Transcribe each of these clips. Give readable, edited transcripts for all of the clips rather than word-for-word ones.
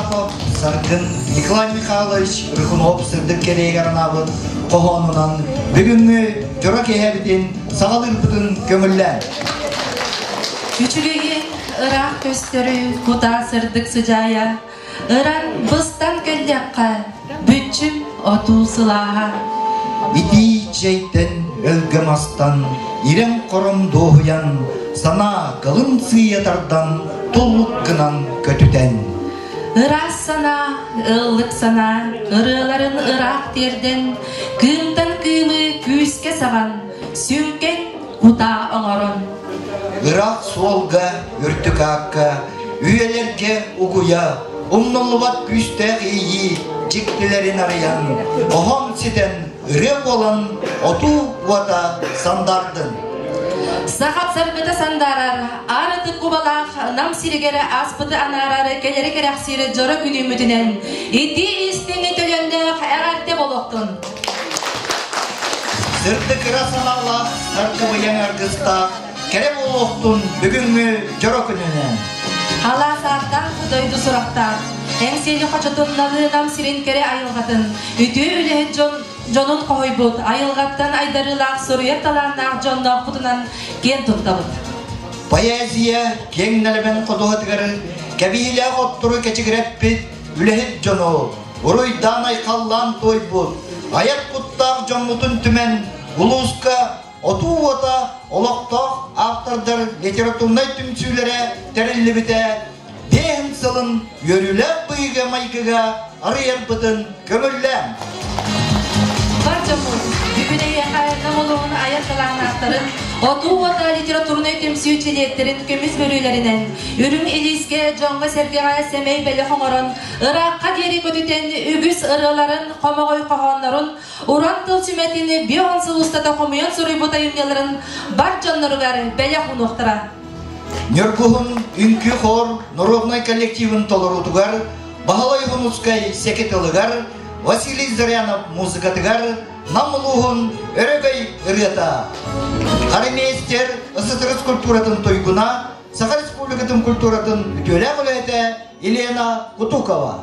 Потапов Саргын Николай Михайлович Рыкунов сырдык кэриэгэр анаабыт хоһоонунан бүгүҥҥү дьоро киэһэбитин саҕалыырбытын көҥүллээн. Үчүгэйин ыраах көстөрү кутаа сырдык сыдьаайа, ыран быстан кэллэххэ бүччүм отуу сылааһа. Итии чэйтэн өлгөм астан, ирэн-хорон дуоһуйан, санаа кылын сыыйа тардан, туллук гынан көтүтэн. Ыраас санаа, ыллык санаа, ырыаларын ыраах тиэрдэн, кыымтан кыымы күүскэ саҕан, сүҥкэн кутаа оҥорон. Ыраах суолга, үрдүк аакка, үйэлэргэ угуйа, умнуллубат күүстээх иэйии дьиктилэрин арыйан, оһон ситэн ырыа буолан отуу уота сандаардын. Саха саргыта сандаарар, аар ытык кубалаах Нам сиригэр ааспыты анаарар кэлэри кэрэхсиир дьоро күнүүмүтүнэн итии истиҥ төлөннөөх эҕэрдэ буолуохтун! Сырдык ыра санаалаах, саргыбыйаҥ аргыстаах, кэрэ буолуохтун бүгүҥҥү дьоро күнүнэн! Алаас ааттаах дойду сурахтаах, Эҥсиэли хочотун налыы Нам сирин кэрэ айылҕатын, үтүө үлэһит дьон дьонун хоһуйбут, айылҕаттан айдарыылаах суруйар талааннаах дьонноохпутунан киэн туттабыт. Поэзия киэҥ нэлэмэн ходуһатыгар кэбиһиилээх оттору кэчигирэппит үлэһит дьону уруйдаан-айхаллаан туойбут, айар куттаах дьоммутун түмэн улууска отуу уота олохтоох автордар литературнай түмсүүлэрэ тэриллибитэ биэһин сылын үөрүүлээх быһыыга-майгыга арыйарбытын көҥүллээҥ. Бар дьоммут, бүгүн эйиэхэ Нам улууһун айар талааннаахтарын, отуу уота литературнай түмсүү чилиэттэрин көмүс бөрүөлэринэн, үрүҥ илиискэ дьоҥҥо-сэргэҕэ сэмэй бэлэх оҥорон, ыраахха диэри көтүтэн үгүс ырыаларын, хомоҕой хоһооннорун, уран тыл сүмэтин бион сыл устата хомуйан суруйбут айымньыларын бар дьонноругар бэлэх уунуохтара. Ньургуһун үҥкүү хор народнай коллективын толоруутугар Баһылай Уһунускай сэки тылыгар, Василий Зырянов музыкатыгар Нам улууһун өрөгөй ырыата. Харимейстер СССР культуратын туйгуна, Саха Республикатын культуратын үтүөлээх үлэһитэ Елена Кутукова.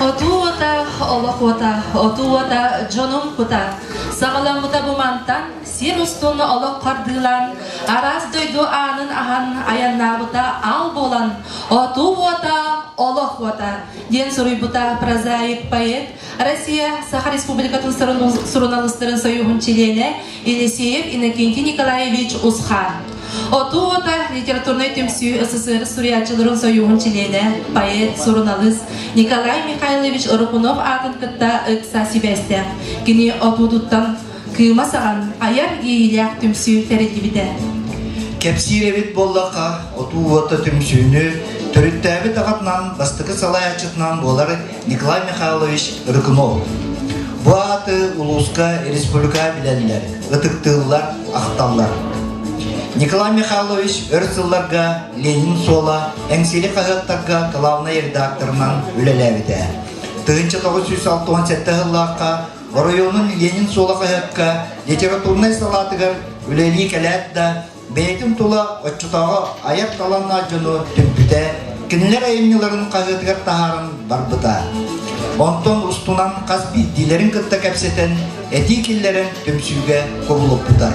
Отуу уота, олох уота, отуу уота, дьонум кута. Саҕаламмыта бу мантан, сир устун олох хардыылаан, араас дойду аанын аһан айаннаабыта аал буолан, отуу уота, олох уота диэн суруйбута прозаик поэт, Россия Саха Республикатын суруналыыстарын союһун чилиэнэ Елисеев Иннокентий Николаевич Усхан. Отуу уота литературнай түмсүү СССР суруйааччыларын союһун чилиэнэ, поэт, суруналыыс Николай Михайлович Рыкунов аатын кытта ыкса сибээстээх. Кини отуутуттан кыыма саҕан айар иэйиилээх түмсүү тэриллибитэ. Кэпсиир эбит буоллахха, отуу уота түмсүүнү төрүттээбит аҕатынан бастакы салайааччытынан буолар Николай Михайлович Рыкунов. Бу ааты улууска, республика билэллэр, ытыктыыллар, ахталлар. Николай Михайлович өр сылларга Ленин суола Эҥсиэли хаһыаттарга главнай редакторынан үлэлээбитэ. 1967 сыллаахха оройуонун Ленин суола хаһыакка литературнай салаатыгар үлэлии кэлээт да бэйэтин тула оччотооҕу айар талааннаах дьону түмпүтэ, кинилэр айымньыларын хаһыатыгар таһааран барбыта. Онтон устунан хас биирдиилэрин кытта кэпсэтэн, этии киллэрэн түмсүүгэ кубулуппута.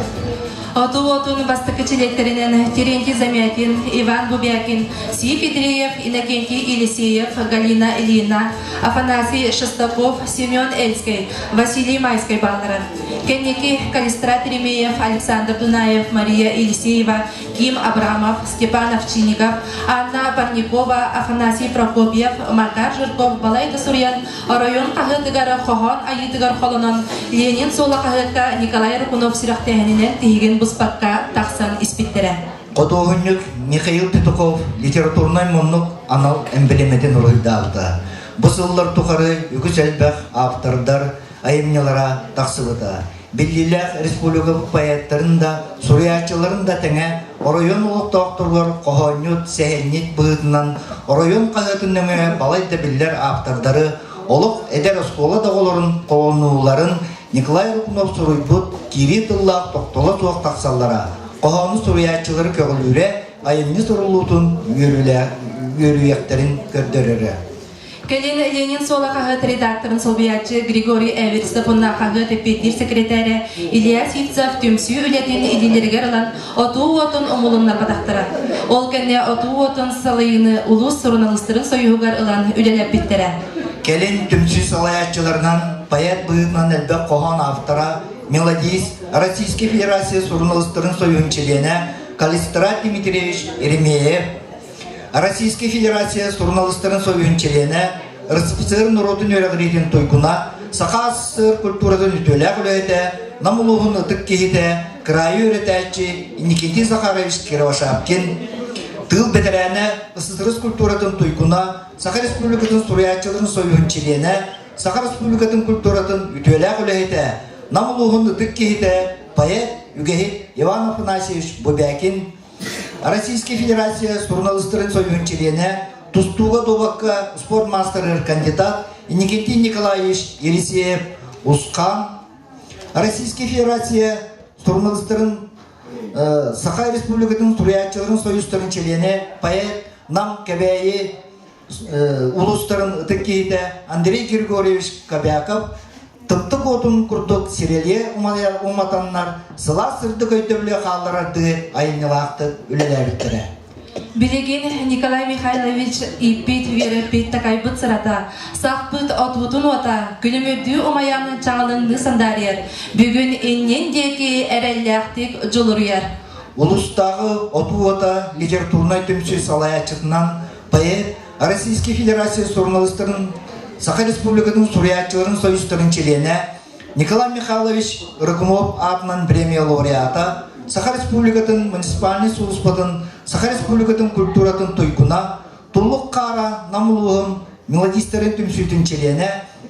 Оту уотун бастакы чилиэттэринэн Терентий Замятин, Иван Бубякин, Си Петреев, Иннокентий Елисеев, Галина Ильина, Афанасий Шестаков, Семен Эльскэй, Василий Майскай бааллара. Кэнники Калистрат Еремеев, Александр Дунаев, Мария Елисеева, Ким Абрамов, Степан Овчинников, Анна Парникова, Афанасий Прокопьев, Макар Жирков балай да суруйан, оройуон хаһыатыгар хоһоон айыытыгар холонон, Ленин суола хаһыакка Николай Рыкунов сүрэхтээһининэн тиһигин буспакка тахсан испиттэрэ. Худуоһунньук Михаил Петухов литературнай муннук анал эмблемэтин уруһуйдаабыта. Бу сыллар тухары үгүс элбэх автордар айымньылара тахсыбыта. Биллиилээх республика поэттарын да, суруйааччыларын да тэҥэ оройуон олохтоохторугар хоһоонньут, сэһэнньит быһыытынан оройуон хаһыатын нөҥүө балай да биллэр автордары, олох эдэр оскуола да оҕолорун холонууларын Николай Рыкунов суруйбут киирии тыллаах тохтоло суох тахсаллара, хоһоону суруйааччылары көҕүлүүрэ, айымньы суруллуутун үөрүйэхтэрин көрдөрөрө. Кэлин Ленин суола хаһыат редакторын солбуйааччы Григорий Эверстов уонна хаһыат эппиэттиир секретарэ Илья Сивцев түмсүү үлэтин илиилэригэр ылан отуу уотун умулуннарбатахтара. Ол кэннэ отуу уотун салайыыны улуус суруналыыстарын союһугар ылан үлэлэппиттэрэ. Кэлин түмсүү салайааччыларынан поэт быһыытынан элбэх хоһоон автора, мелодист, Российской Федерация суруналыыстарын союһун чилиэнэ Калистрат Дмитриевич Еремеев, Российскай Федерация суруналыыстарын союһун чилиэнэ, РСФСР норуотун үөрэҕириитин туйгуна, Саха СССР культуратын үтүөлээх үлэһитэ, Нам улууһун ытык киһитэ, кыраайы үөрэтээччи Никитий Захарович Кировошапкин, тыыл бэтэрээнэ, СССР культуратын туйгуна, Саха Республикатын суруйааччыларын союһун чилиэнэ, Саха Республикатын культуратын үтүөлээх үлэһитэ, Нам улууһун ытык киһитэ, поэт, үгэһит Иван Афанасьевич Бубякин, Российская Федерация суруналыыстарын союһун чилиэнэ, тустууга дуобакка спорт маастарыгар кандидат Никитин Николаевич Елисеев Усхан, Российская Федерация суруналыыстарын Саха Республикатын суруйааччыларын союзтарын чилиэнэ, поэт Нам Кэбээйи улуустарын ытык киһитэ Андрей Григорьевич Кобяков тымтык уотун курдук сирэлиэ уматаннар сылаас сырдык өйдөбүлү хаалларардыы айымньылаахтык үлэлээбиттэрэ. Билигин Николай Михайлович ииппит, үөрэппит, такайбыт сырата, сахпыт отуутун уота, күлүмүрдүү умайан чаҕылыҥныы сандаарыйар, бүгүн иннин диэки эрэллээхтик дьулуруйар. Улуустааҕы отуу уота литературнай түмсүү салайааччытынан поэт, Российскай Федерация суруналыыстарын Саха Республикатын суруйааччыларын союзтарын чилиэнэ Николай Михайлович Рыкунов аатынан премия лауреата, Саха Республикатын муниципальнай сулууспатын Саха Республикатын культуратын туйгуна, Туллук хаара Нам улууһун мелодистарын түмсүүтүн чилиэнэ,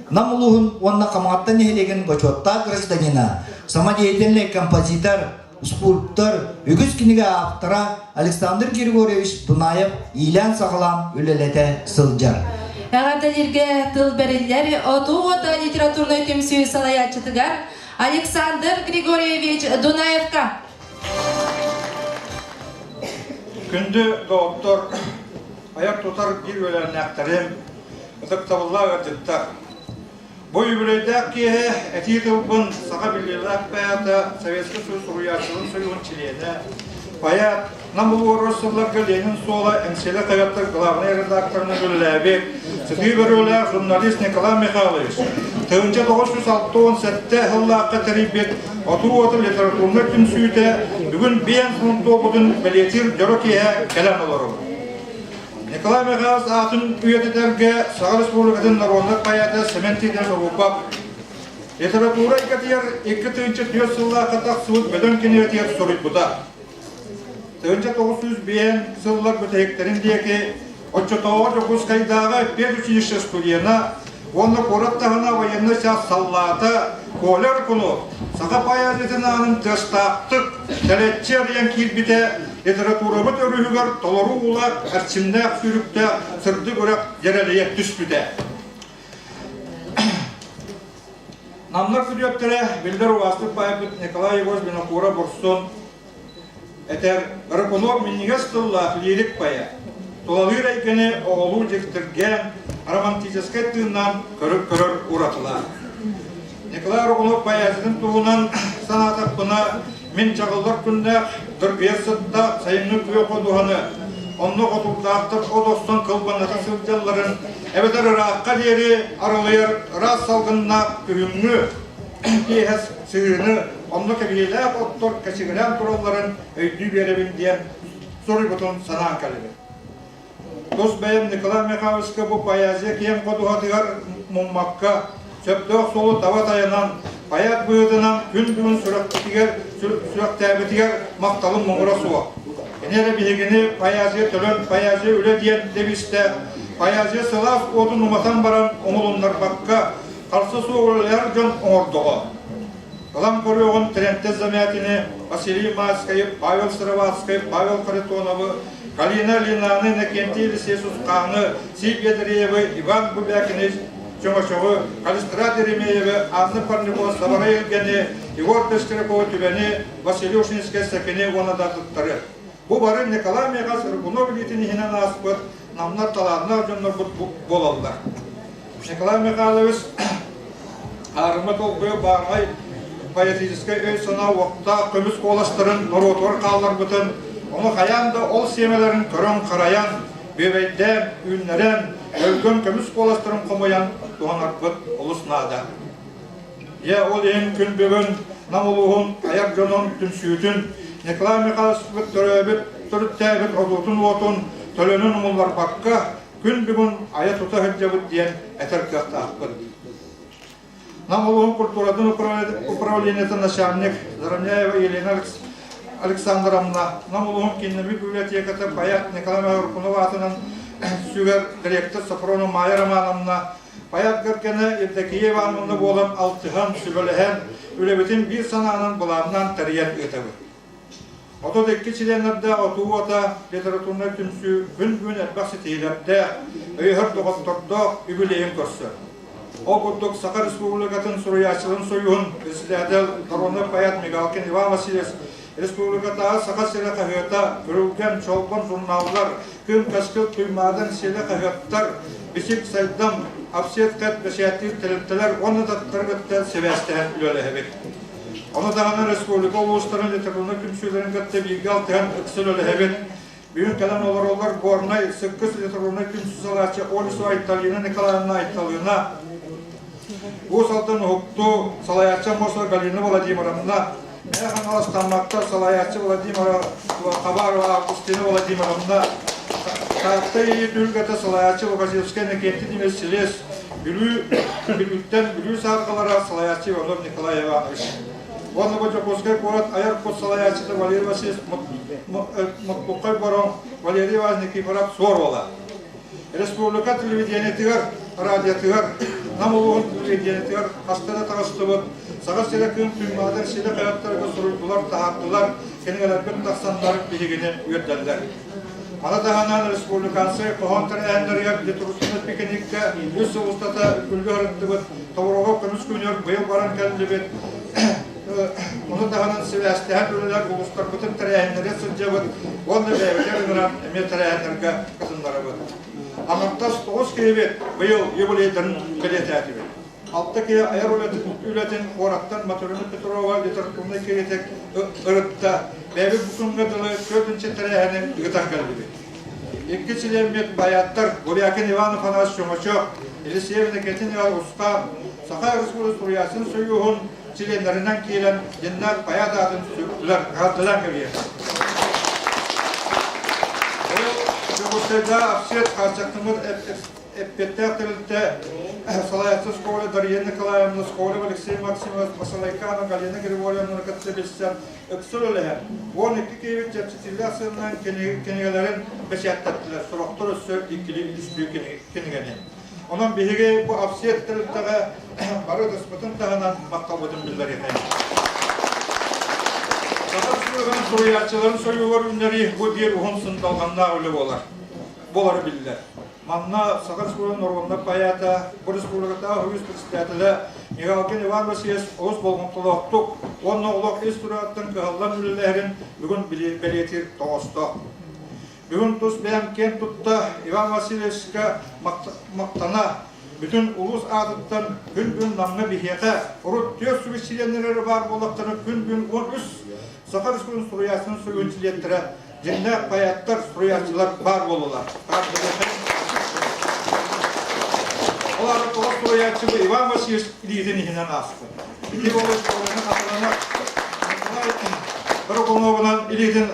Нам улууһун уонна Хамаҕатта нэһилиэгин бочуоттаах гражданина, самодеятельный композитор, скульптор, үгүс кинигэ автора Александр Григорьевич Дунаев иилээн-саҕалаан үлэлэтэ сылдьар. Эҕэрдэлииргэ тыл бэриллэр Отуу уота литературнай түмсүү салайааччытыгар Александр Григорьевич Дунаевка. Күндү доҕоттор, айар-тутар биир үөлээннээхтэрим, ытыктабыллаах ыалдьыттар! Бу үбүлүөйдээх киэһэ этии тылбын саха биллиилээх поэта, Советскай Союз суруйааччыларын союһун чилиэнэ, поэт, Нам улууһугар сылларга Ленин суола Эҥсиэли хаһыаттар главнай редакторынан үлэлээбит, сытыы бөрүөлээх журналист Николай Михайлович 1967 сыллаахха тэрийбит Отуу уоту литературнай түмсүүтэ бүгүн биэн сылын туолбутун бэлиэтиир дьоро киэһэ кэлэн олоробут. Николай Михайлович аатын үйэтитэргэ Саха Республикатын народнай поэта Семен Титович Обупов литература эйгэтигэр 2004 сыллаахха тахсыбыт бөдөҥ кинигэтигэр суруйбута. 1905 сыллар бүтэһиктэрин диэки оччотооҕу Дьокуускайдааҕы педучилище студена уонна куорат таһына военнай чаас саллаата Коля Рыкунов саха поэзиятын аанын тыастаахтык тэлэччи арыйан киирбитэ литературабыт өрүһүгэр толору уулаах эрчимнээх сүүрүктээх сырдык үрэх дьэрэлийэ түспүтэ. Намнар күтүөттэрэ биллэр убаастык баайбыт Николай Егорович Винокуров-Бурсун этэр Рыкунов минньигэс тыллаах лирик поэт. Тулалыыр эйгэни оҕолуу дьиктиргээн, романтическай тыыннаан көрөр уратылаах. Николай Рогунов поэзиятын туһунан санаатахпына, мин чаҕыллар күннээх дыргыйар сыттаах сайыҥҥы күөх ходуһаны, онно хотулдаахтар от охсон кылбаҥната сылдьалларын, эбэтэр ыраахха диэри арылыйар ыраас салгыннаах күһүҥҥү киэһэ сыһыыны, онно кэбиһиилээх оттор кэчигирээн туралларын өйдүү биэрэбин диэн суруйбутун санаан кэллим. Тус бэйэм Николай Михайловичка бу поэзия киэҥ ходуһатыгар муммакка, сөптөөх суолу таба тайанан, поэт быһыытынан күн бүгүн сүрэхпитигэр, сүрэхтээбитигэр махталым муҥура суох. Кини эрэ биһигини поэзия төлөн, поэзия үлэ диэн девизтээх, поэзия сылаас уотун уматан баран умулуннарбакка, харса суох үлэлэһэр дьон оҥордоҕо. Ылан көрүөҕүн Трентес Замятины, Василий Майскайы, Павел Сыроватскай, Павел Харитоновы, Галина Линаны, Иннокентий Елисеев-Сусхааны, Сип Ядреевы, Иван Бубякины, Чөҥөчөҕү, Калистрат Еремеевы, Анна Парникова, Сабара Илгэни, Егор Пестрякова Түбэни, Василий Ушинскай Сэкини уонна да атыттары. Бу бары Николай Михайлович Рыгунов илиитин иһинэн ааспыт намнар талааннаах дьоннорбут буолаллар. Николай Михайлович аарыма толкуйа баараҕай поэтическай өй-санаа уохтаах көмүс куоластарын норуотугар хаалларбытын, ону хайаан да ол сиэмэлэрин көрөн-харайан, бүөбэйдээн, үүннэрэн, өлгөм көмүс куоластарын хомуйан туһанарбыт олус наада. Дьэ, ол иһин күн бүгүн Нам улууһун айар дьонун түмсүүтүн Николай Михайлович төрөөбүт төрүттээбит отуутун уотун төлөнүн умулларбакка күн бүгүн айа-тута сылдьабыт диэн этэр кыахтаахпыт. Нам улууһун культуратын управлениетын начальник Заровняева Елена Александровна, Нам улууһун кииннэммит библиотеката поэт Николай Рыкунов аатынан сүгэр директор Софронова Майя Романовна, поэт кэргэнэ Евдокия Ивановна буолан алтыһан, сүбэлэһэн, үлэбитин биир санаанан былааннаан тэрийэн ыытабыт. 32 чилиэннэрдээх отуу уота литературнай түмсүү күн бүгүн элбэх ситиһиилэрдээх, өйөһөр доҕоттордоох үбүлүөйүн көрсөр. Ол курдук Саха Республикатын суруйааччыларын союһун председатель, народный поэт Мигалкин Иван Васильевич республикатааҕы Саха сирэ хаһыата, Күрүлгэн, Чолбон журналлар, Күн Каскыл Туймаадан силэ хаһыаттар, Бичик Сайдам, Апсет Кэт бэчээттиир тэрилтэлэр уонна да кытта сибээстэһэн үлэлэһэбит. Ону даҕаны республика улуустарын литературнай түмсүүлэрин кытта бииргэ алтыһан ыкса үлэлэһэбит. Бүгүн кэлэн олороллор Горнай, Сыккыс литературнай түмсүү салааччы Олесова Айталина Николаевна Айталына, Уус Алдан Уһуктуу салайааччы Аммосова Галина Владимировна, Мэҥэ Хаҥалас Тамматтар салайааччы Владимира Хабарова Августина Владимировна, Таатта Ийи түһүлгэтэ салайааччы Лукачевскай Иннокентий Дмитриевич Селес, Бүлүү Бүлүүттэн Бүлүү сааргалара салайааччы Иванов Николай Иванович. Уонна бу Дьокуускай куорат айар кут салайааччыта Валерий Васильевич Муккай Бороҥ, Валерий Иванович Никифоров суор уола. Республика телевидениетыгар, радиотыгар, Нам улууһун телевидениетыгар хаста да таҕыстыбыт, Саха сирэ күн Туймаада силэ хайаттарга суруйдулар, таһаардылар, кинигэлэрбит тахсаннар биһигини үөрдэллэр. Маны таһынан республиканскай хоһоон тэрээһиннэригэр литературнай пикниккэ үс сыл устата күлгэ ырыттыбыт, Товарова көмүс күнүгэр быйыл баран кэллибит. Ону таһынан сибээстэһэн үлэлэр улуустарбытын тэрээһиннэри сылдьабыт уонна бэйэбитигэр ыҥыран эмиэ тэрээһиннэргэ кытыннарабыт. Аҥардас тоҕус киһибит быйыл юбилейдарын бэлиэтээтибит. Алта киһи айар үлэтин куораттан Матрена Петрова литературнай критик ырытта. Бэйэбит бу күҥҥэ дылы төрдүнчэ тэрээһини ыытан кэллибит. Икки чилиэммит баяттар Гурякин Иван Афанасьевич Чөҥөчөх, Елисеев Никитин Иван Устаан, Саха Республикатын Суруйааччытын Союһун чилиэннэринэн киирэн Геннадий Паят аатын сүктүлэр, хаһардылар кэбиһэр. Дьокуускайга Апсет хааччахтаммыт эппиэттээх тэрилтэ салайааччы школа Дария Николаевна, Скорев Алексей Максимович, Масалайканов Галина Григорьевна кытта билсэн ыкса үлэлэһэн, 12 киһибит чэпчэтиилээх сыанынан кинигэлэрин бэчээттэттилэр, сорохтор өссө иккилии үстүү кинигэни. Онон биһиги бу Апсет тэрилтэҕэ бары ытыспытын таһынан махталбытын биллэриэхэй. Саха Республикатын суруйааччыларын сойуугар үүннэрии бу биир уһун сындалҕаннаах үлэ буолар. Буолара биллэр. Манна Саха Республикатын норуодунай поэта, бу республикатааҕы үгүс председателэ Михалкин Иван Васильевич олус болҕомтолоохтук уонна олох ис турааттан кыһаллан үлэлэһэрин бүгүн бэлиэтиир тоҕоостоох. Бүгүн тус бэйэм киэн тутта Иван Васильевичка махтана, бүтүн улуус аатыттан күн-күн Намҥа биһиэхэ урут түөрт сүбэ чилиэннэрэ баар буоллахтарына күн-күн 13 Саха Республикатын суруйааччытын суруйуун чилиэттэрэ дьиҥнээх поэттар, суруйааччылар баар буоллулар. Ол аата тоҕо суруйааччыбы Иван Васильевич илиитин иһинэн ааспыт. Ити буолуо хатыланар Николай Рыкуновунан илиитин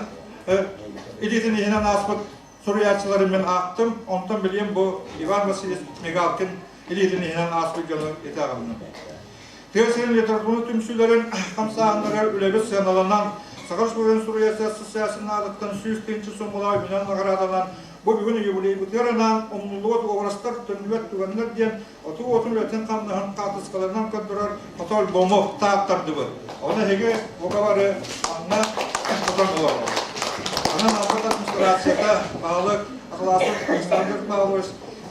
илиитин иһинэн ааспыт суруйааччылары мин аахтым. Онтон билигин бу Иван Васильевич Мигалкин илиитин иһинэн ааспыт дьону итэҕэлиним. Тыа сирин литературнай түмсүүлэрин хамсааһыннарыгар үлэбит сыаналанан, Саха Республикатын суруйааччы ассоциацияның аатыттан 100 тыһыынча суммалаах үбүнэн наҕараадаланан, бу бүгүн юбилейбытыгар анаан умнуллубат уобарастар, төннүбэт түгэннэр диэн отуу уотун үлэтин-хамнаһын хаартыскаларынан көрдөрөр фотоальбому тааттардыбыт. Ону эһиги бука бары манна тутан олороҕут. Онон Алмат администрацията, баһылык Атласов Александр Павлович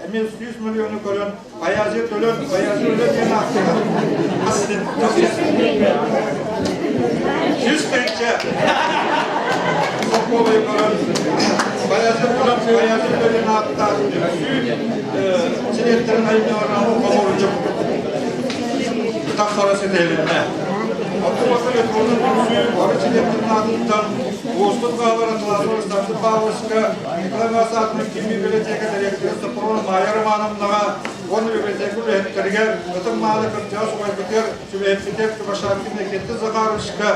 эмиэ 100 миллиону көрөн, Баязы төлөн, Баязы өлө диэн ааттыгар. 100 тыһыынча сокуолай көрөн, Баязы төлөн, Баязы өлө диэн ааттаах түмсүү чилиэттэрин айымньыларынан хомуурунньук тахсара ситиһилиннэ. Оттон электроннай түмсүү бары чилиэттэрин аатыттан Уоспут хаалар Атласов Александр Павловичка, Николай Иванович ким библиотека дириэктэрэ Сопрун Майя Романовнаҕа уонна библиотека үлэһиттэригэр Ытык-Мааны кырдьаҕас убайбытыгар сүбэһиппитигэр Кабашанкин Никита Захаровичка,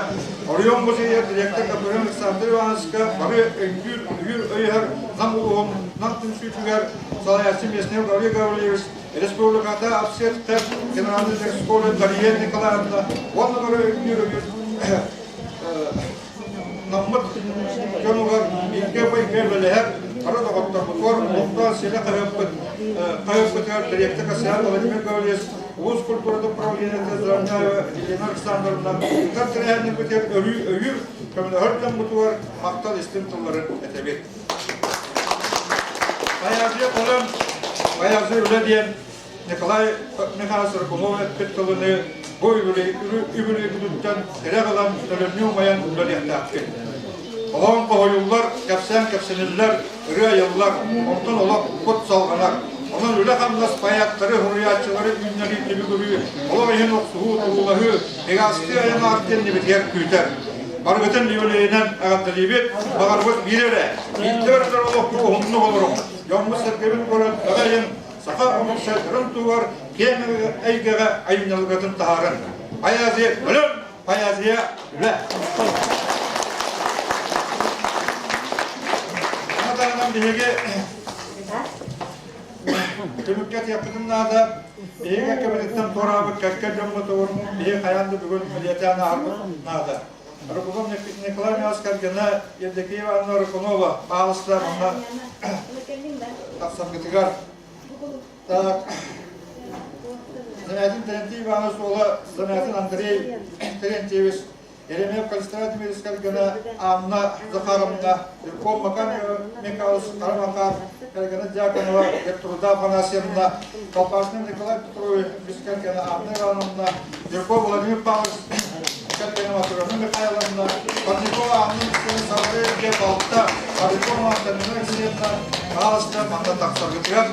Оройуон музейа дириэктэр Гаврил Александр Ивановичка бары өйдүүр, өйүүр өйөһөр Нам улууһун Нам түмсүүтүгэр салайааччы Местнев Гаврил Гаврильевич, республиката Апсетка генеральный школы Дария Николаевна уонна бары өйдүүр өйүүр Наммыт дьонугар бииргэ үлэлэһэр бары доҕотторбутугар олохтоох силэ хаһыаппыт хаһыаппытыгар дириэктэр Касьян Владимир Гаврильевич, улуус культуратын управлениета Заровняева Елена Александровна ыытар тэрээһиннэрбитигэр өрүү өйүүр, көмөлөһөр дьоммутугар махтал истиҥ тылларын этэбит. Поэзия тылын, поэзия үлэ диэн Николай Михайлович Рыкунов эппит тылыны бу үбүлүөйбүтүттэн тирэх ылан төлөннүү умайан үлэлиэхтээхпит. Хоһоон хоһуйуллар, кэпсээн кэпсэниллэр, ырыа айыллар, онтон олох кут салҕанар. Онон үлэ-хамнас поэттары, суруйааччылары үүннэрии түбүгүрүү, олох иһин охсуһуу, туруулаһыы, мегаастыы айан аат кэннибитигэр күүтэр. Барыгытын юбилейинэн эҕэрдэлиибит, баҕарбыт биир эрэ, биирдэ өртөр олоххо уһуннук олоруҥ, дьоммут-сэргэбит көрөн өҕө саха омук сайдарын туһугар киэҥ эйгэҕэ айымньыларгытын таһааран. Поэзия өлөн, поэзия үлэ. Аны таһынан биһиги түмүккэ этиэхпитин наада. Биһиги кэбититтэн туораабыт кэккэ дьоммутугар биһиги хайаан да бүгүн бэлиэтээн ааһарбыт наада. Рыкунов Николай Михайлович кэргэнэ Евдокия Ивановна Рыкунова баһаалыста манна тахсаргытыгар. Так, Замятин Терентий Иванович уола Замятин Андрей Терентьевич, Еремеев Калистрат Дмитриевич кэргэнэ Анна Захаровна, Юрков Макар Михайлович Хара Макар, кэргэнэ Дьяконова Гертруда Афанасьевна, Колпашный Николай Петрович кэргэнэ Анна Ивановна, Юрков Владимир Павлович кэргэнэ Матрена Михайловна, Парникова Анна Алексеевна Савельевна балта, Парникова Антонина Алексеевна, Павловичка манна тахсаргытыгар.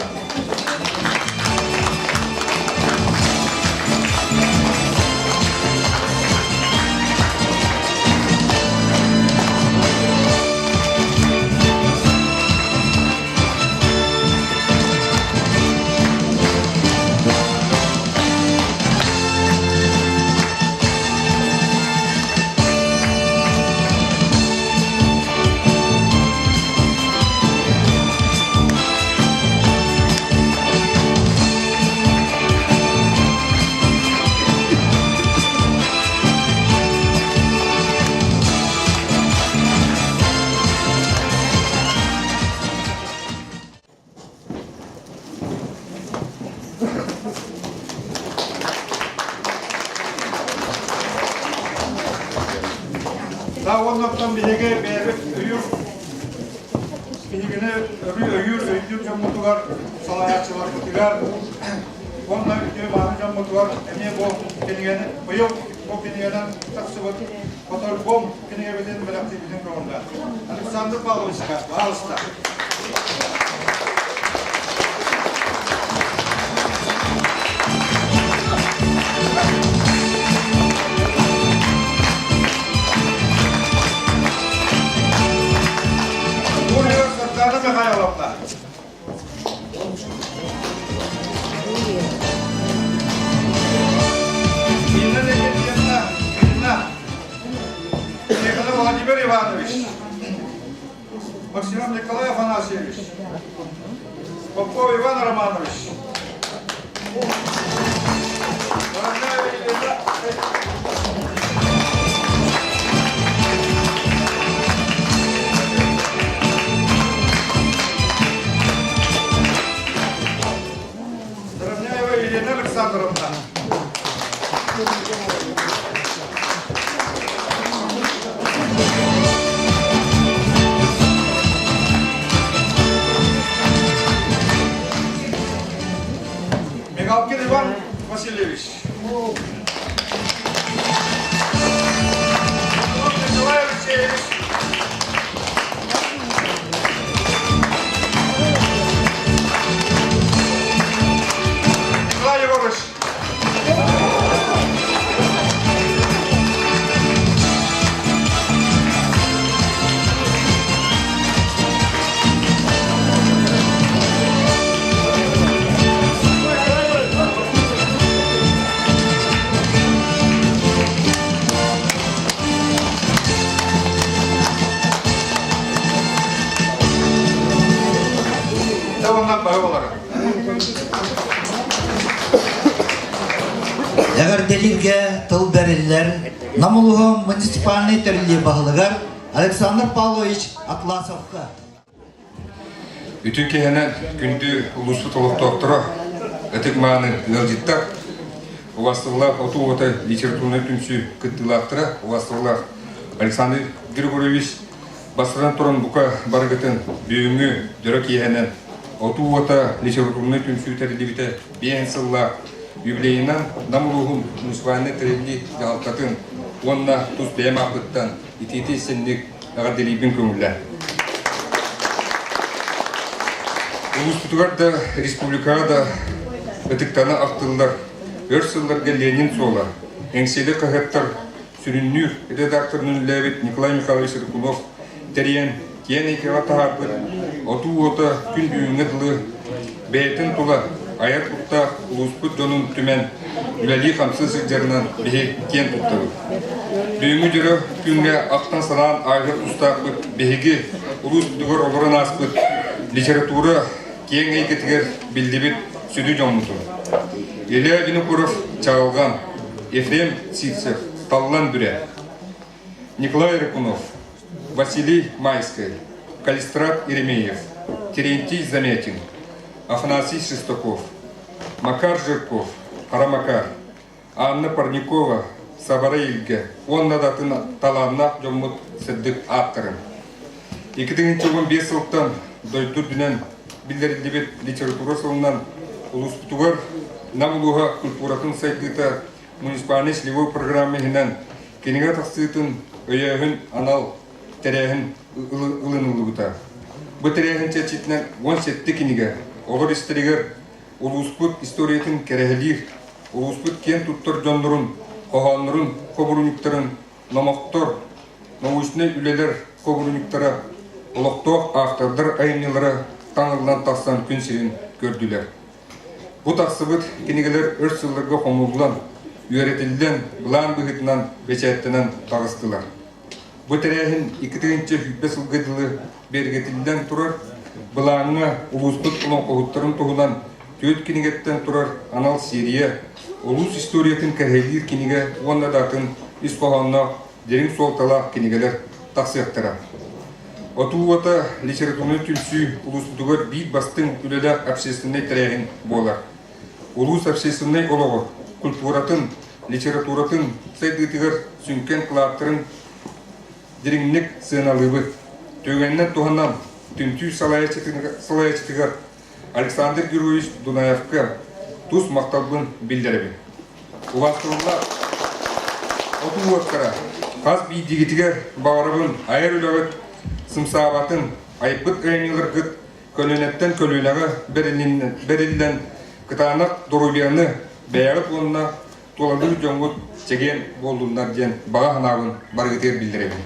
Да, оннуктан биһиги бэйэбит өйүүр биһигини өрүү өйүүр өйдүүр дьоммутугар, салайааччыларбытыгар уонна үтүө мааны дьоммутугар эмиэ бу кинигэни быйыл бу кинигэнэн тахсыбыт. Фотоальбом кинигэбитин бэлэхтиирбитин көҥүллээх. Александр Павловичка, пожалуйста. Юлия Сардана Михайловна. Инна Леонидовна, Инна. Николай Владимир Иванович. Максимов Николай Афанасьевич. Попов Иван Романович. Дорогая Елена Дровняева Елена Александровна. Мигалкин Иван Васильевич. Николай Алексеевич. Николай Егорович. Оннан баһы болары. Эҕэрдэлииргэ тыл бэриллэр Нам улууһун муниципальнай тэриллии баһылыгар Александр Павлович Атласовка. Үтүө киэһэнэн күндү улууспут олохтоохторо, ытык-мааны ыалдьыттар, убастабыллаах Отуу уота литературнай түмсүү кыттыылаахтара, убастабыллаах Александр Григорьевич бастатан туран бука барыгытын бүгүҥҥү дьоро киэһэнэн Отуу уота литературнай түмсүү тэриллибитэ биэһин сыллаах юбилейынан Нам улууһун муниципальнай тэриллии дьаһалтатын уонна тус бэйэм ааппыттан итиитий-синник эҕэрдэлиирбин көҥүллээ. Улууспутугар да, республикаҕа да ытыктана ахтыллар өр сылларга Ленин суола, Эҥсиэли хаһыаттар сүрүннүүр редакторынан үлэлээбит Николай Михайлович Рыкунов тэрийэн киэҥ эйгэҕэ таһаарбыт Отуу уота күн бүгүҥҥэ дылы бэйэтин тула айар куттаах улууспут дьонун түмэн үлэлии-хамсыы сылдьарынан биһи киэн туттабыт. Бүгүҥҥү дьоро күҥҥэ ахтан-санаан ааһыах тустаахпыт биһиги улууспутугар олорон ааспыт литература киэҥ эйгэтигэр биллибит сүдү дьоммутун. Илья Винокуров Чаҕылҕан, Ефрем Сивцев Таллан Бүрэ, Николай Рыкунов, Василий Майскай, Калистрат Еремеев, Терентий Замятин, Афанасий Шестаков, Макар Жирков, Хара Макар, Анна Парникова, Сабара Илгэ уонна да атын талааннаах дьоммут сырдык ааттарын. 2015 сылтан дойду үрдүнэн биллэриллибит литература сылынан улууспутугар Нам улууһа культуратын сайдыыта муниципальнай целевой программа иһинэн кинигэ тахсыытын өйөөһүн анал тэрээһин ылыныллыбыта. Бу тэрээһин чэрчитинэн 17 кинигэ олор истэригэр улууспут историятын кэрэһэлиир, улууспут киэн туттар дьоннорун, хоһооннорун, хобурунньуктарын, номохтор, научнай үлэлэр хобурунньуктара, олохтоох автордар айымньылара таҥыллан тахсан күн сирин көрдүлэр. Бу тахсыбыт кинигэлэр өр сылларга хомуллан, үөрэтиллэн, былаан быһыытынан бэчээттэнэн таҕыстылар. Бу тэрээһин 2020 сылга дылы бэргэтиллэн турар былааҥҥа улууспут олоҥхоһуттарын туһунан түөрт кинигэттэн турар анал сиэрийэ, улуус историятын кэрэһилиир кинигэ уонна да атын ис хоһоонноох дириҥ суолталаах кинигэлэр тахсыахтара. Отуу уота литературнай түмсүү улууспутугар биир бастыҥ үлэлээх общественнай тэрээһин буолар. Улуус общественнай олоҕор, культуратын, литературатын сайдыытыгар сүҥкэн кылааттарын дириҥник сыаналыыбыт. Түгэнинэн туһанан, түмсүү салайааччытыгар Александр Георгиевич Дунаевка тус махталбын биллэрэбин. Убаастабыллаах отуу уоттара, Хас биирдиигитигэр баҕарабын айар үлэҕит сымсаабатын, айбыт айымньыларгыт көлүөнэттэн көлүөнэҕэ бэриллэн кытаанах доруобуйаны бэйэҕит уонна тулалыыр дьоҥҥут чэгиэн буоллуннар диэн баҕа санаабын барыгытыгар биллэрэбин.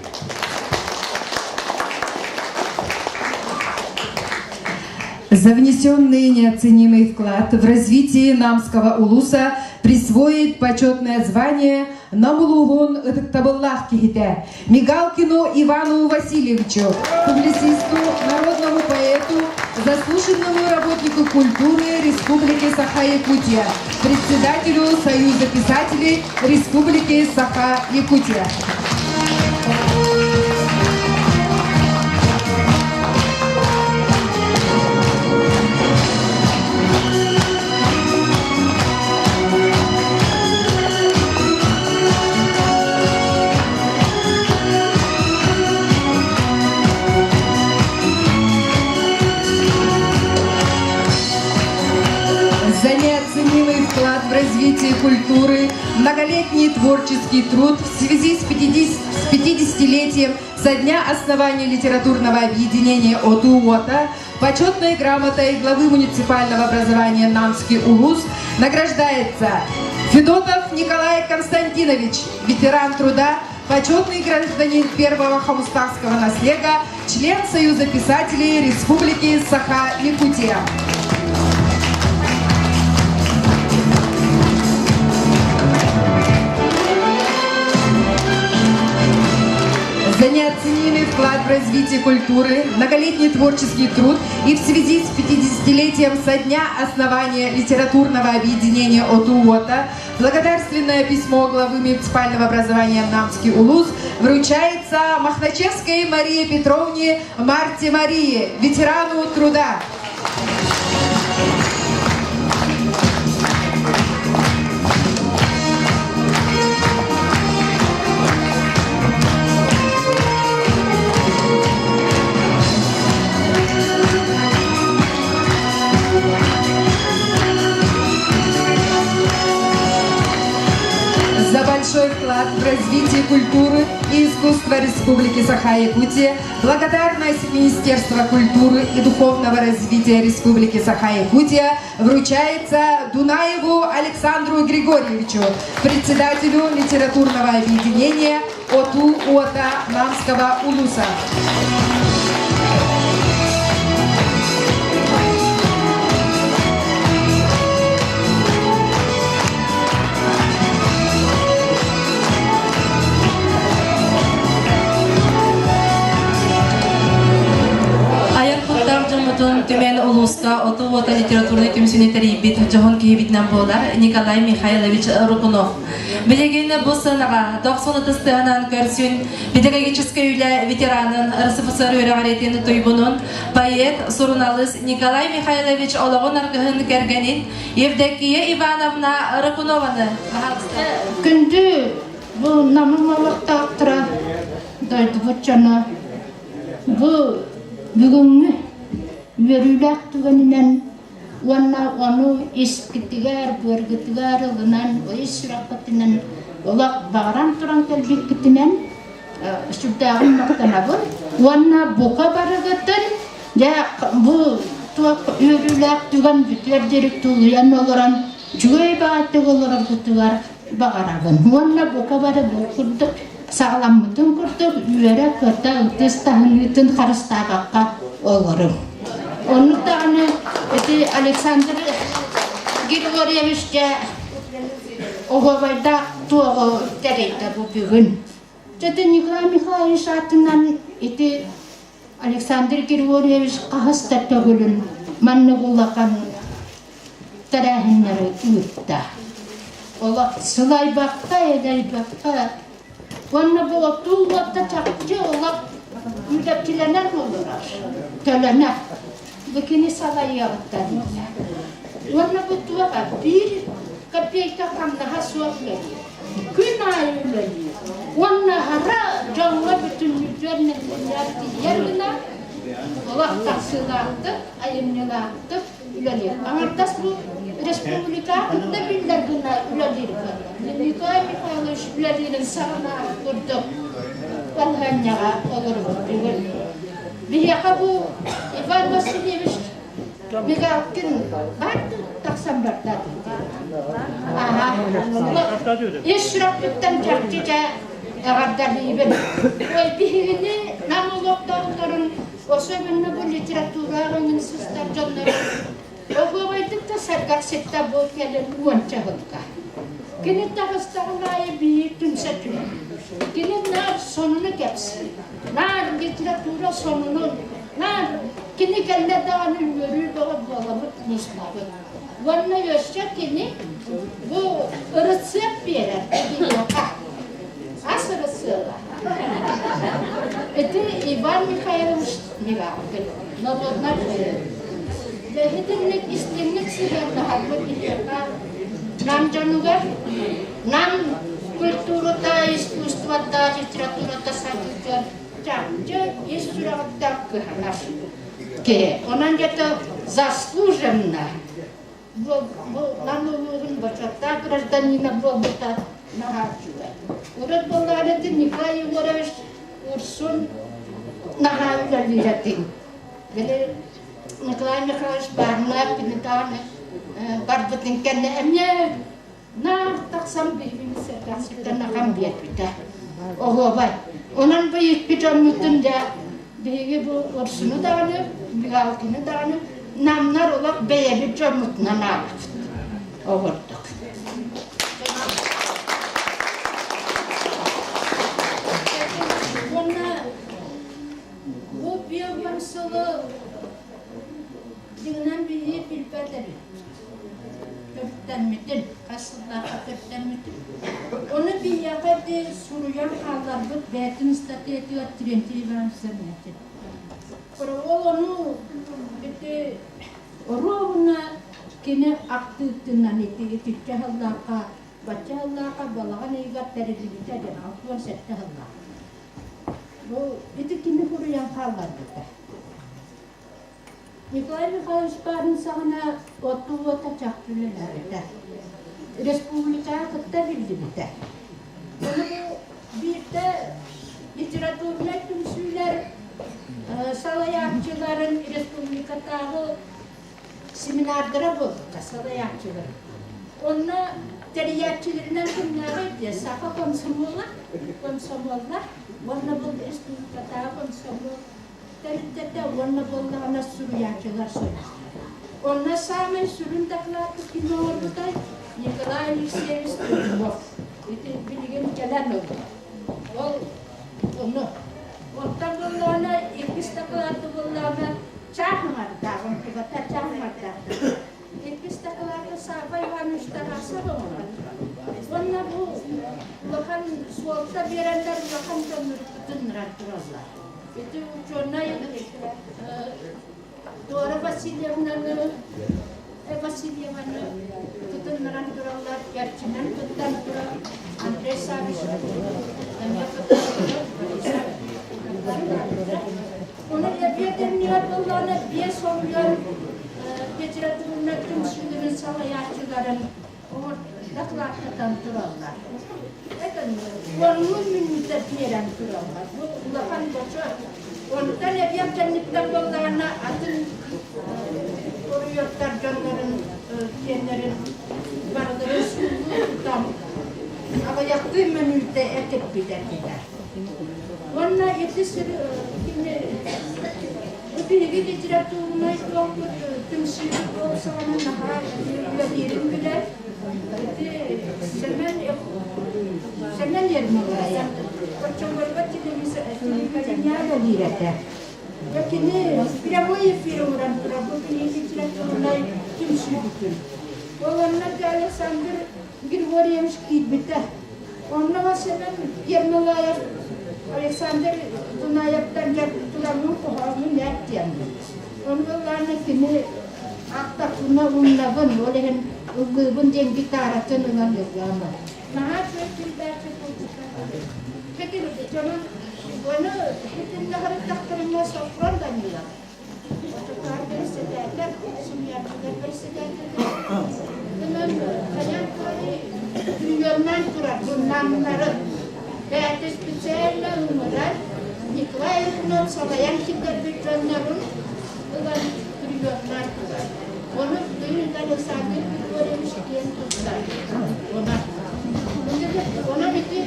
За внесенный неоценимый вклад в развитие Намского улуса присвоит почетное звание Намулугун ытыктабыллаах киһитэ Мигалкину Ивану Васильевичу, публицисту, народному поэту, заслуженному работнику культуры Республики Саха-Якутия, председателю Союза писателей Республики Саха-Якутия. За неоценимый вклад в развитие культуры, многолетний творческий труд в связи с 50-летием со дня основания литературного объединения ОТУОТа почетной грамотой главы муниципального образования Намский Улус награждается Федотов Николай Константинович, ветеран труда, почетный гражданин первого Хомустахского наслега, член Союза писателей Республики Саха-Якутия. За неоценимый вклад в развитие культуры, многолетний творческий труд и в связи с 50-летием со дня основания литературного объединения ОТУОТа благодарственное письмо главы муниципального образования Намский Улус вручается Махначевской Марии Петровне Марте Марии, ветерану труда. За большой вклад в развитие культуры и искусства Республики Саха-Якутия благодарность Министерства культуры и духовного развития Республики Саха-Якутия вручается Дунаеву Александру Григорьевичу, председателю литературного объединения ОТУ ОТА Намского Улуса. Айар куттаах дьоммутун түмэн улууска оту уота литературнай түмсүүнү тэрийбит дьоһун киһибитинэн буолар Николай Михайлович Рукунов. Билигин бу сыанаҕа 90 тыһынан көрсүн педагогическай үлэ ветеранын РСФСР үөрэҕириитин туйгунун поэт, суруналыыс Николай Михайлович олоҕун аргыһын кэргэнин Евдокия Ивановна Рыкунованы Күндү бу Намым олохтоохторо, дойдубут дьоно, бу бүгүҥҥү үөрүүлээх түгэнинэн уонна ону искитигэр, быаргытыгар ылынан, ис сүрэххитинэн олох баҕаран туран кэлбиккитинэн сүрдээҕин махтанабын уонна бука барыгытын дьэ бу туох үөрүүлээх түгэн бүтүөр диэри тулуйан олорон үчүгэй баҕайытык олороргутугар баҕарабын уонна бука бары бу курдук саҕаламмытын курдук үөрэ-көтө ытыс таһыныытын харыстаабакка олоруҥ. Оннук даҕаны ити Александр Григорьевич дьэ оһуобайдаах туоҕу тэрийдэ бу бүгүн. Дьэ Николай Михайлович аатынан ити Александр Григорьевич хаһыс да төгүлүн маннык улахан тэрээһиннэри ыытта. Олох сылайбакка, элэйбэккэ уонна бу оттуу уотта чахчы олох үлэчилэнэн олорор, төлөнөр. Бу кини салайыаҕыттан Уонна бу туох биир копейка хамнаһа суох үлэлиир. Күн аайы үлэлиир. Уонна аһара дьоҥҥо бүтүннүүтүгэр нэһилиэнньэҕэ тиийэр гына олох тахсыылаахтык, айымньылаахтык үлэлиир. Аҥардас бу республика кытта биллэр гына үлэлиир. Николай Михайлович үлэлиирин саҕана курдук. балаһыанньаҕа олоробут бүгүн. Биһиэхэ бу Иван Васильевич Мигалкин баар тахсан барда. Аха. Ис сүрэхпиттэн чахчы дьэ эҕэрдэлиибин. Ой, биһигини нам олохтоохторун особенно бу литератураҕа өҥүн сыстар дьоннорун Оһуобайдык да сэргэхситтэ бу кэлин уонча сылга. Кини таҕыстаҕын аайы биир түмсэ түһэр. Кини наар сонуну кэпсиир, наар литература сонунун, наар кини кэллэ даҕаны үөрүү бөҕө буолабыт, мустабыт. Уонна өссө кини бу ырысыап биэрэр киһиэхэ. Ас ырысыаба. Ити Иван Михайлович Мигалкин, норуодунай поэт. Итинник истиҥник сыһыаннаһарбыт биһиэхэ Нам дьонугар, Нам культурата, искусствота, литературата сайдыытыгар чахчы ис сүрэҕиттэн кыһанар киһи. Онон где-то заслуженно бу Нам улууһун бочуоттаах гражданина буолбута наһаа үчүгэй. Урут буоллаҕына Николай Егорович Урсун наһаа үлэлиир этиҥ. Били Николай Михайлович баарына кинитааны барбытын кэннэ эмиэ наар тахсан биһигини сэргэхситтэн ахан биэрбитэ. Оһуобай. Онон бу икки дьоммутун дьэ биһиги бу Урсуну даҕаны, Мигалкины даҕаны намнар олох бэйэбит дьоммутунан аабыт. Оҕордук. Уонна бу биогон сылы дьиҥинэн биһиги билбэт эбит. Төрүттэммитин, хас сыллаахха төрүттэммитин. Ону биһиэхэ ити суруйан хаалларбыт бэйэтин ыстатыйатыгар Терентий Иванович Замятин. Ол ону ити Оруобуна кини ахтыытынан ити итиччэ сыллаахха, бачча сыллаахха балаҕан ыйыгар тэриллибитэ диэн 67 сыллаах. Бу ити кини суруйан хаалларбыта. Николай Михайлович баарын саҕана оттуу уота чахчы үлэлээбитэ. Республикаҕа кытта биллибитэ. Ону бу биирдэ литературнай түмсүүлэр салайааччыларын республикатааҕы семинардара буолбута салайааччылар. Онно тэрийээччилэринэн кимнээҕий диye саха комсомола, комсомоллар уонна бұл республикатааҕы комсомол тэрилтэтэ уонна буоллаҕына суруйааччылар союзтара. Онно саамай сүрүн дакылааты ким оҥорбутай? Николай Алексеевич Стручков. Ити билигин кэлэн ылла. Ол ону. Оттон буоллаҕына иккис дакылааты буоллаҕына чааһыҥардаах, онтугата чааһыҥардаах. Иккис дакылааты Савва Иванович Тарасов оҥорор. Уонна бу улахан суолта биэрэннэр улахан дьоннору кытыннаран тураллар. Ити учуонай Дора Васильевнаны, Васильеваны кытыннаран тураллар, Эрчимэн кыттан турар, Андрей Савич эмиэ кыттан Оны эбиэт иннигэр буоллаҕына биэс олуйан литературнай түмсүүлэрин салайааччыларын дакылааттатан тураллар. Уоннуу мүнүүтэ биэрэн тураллар. Бу улахан бочуот. Онтон эбиэт кэнниттэн буоллаҕына атын уруйуоттар дьоннорун киэннэрин барыларын суулуу тутан аҕыйахтыы мүнүүтэ этиппит этилэр. Уонна ити сир кини Бу биһиги литературнай туохпут түмсүүбүт ол саҕана наһаа үлэлиирин билэр. Ити Сэмэн Сэмэн Ермолаев оччолорго телевидение үлэлиир этэ. Дьэ кини прямой эфир оҥорон турар бу биһиги литературнай түмсүүбүтүн. Ол онно Александр Григорьевич киирбитэ. Онно Сэмэн Ермолаев Александр Дунаевтан тураммын хоһоонун эт диэммин. Ону ыллаана кини аахтахпына умнабын, ол иһин ыллыыбын диэн гитаратын ылан ыллаама. Наһаа үчүгэй передача буолбута. Дьонун ону итиннэ харыттахтарына Софрон Данилов Отутаар бэрэссэдээтэл, суруйааччылар бэрэссэдээтэллэрэ. Онон хайаан турары түрүлүөннээн турар бу намнары. Бэйэтэ специально ыҥыран, Николай Иванов салайан киллэрбит дьоннорун ылан приемнаан турар. Ону Дмитрий Александр Григорьевич диэн туттар. Онон онон ити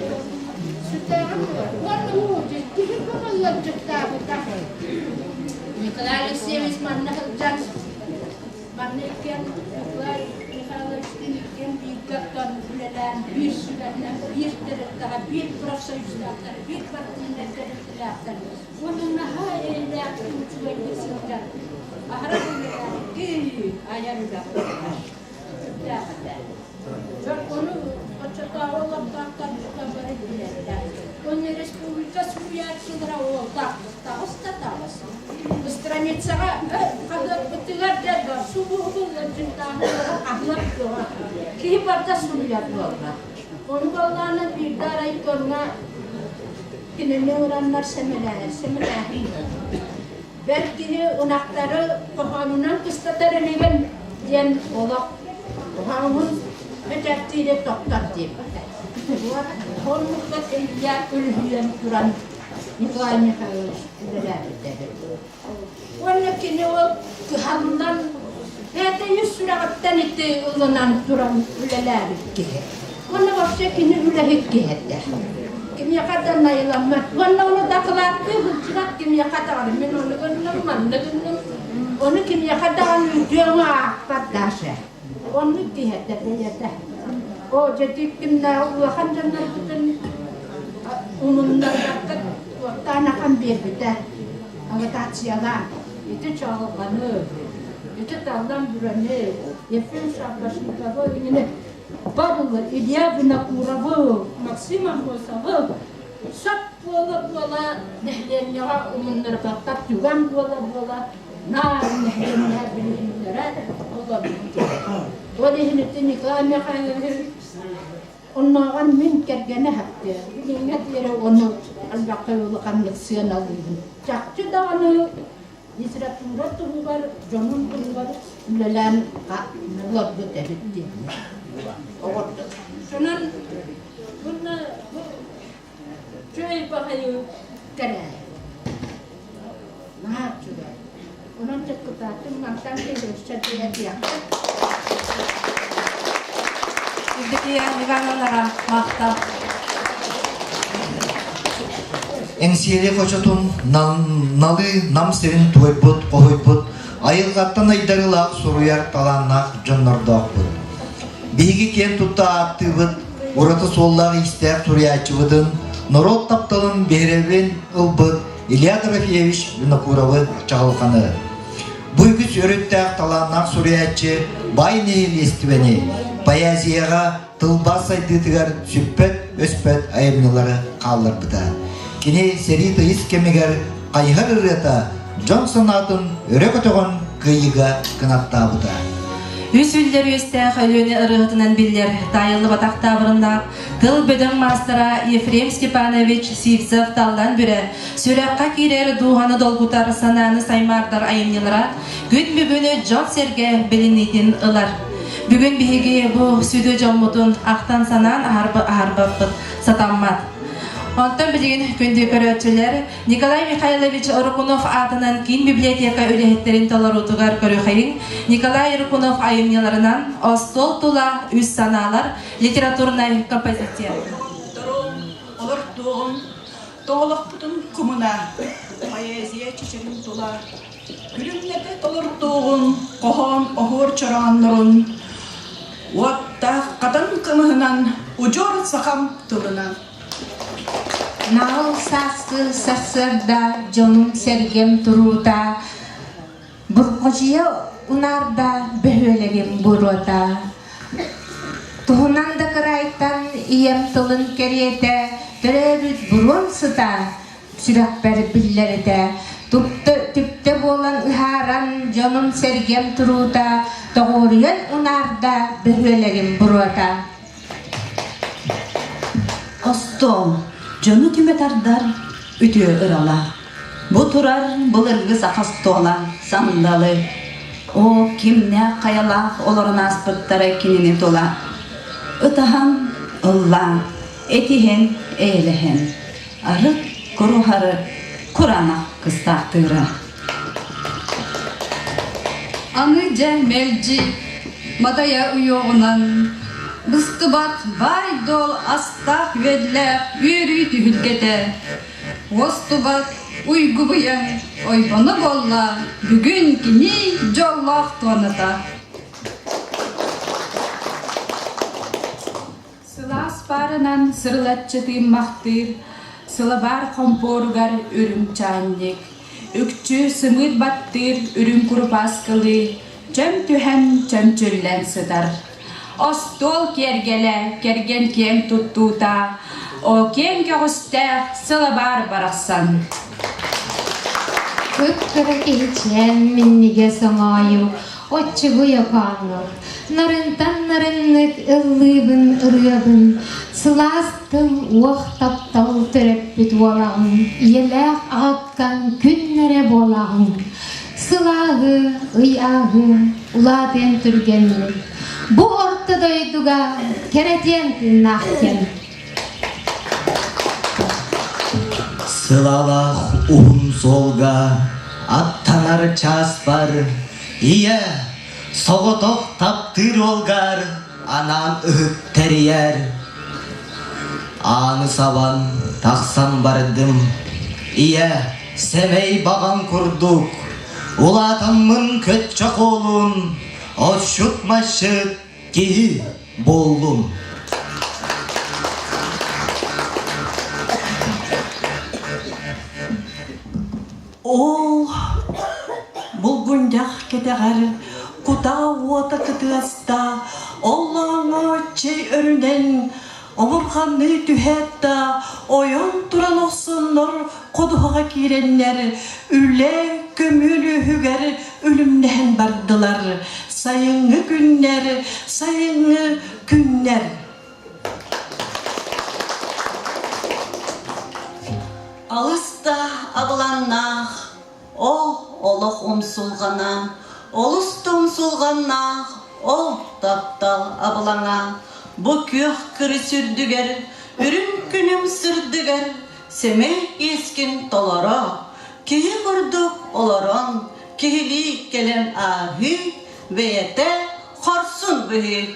сүрдээҕин буолар. Уонна уу киһи көҥүл ыалдьыттаабыта. Николай Алексеевич манна сылдьан Манна иккиэн Николай Михайловичтыын иккиэн бииргэ оттон үлэлээн, биир сүбэннэн, биир тэрилтэҕэ, биир профсоюзтаахтар, биир партийнай тэрилтэлээхтэр. Уонна наһаа эйэлээхтик, үчүгэйдик сылдьар. Аһара үлэлээхтик айар үлэ сүрдээх этэ. Дьон ону оччотооҕу олохтоохтор бука бары билэллэр. Уонна республика суруйааччылара уоллаах таҕыс да таҕыс. Страницаҕа хаһыаппытыгар да субу-убу ыалдьыттааһыннара хаһыат бөҕө. Киһи барыта суруйар буолла. Ону буоллаҕына биирдэ арай дьоҥҥо кинини ыраннар сэмэлээһин сэмэлээһин Бэрт киһи ынахтары хоһоонунан кыстатар инигин диэн олох хоһоонун бэчээттиирэ тохтор диэбитэ. Оннукка Илья үлүһүйэн туран Николай Михайлович үлэлээбитэ. Уонна кини ол кыһаллан бэйэтэ үс сүрэҕиттэн ити ылынан туран үлэлээбит киһи. Уонна вообще кини үлэһит киһи этэ. Кимиэхэ да найыламмат. Уонна ону дакылааттыы сылдьыбат кимиэхэ даҕаны. Мин ону гынным, манна гынным. Ону кимиэхэ даҕаны үтүөҥү аахпат даже. Оннук киһи этэ бэйэтэ. Оо, дьэ кимнээх улахан дьоннорбутун умуннарбакка туохтаан ахан биэрбитэ. Агитациялаан. Ити чаҕылҕаны, ити таллан бүрэни, Ефим Шапошниковы иҥини Павлы, Илья Винокуровы, Максим Аммосовы сөп буола-буола нэһилиэнньэҕэ умуннарбаттар түгэн буола-буола наар нэһилиэнньэ билиһиннэрэ олорбут. Ол иһин ити Николай Михайлович оннооҕор мин кэргэнэ хаптыа. Билиҥҥэ диэри ону элбэххэ улаханнык сыаналыыбын. Чахчы даҕаны литература туһугар, дьонун туһугар үлэлээн олорбут эбит диэн оҕордум. Шунан bunна бу үчүгэй баҕайы тэрээһин. Наһаа үчүгэй. Онон дьокутаатым мантан кэлиэхчэ диэххэ. Евдокия Ивановнаҕа махтал. Эҥсиэли хочотун налыы нам сирин туойбут, хоһуйбут, айылҕаттан айдарыылаах суруйар талааннаах дьоннордоохпут. Биһиги киэн тутта ааттыыбыт, ураты суоллаах-иистээх суруйааччыбытын, норуот тапталын биһирэбин ылбыт Илья Дорофеевич Винокуровы чаҕылханы. Бу үгүс өрүттээх талааннаах суруйааччы баай нэһилиэстибэни поэзияҕа тылбаас сайдыытыгар сүппэт-өспөт айымньылары хаалларбыта. Кини сэрии тыйыс кэмигэр хайыһар ырыата дьон санаатын өрө көтөҕөн кыайыыга кынаттаабыта. Үс үллэр үөстээх Өлүөнэ ырыаһытынан биллэр таайыллыбатах таабырыннаах тыл бөдөҥ маастара Ефрем Степанович Сивцев Таллан Бүрэ сүрэххэ киирэр дууһаны долгутар санааны саймаардар айымньылара күн бүгүнү дьон-сэргэ билиниитин ылар. Бүгүн биһиги бу сүдү дьоммутун ахтан-санаан аһарбаппыт сатаммат. Онтон билигин күндү көрөөччүлэр Николай Михайлович Рыкунов аатынан киин библиотека үлэһиттэрин толоруутугар көрүхэйиҥ Николай Рыкунов айымньыларынан «Остуол тула үс санаалар» литературнай композиция. Олортуоҕум, тоҕолохпутун кумуна, поэзия чэчирин тула Күлүмнэтэ толортуоҕун хоһоон оһуор чорооннорун уоттаах хатан кымыһынан удьуор сахам тылынан. Наҕыл сааскы сарсыарда дьонум-сэргэм туруута Бурҕадьыйа унаарда бөһүөлэгим буруота Туһунан да кыраайтан ийэм тылын кэриэтэ төрөөбүт буруом сыта сүрэхпэр биллэр этэ. Түптэ буолан ыһааран, дьонум-сэргэм туруута, тоҕуоруйан унаарда бөһүөлэгим буруота. Остуол дьону түмэ тардар үтүө ырала. Бу турар былыргы саха остуола сандалы. Оо, кимнээх хайалаах олорон ааспыттара кинини тула. Ытаһан ыллаа, этиһэн эйэлэһэн, арыт куруһары кураанах кыстаахтыыра. Аны дьэ мэлдьи матайа уйуоҕунан быстыбат баай-дуол астаах-үөллээх үөрүү түһүлгэтэ уостубат уйгу-быйаҥ ойбоно буолла бүгүн кини дьоллоох туоната. Сылаас паарынан сырылаччы тыыммахтыыр, сылабаар хомпуоругар үрүҥ чаанньык, үкчү сымыыт баттыыр үрүҥ курупааскылыы чөм түһэн чөмчүллэн сытар. Остуол киэргэлэ, кэргэн киэҥ туттуута, о киэҥ көҕүстээх сылабаар барахсан. Кып-кыра киһичээн минньигэс оҥоойук, оччугуй окооннук, нарынтан нарыннык ыллыыбын ырыабын, сылаас тыл уох таптал төрөппүт уолаҕын, ийэлээх аҕаккаҥ күннэрэ буолаҕын. Сылааһы, ый ааһы, улаатыан түргэнник, бу орто дойдуга кэрэтиэн тыыннаах кэм. Сылалаах уһун суолга аттанар чааспар ийэ соҕотох таптыыр уолгар анаан ыһык тэрийэр. Ааны сабан тахсан бардым ийэ сэмэй баҕам курдук улаатаммын көччөх уолун отчут-масчыт киһи буоллум. Ол булгунньах кэтэҕэр кутаа уота кытыаста, оллооҥҥо чэй өрүнэн омурҕанныы түһээт да, ойон туран охсоннор ходуһаҕа киирэннэр үлэ көмүөл үөһүгэр үлүмнэһэн бардылар. Сайыҥҥы күннэр, сайыҥҥы күннэр. Алыс да абыланнаах, ол олох умсулҕана, олус да умсулҕаннаах, ол таптал абылаҥа. Бу күөх кырыс үрдүгэр, үрүҥ күнүм сырдыгар сэмэй иэскин толоро, киһи курдук олорон, киһилии кэлэн ааһыы, бэйэтэ хорсун быһыы.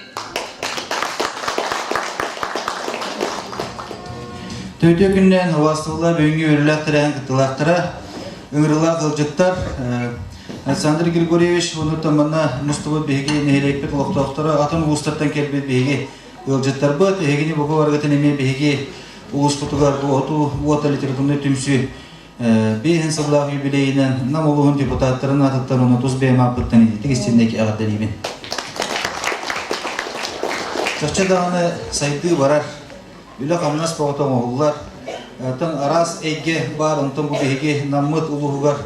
Төтө күннээн убаастабыллаах бүгүҥҥү үөрүүлээх тэрээһин кыттыылаахтара, ыҥырыылаах ыалдьыттар Александр Григорьевич онуттан манна мустубут биһиги нэһилиэкпит олохтоохторо, атын улуустартан кэлбит биһиги ыалдьыттарбыт, эһигини бука барыгытын эмиэ биһиги улууспутугар бу отуу уота литературнай түмсүү биэһин сыллаах юбилейинэн Нам улууһун депутаттарын аатыттан уонна тус бэйэм ааппыттан ититик истинник эҕэрдэлиибин. Чахчы даҕаны сайдыы барар, үлэ-хамнас бөҕөтө оҥоһуллар. Оттон араас эйгэ баар, онтон бу биһиги Наммыт улууһугар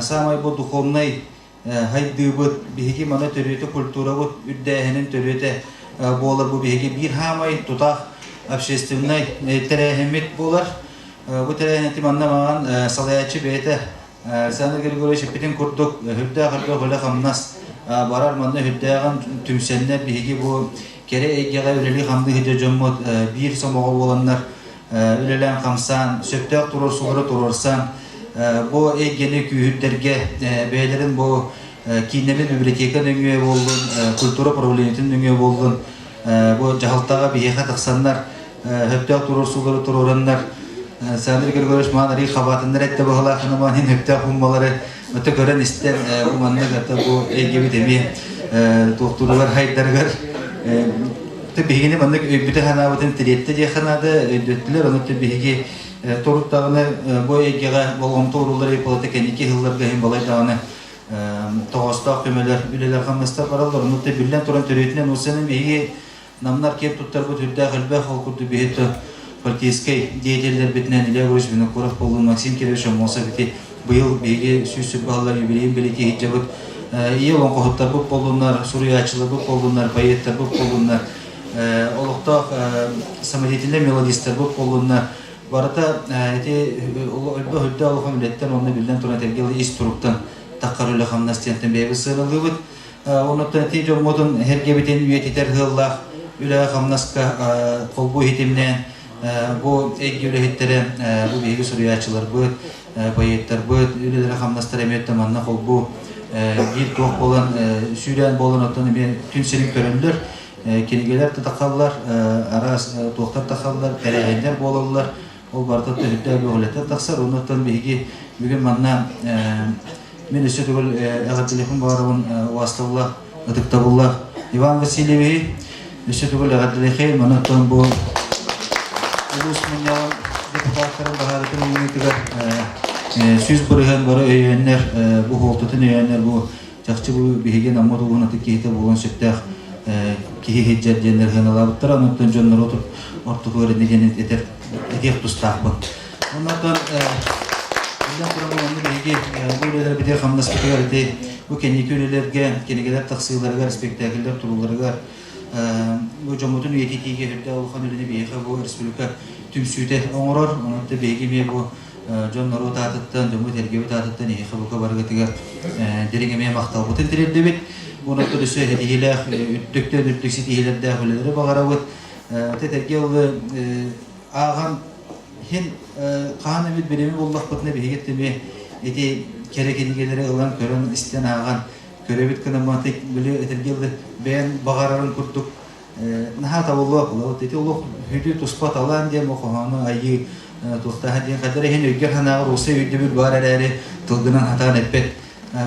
саамай бу духовнай хайдыыбыт, биһиги маны төрүөтэ культурабыт үрдээһинин төрүөтэ буолар бу биһиги биир хаамай тутаах общественнай тэрээһиммит буолар. Бу тэрээһини манна маҕан салайааччы бэйэтэ Александр Григорьевич эппитин курдук үрдээх элбэх үлэ-хамнас барар манна үрдээҕин түмсэннэр биһиги бу кэрэ эйгэҕэ үлэлии-хамныы сылдьар дьоммут биир сомоҕо буоланнар үлэлээн-хамсаан, сөптөөх туруорсуулары туруорсан, бу эйгэни күүһүрдэргэ бэйэлэрин бу кииннэммит библиотека нөҥүө буоллун, культура управлениетын нөҥүө буоллун, бу дьаһалтаҕа биһиэхэ тахсаннар, сөптөөх туруорсуулары туруораннар, Александр Григорьевич маан арый хабаатыннар этте баһылаах маан иһин сөптөөх уммалары өтө көрөн истэн бу маннык ата бу эйгэбит эмиэ туохтууругар хайдарыгар биһигини маннык өйбүтэ санаабытын тириэттэ диэххэ наада өйдөттүлэр ону биһиги торуттаҕына бу эйгэҕэ болҕомто ууруллар палата кэнники ыһылларга иһин балай даҕаны тоҕоостоох көмөлөр үлэлэр хамнастар бараллар ону биллэн туран төрүөтүнэн уусанан биһиги Намнар киэп туттарбыт үрдээх элбэх ол курдук биһи партийскай деятеллэрбитинэн Илья Егорович Винокуров буоллун, Максим Кирович Аммосов ити быйыл биһиги 100 баллар юбилейин бэлиэтии сылдьабыт. Ийэ олоҥхоһуттарбыт буоллуннар, суруйааччыларбыт буоллуннар, поэттарбыт буоллуннар, олохтоох самодеятельнай мелодистарбыт буоллуннар, барыта ити элбэх үрдээх улахан үлэттэн уонна биллэн туран этэргэ ис туруктан таххар үлэ-хамнас диэнтэн бэйэбит сыаналыыбыт. Онуттан ити дьоммутун сэргэбитин үйэтитэр ыаллаах үлэҕэ-хамнаска холбуу иһитимнээн Бу эйгэ үлэһиттэрэ, бу биһиги суруйааччыларбыт, поэттарбыт үлэлэрэ-хамнастара эмиэ манна холбуу биир туох буолан сүүрээн буолан оттон эмиэ күн сирин көрөллөр, кинигэлэр тахаллар, араас туохтар тахаллар, тэрээһиннэр буолаллар. Ол барыта төһүтэ бөҕүлэтэ тахсар. Оннуттан биһиги бүгүн манна мин өссө төгүл эҕэрдэлиэхпин баҕарабын убаастабыллаах, ытыктабыллаах Иван Васильевиһи өссө төгүл эҕэрдэлиэхэй. Манаттан бу улуус мунньаҕын депутаттарын баһаарытын ылыныытыгар 100% бары өйөөннөр, бу хуолтатын өйөөннөр бу чахчы бу биһиги наммыт улууһун ытык киһитэ буолуон сөптөөх киһи иһирдьэр диэннэр сыаналаабыттара. Онуттан дьоннору ортотугар иннэ диэн этэр этиэх тустаахпын. Оннуттан биллэн туран онно биһиги бу үлэлэрбитигэр хамнаспытыгар ити бу кэнники үлэлэргэ кинигэлэр тахсыыларыгар, спектакльлэр турууларыгар бу дьоммутун үйэтитиигэ үрдээх улахан үлэни биһиэхэ бу республика түмсүүтэ оҥорор. Онон биһиги эмиэ бу дьон норуот аатыттан, дьоммут эргэбит аатыттан эһиэхэ бука барыгытыгар дириҥ эмиэ махталбытын тириэрдэбит. Уонна өссө ситиһиилээх, үрдүктэн үрдүк ситиһиилэрдээх үлэлэри баҕарабыт. Тэтэргэ ылы ааҕан хин хаһан эмит бириэмэ буллахпытына биһиги эмиэ ити кэрэ кинигэлэри ылан көрөн истэн ааҕан көрөбүт гына били этэргэ ылы бэйэн баҕарарын курдук наһаа табыллыбат буолар. Ити олох хүдү туспа талаан диэн бу хоһоону айыы туохтааһын диэн хайдах иһин өйгөр-санааҕар уопсай өйдөбүл баар эрээри тылгынан хатаан эппэт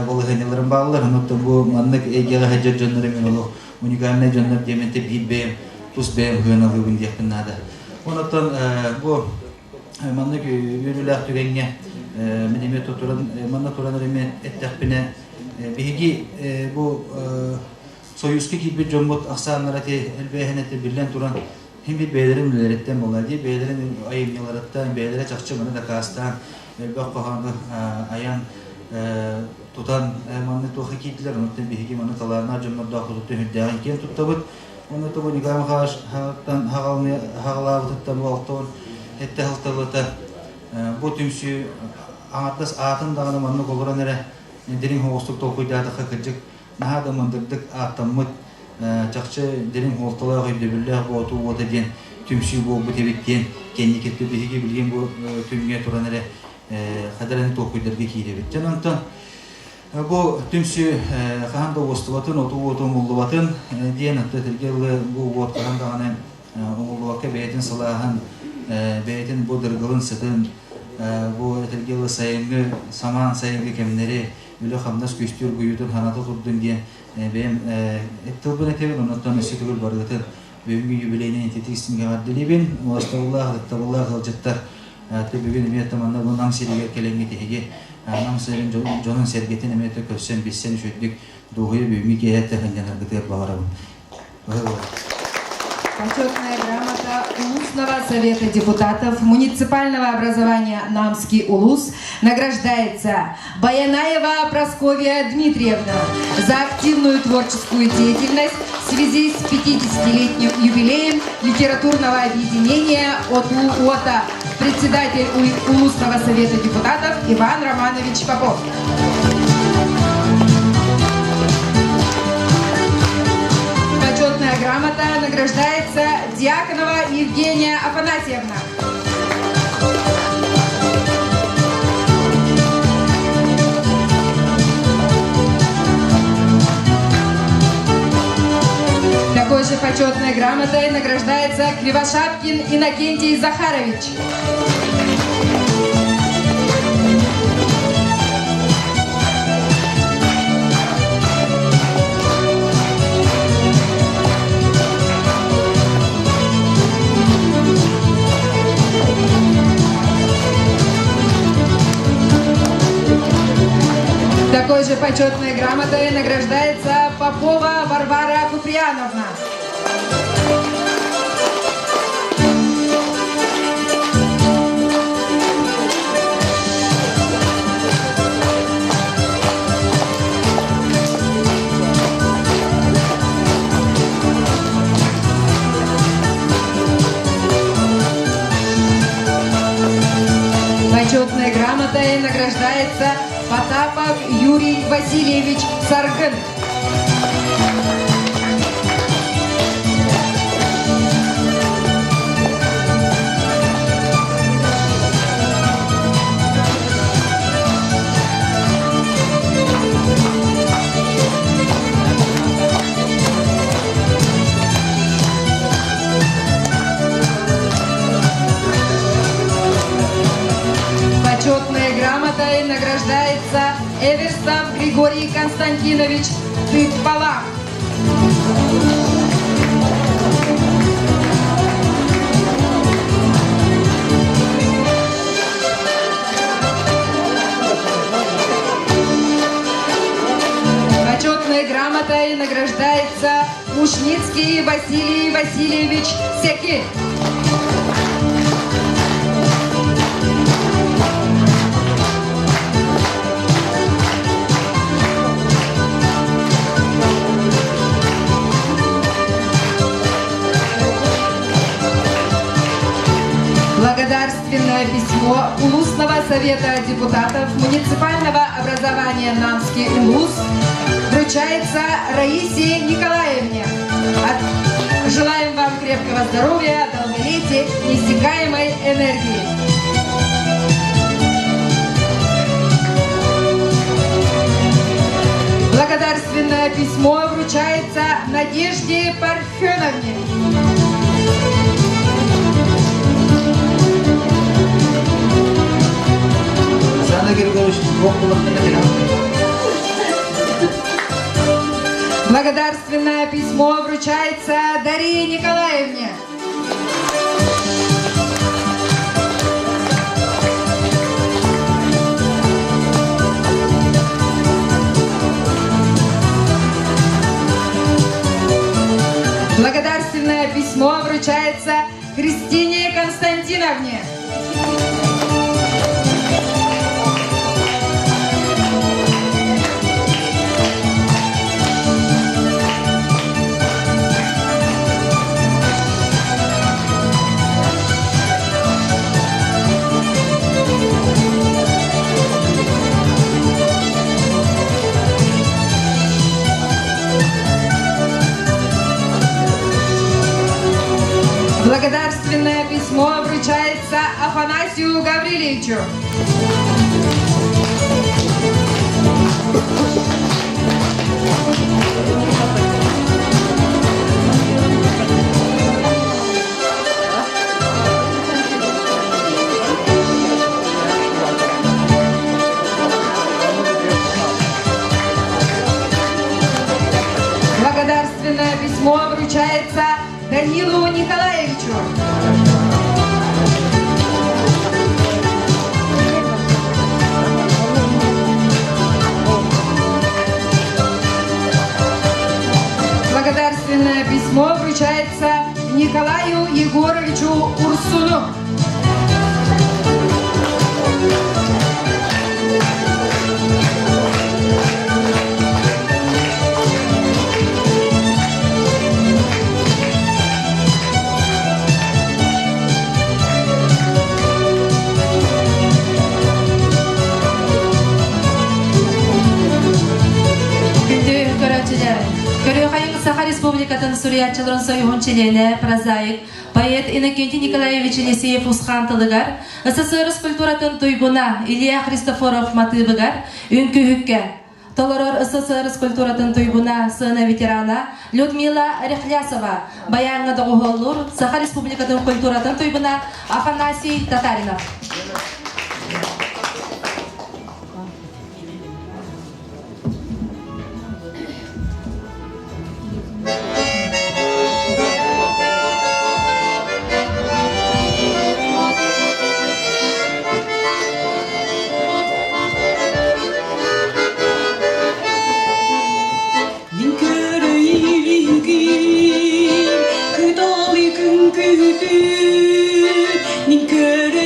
балаһыанньаларым бааллар. Онон бу маннык эйгэҕэ сылдьар дьоннор мин олох уникальнай дьоннор диэмэн биир бэйэм тус бэйэм сыаналыыбын диэхпин наада. Онон бу маннык үөрүүлээх түгэҥҥэ мин эмиэ туран манна туран эмиэ эттэхпинэ биһиги бу Союзка киирбит дьоммут ахсааннара ити элбээһин этэ биллэн туран хин бир бэйэлэрин үлэлэриттэн буолла дии бэйэлэрин айымньыларыттан бэйэлэрэ чахчы маны дакаастаан элбэх хоһоону айан тутан манны туохха киирдилэр онуттан биһиги маны талааннаах дьоннордоохпутуттан үрдээҕин киэн туттабыт уонна тобу Николай Михайлович хаҕалаабытыттан бу алтон этте халталыта бу түмсүү аҥардас аатын даҕаны маннык олорон эрэ дириҥ соҕустук толкуйдаатахха кырдьык наһаа да мындырдык ааттаммыт чахчы дириҥ суолталаах өйдөбүллээх боотуу уота диэн түмсүү буолбут эбит диэн кэнникитти биһиги билигин бу күҥҥэ туран эрэ хадараны толкуйдарга киирэбит. Дьон онтон бу түмсүү хаһан да уостубатын, оту уоту умуллубатын диэн отто этэргэ дылы бу уот хаһан даҕаны умуллубакка бэйэтин сылааһын, бэйэтин бу дыргылын сытын, бу этэргэ дылы сайыҥҥы самаан сайыҥҥы кэмнэри үлэ-хамнас күстүүр буйуутун ханата турдун диэн бэйэм тылбын этэбин, оннуттан өссө төгүл барыгытын бүгүҥҥү юбилейнай ититик истиҥ эҕэрдэлиибин. Уостабыллаах, ытыктабыллаах ыалдьыттар бүгүн эмиэ манна бу Нам сиригэр кэлэҥҥит эһиги Нам сирин дьонун-сэргэтин эмиэ көрсөн, билсэн үчүгдүк дуоһуйа бүгүҥҥү киэһэ сынньанаргытыгар баҕарабын. Почетная грамота Улусного совета депутатов муниципального образования Намский Улус награждается Баянаева Прасковья Дмитриевна за активную творческую деятельность в связи с 50-летним юбилеем литературного объединения ОТУ-ОТА, председатель Улусного совета депутатов Иван Романович Попов. Почетная грамота награждается Дьяконова Евгения Афанасьевна. Такой же почетной грамотой награждается Кривошапкин Иннокентий Захарович. Такой же почетной грамотой награждается Попова Варвара Куприяновна. Почетной грамотой награждается Потапов Юрий Васильевич Саргын. грамотой награждается Эверстов Григорий Константинович Тыппала. Почетной грамотой награждается Мушницкий Василий Васильевич Секи. Благодарственное письмо Улусного совета депутатов муниципального образования Намский Улус вручается Раисе Николаевне. От... Желаем вам крепкого здоровья, долголетия, неиссякаемой энергии. Благодарственное письмо вручается Надежде Парфеновне. Александр Григорьевич, Благодарственное письмо вручается Дарье Николаевне. Благодарственное письмо вручается Кристине Константиновне. Благодарственное письмо вручается Афанасию Гаврилевичу. Благодарственное письмо вручается Данилу Николаевичу. Благодарственное письмо вручается Николаю Егоровичу Урсуну. Күндү көрөөччүлэр, Көрүөхайыҥ Саха Республикатын суруйааччыларын союһун чилиэнэ, прозаик, поэт Иннокентий Николаевич Елисеев Усхан тылыгар, СССР культуратын туйгуна Илья Христофоров матыыбыгар үҥкүүһүккэ толорор СССР культуратын туйгуна сцена ветерана Людмила Рехлясова, баяҥҥа доҕуһуоллуур Саха Республикатын культуратын туйгуна Афанасий Татаринов. Мин көрө илигим, кыталы күн күтүн, Мин көрө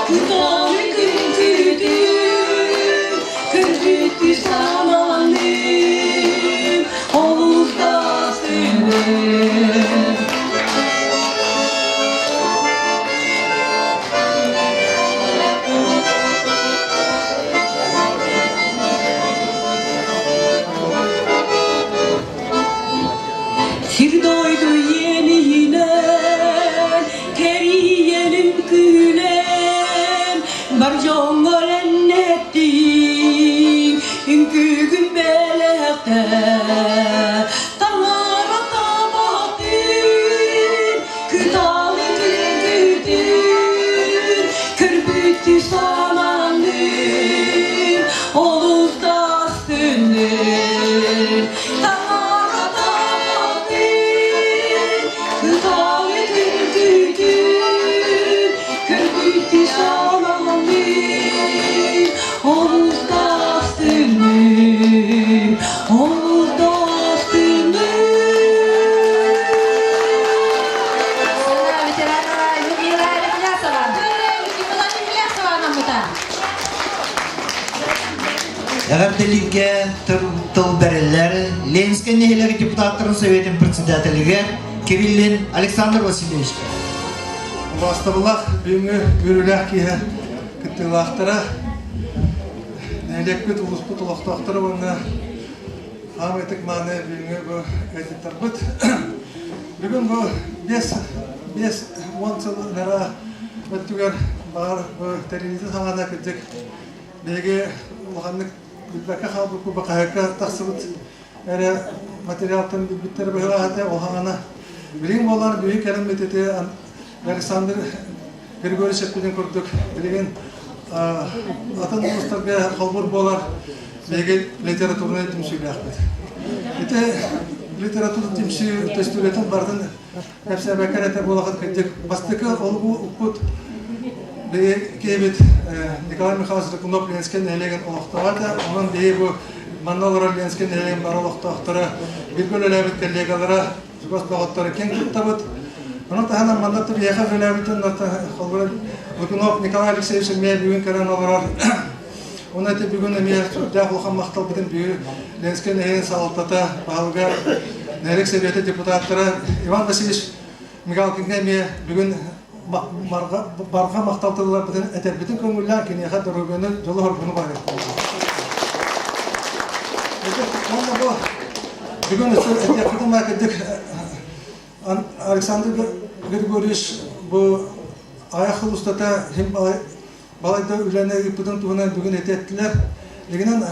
Кыталы күн көрбүтү сананым, олус да астынным. Сир дойду иэнинэн, кэрийэним күнэн, бар дьоҥҥор эннэттиҥ, үҥкүүгүн бэлэхтээ. Таҥара табаһытын, кыталы күндүтүн, көрбүтү сананым, олус да астынным. Таҥара табаһытын, кыталы күндүтүн, көрбүтү сананым, олус да астынным, олус да астынным. Ветеранова Людмила Михлясова. Людмила Михлясова намыта. Эҕэрдэлииргэ тыл бэриллэр Ленскэй нэһилиэк депутаттарын советын председателигэр Кириллин Александр Васильевичка. Убаастабыллаах бүгүҥҥү үөрүүлээх киэһэ кыттыылаахтара, нэһилиэкпит, улууспут олохтоохторо уонна хаамай ытык мааны бүгүҥҥү бу ыалдьыттарбыт. Бүгүн бу 5, 50 сыл анараа өттүгэр баар бу тэрийиитин саҕана кырдьык биһиги улаханнык билбэккэ хаалбыппыт бу хаһыакка тахсыбыт эрэ материалтан билбиттэрэ быһыылаах этэ ол хаҥана билигин буоллар биһиги кэлэммит ити Александр Григорьевич эппитин курдук билигин атын улуустарга холбур буолар биһиги литературнай түмсүүлээхпит. Ити литература түмсүү төстүүлэтин барытын кэпсээбэккэ эрэ буолахыт кырдьык бастакы олугу укпут киһибит Николай Михайлович Рыкунов Ленскэй нэһилиэгин олохтооҕо этэ. Онон биһиги бу манна олорор Ленскэй нэһилиэгин бары олохтоохторо, бииргэ үлэлээбит коллегалара, чугас доҕотторо киэн туттабыт. Ону таһынан манна биһиэхэ үлэлээбитин холобура Лукунов Николай Алексеевич эмиэ бүгүн кэлэн олорор. Оны эти бүгүн эмиэ сүрдээх улахан махталбытын бүгүн Ленскэй нэһилиэгин салалтата, баһылыга, нэһилиэк сэбиэтэ депутаттара Иван Васильевич Мигалкиҥҥа эмиэ бүгүн барҕа махтал тылларбытын этэрбитин көҥүллээн киниэхэ доруобуйаны, дьолу-соргуну баҕарыахпыт. Уонна бу бүгүн өссө этиэхпитин баа кырдьык Александр Григорьевич бу аҕыйах сыл устата иһин балайда үлэни ыыппытын туһунан бүгүн этиэттилэр. Дигинэн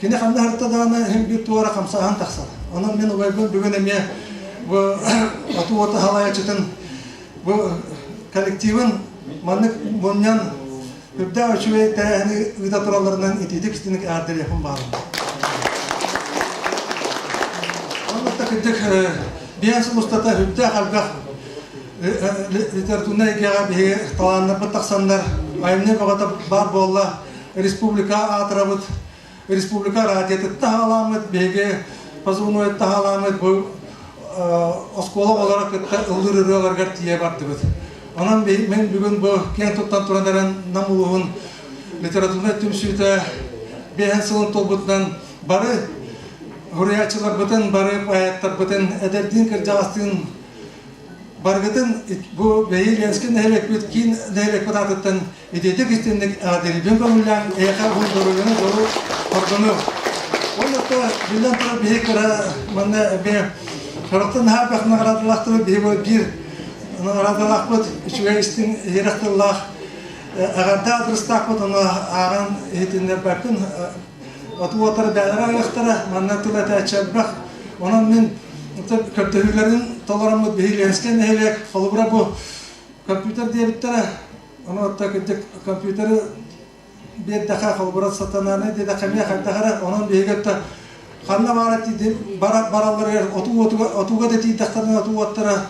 кини ханна сырытта даҕаны иһин биир туора хамсааһын тахсар. Онон мин убайбын бүгүн эмиэ бу оту уота халайааччытын бу коллективын маннык мунньан үрдээх үчүгэй тэрээһини ыыта туралларынан итиитик истиник эҕэрдэлиэхпин баҕарабын. Онно кырдьык биэн сыл устата үрдээх элбэх литературнай эйгэҕэ биһиги талааннарбыт тахсаннар айымньы бөҕөтө баар буолла. Республика аатырабыт, республика радиотытта хаалааммыт, биһиги позывнойутта хаалааммыт бу оскуола оҕолоро кытта ыллыыр ырыаларыгар тиийэ бардыбыт. Онон мен бүгүн бу киэн туттан туран эрэн Нам улууһун литературнай түмсүүтэ биэһэн сылын туолбутунан бары суруйааччыларбытын, бары поэттарбытын эдэрдиин кырдьаҕастыын барыгытын бу бэйи Ленскэй нэһилиэкпит киин нэһилиэкпит аатыттан итиитик истинник эҕэрдэлиибин көҥүллээн эйиэхэ уһун доруобуйаны дьолу хоргуну. Ол отто биллэн турар биһи кыра манна эмиэ сорохтон наһаа элбэх наҕараадалаахтары биһи бу биир наҕараадалаахпыт үчүгэй истиҥ иһирэх тыллаах эҕэрдэ адрестаахпыт ону ааҕан иһитиннэрбэппин оту уотара бээлэрэ аҕыйахтара манна тыл этээччи элбэх онон мин көрдөһүүлэрин толороммут биһи Ленскэй нэһилиэк холобура бу компьютер диэбиттэрэ ону отто кырдьык компьютеры биэрдэхэ холобура сатанааны диэтэххэ эмиэ хайдах эрэ онон биһиги отто ханна баара баралларыгар отууга да тиийдэхтэринэ отуу уоттара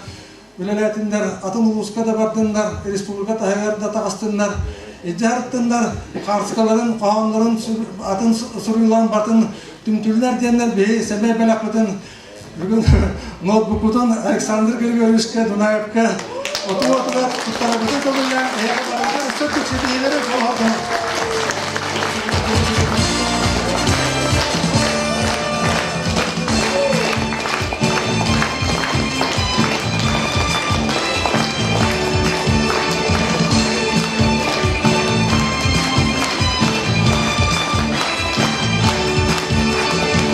үлэлээтиннэр, атын улууска да бардыннар, республика таһыгар да таҕыстыннар, илдьэ сырыттыннар, хаартыскаларын, хоһооннорун атын суруйулаан батын түмтүллэр диэннэр биһи сэмэй бэлэхпитин бүгүн ноутбукпутун Александр Григорьевичка Дунаевка отуу отугар туттарабытын көҥүллээн эһиэхэ барытын. Өссө ситиһиилэри оһордоно.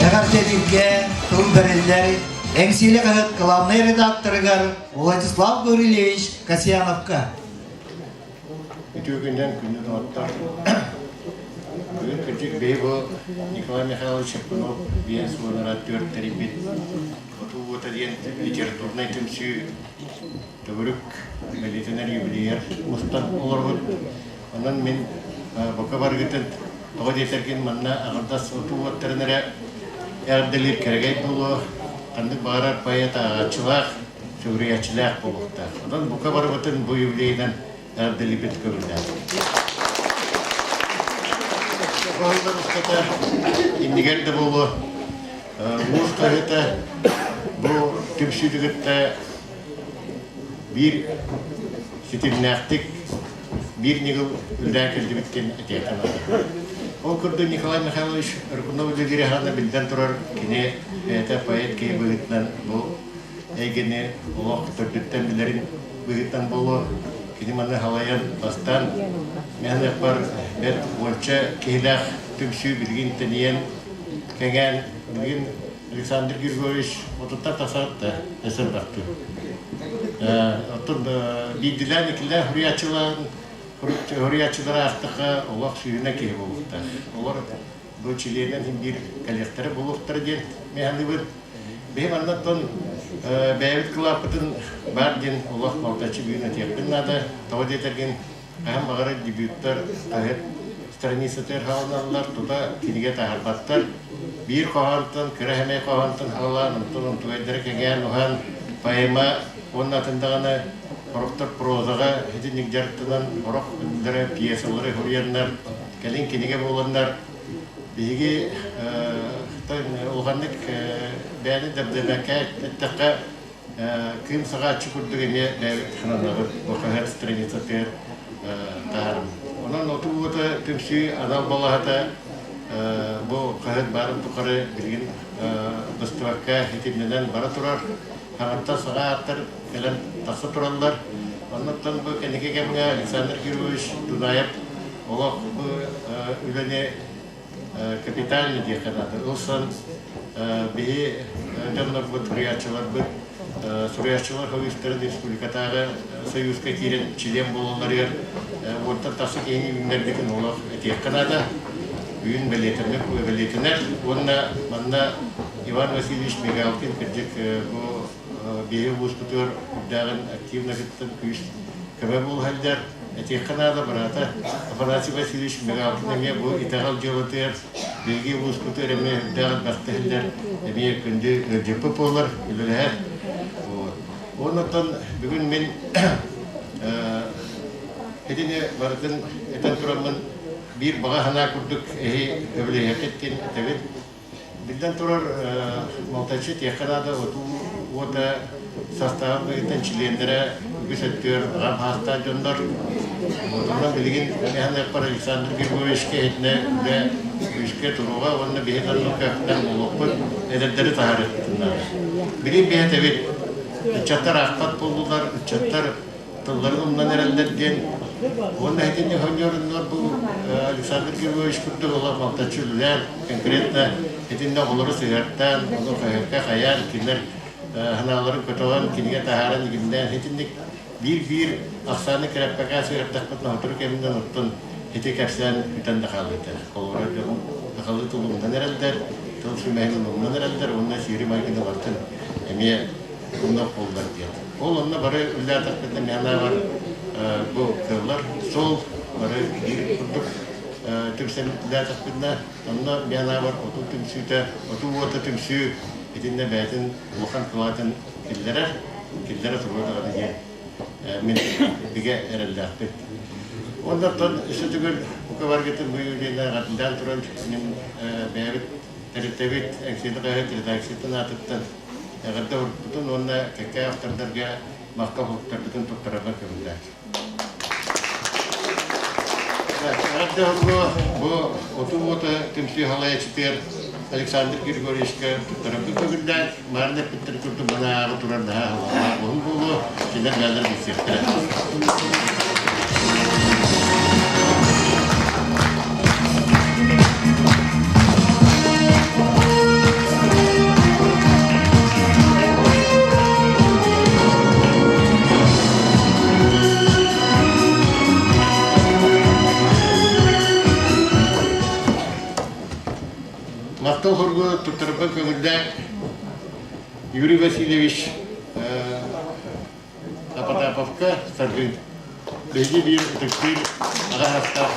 Эҕэрдэлииргэ тыл бэриллэр Эҥсиэли хаһыат главнай редакторыгар Владислав Гаврильевич Касьяновка. Үтүө күннэн күндү доҕоттор. Бүгүн кырдьык биһи бу Николай Михайлович Шаркунов биэс уонара түөрт тэрийбит Отуу уота диэн литературнай түмсүү төгүрүк бэлиэтэнэр юбилейар мустан олорбут. Онон мин бука барыгытын тоҕо диэтэргин манна аҕардас отуу уоттарын эрэ эҕэрдэлиир кэрэгэй буолуо, ханнык баҕарар поэт ааҕааччылаах, сүгүрүйээччилээх буолуохтаах. Онон бука барыбытын бу юбилейынан эҕэрдэлиирбит көҥүллээх. Бу устата иннигэр да буолуо Уус хаһыата бу түмсүүтү кытта биир ситимнээхтик биир ньыгыл үлэлээн кэллибит диэн этиэххэ наада. Ол курдук Николай Михайлович Рыкунов Дьөгүөрэханы биллэн турар кини бэйэтэ поэт киһи быһыытынан бу эйгэни олох төрдүттэн билэрин быһыытынан буолуо. Кини маны халайан бастаан мэһэнэхпэр бэрт уонча киһилээх түмсүү билигин тэнийэн кэҥээн билигин Александр Григорьевич отуттан тахсаат да эсэрбэхтүү. Оттон биирдилээн иккилээн суруйааччылаан суруйааччылары аахтахха олох сүүһүнэн киһи буолуохтаах. Олор бу чилиэнэн син биир кэлиэхтэрэ буолуохтара диэн миһалыбыт. Биһи маннаттан бэйэбит кылааппытын баар диэн олох малтаччы бүгүн этиэхпин наада. Тоҕо диэтэргин хаһан баҕарар дебюттар хаһыат страницатыгар хааланаллар, тута кинигэ таһаарбаттар. Биир хоһоонтон, кыра сэмэй хоһоонтон хаалаан, онтон онтугайдара кэҥээн, уһаан, поэма уонна атын даҕаны сорохтор прозаҕа итинник дьарыктанан, сорох пьесалары суруйаннар, кэлин кинигэ буоланнар, биһиги улаханнык бэйэни дэбдэмэккэ эттэххэ, Кыым саҕааччы курдук эмиэ бэйэбит хананабыт бу хаһыат страницатыгар таһаарым. Онон оту уота түмсүү анал балаһата бу хаһыат баарын тухары билигин быстыбакка итиннэнэн бара турар. Хаҥаттан саҥа ааттар кэлэн тахса тураллар. Оннуттан бу кэнники кэмҥэ Александр Кирович Дунаев олох бу үлэни капитальный диэххэ наада. Ылсан биһи дьоннорбут, суруйааччыларбыт, суруйааччылар союзтарын республикатааҕы союзка киирэн чилиэн буолалларыгар уонтан тахса киһини үүннэрбитин олох этиэххэ наада. Бүгүн бэлиэтэммит бэлиэтэнэр уонна манна Иван Васильевич Мигалкин кырдьык бу биһи улууспутугар үрдээҕин активно кыттан күүс көмө буолуһаллар. Этиэххэ наада, быраата Афанасий Васильевич Мигалкин эмиэ бу итэҕэл дьыалатыгар биһиги улууспутугар эмиэ үрдээх элбэхтэ эмиэ күндү ыалдьыппыт буолар, үлэлэһэр. Оннуттан бүгүн мин итини барытын этэн тураммын биир баҕа санаа курдук эһи өбүлэһиэххит диэн этэбин. Биллэн турар, малтаччы этиэххэ наада, отуу уота састааҕын быһыытынан чилиэннэрэ үгүс өттүгэр аҕам саастаах дьоннор. Онон билигин Михаил Александр Григорьевичка иһитинэ үлэ күүскэ туруоҕа уонна биһи оннук көхтөөх буолуохпут, эдэрдэри таһаарыахпытын наада. Билигин биһи этэбит, ыччаттар аахпат буоллулар, ыччаттар тылларын умнан эрэллэр диэн уонна итинник хонньоруннар бу Александр Григорьевич курдук олох малтаччы үлэлээн конкретно итиннэ оҕолору сыһыартаан ону хаһыакка хайаан кинилэр санааларын көтөҕөн кинигэ таһааран игиннээн итинник биир-биир ахсааны кэрэппэкээ сыһыардахпытына сотору кэминэн оттон ити кэпсээн бүтэн да хаалыыта холобура дьон сахалыы тыл умнан эрэллэр тыл сүмэһин умнан эрэллэр уонна сиэри майгыны барытын эмиэ умнар буоллар диэн. Ол онно бары үлэлээтэхпитинэ миэнээҕэр бу кыаллар суол бары биир курдук түмсэн үлэлээтэхпитинэ онно миэнээҕэр отуу түмсүүтэ, отуу уота түмсүү итиннэ бэйэтин улахан кылаатын киллэрэр, киллэрэ туруо даҕаны диэн мин бигэ эрэллээхпин. Оннортон өссө төгүл бука баргытын бу юбилейна эҕэрдэлээн туран мин бэйэбит тэрилтэбит Эҥсиэли хаһыат редакциятын аатыттан Эҕэрдэ уруккутун уонна кэккэ автордарга махтал суруктарбытын туттарарга көҥүллээх. Эҕэрдэ бу оту уота түмсүү халайаччытыгар Александр Григорьевичка туттарарбыт көҥүллээн, марын эппиттэр курдук маны ааҕы турар наһаа уһун буолуо, кинилэр бэйэлэр билсиэхтэрэ. Махтал хоргу туттарбын көҥүллээх Юрий Васильевич Потаповка саргын. Биһиги биир ытыктыыр аҕа саастаах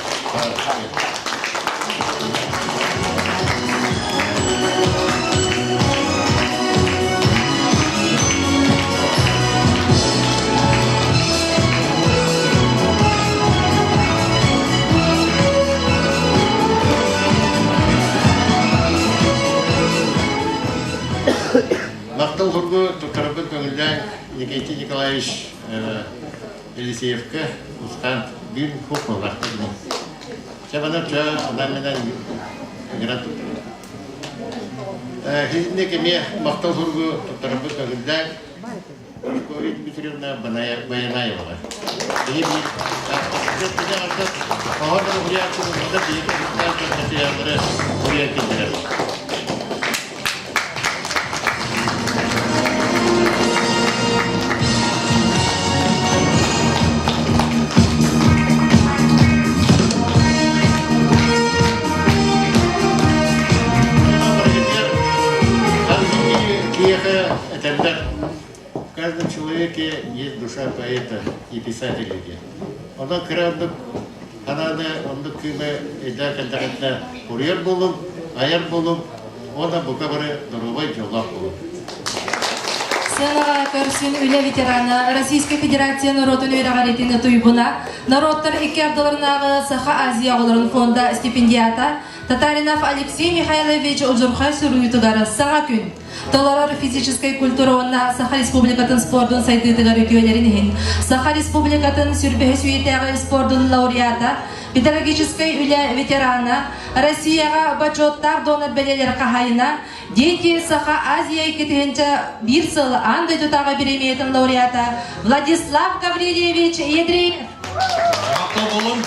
Махтал сургу туттарбын көҥүллээн Никитий Николаевич Елисеевка устаан биир хук буоллахта гынан. Чабана ча анаменен ыҥыран туттарбыт. Хизинник эмиэ махтал суругу туттарбыт көҥүллээн Прасковья Дмитриевна Баянаева. Биһи биир Оһор уһуйааччыларга биһиги материаллары уруйан киллэрэр. Этэллэр, в каждом человеке есть душа поэта и писателя. Онон кыра оннук ханааны оннук кыымы өйдөөн кэлдэҕинэ куруйар буолуҥ, айар буолуҥ уонна бука бары доруобай дьоллоох буолуҥ. Сыанаҕа көрсүн үлэ ветерана, Российскай Федерация норуотун үөрэҕиритин туйгуна, норуоттар икки ардыларынааҕы Саха Азия оҕолорун фонда стипендиата Татаринов Алексей Михайлович удьурхай суруйуутугар Саҥа күн толорор физическэй культура уонна Саха Республикатын спордун сайдыытыгар үтүөлэрин иһин Саха Республикатын сүрбэһис үйэтээҕи спордун лауреата, педагогическай үлэ ветерана, Россияҕа бочуоттаах донор бэлиэлэр хаһаайына, Дети Саха Азия 2001 сыл аан дойдутааҕы бириэмийэтин лауреата Владислав Гаврильевич Ядреев. Махтал болун.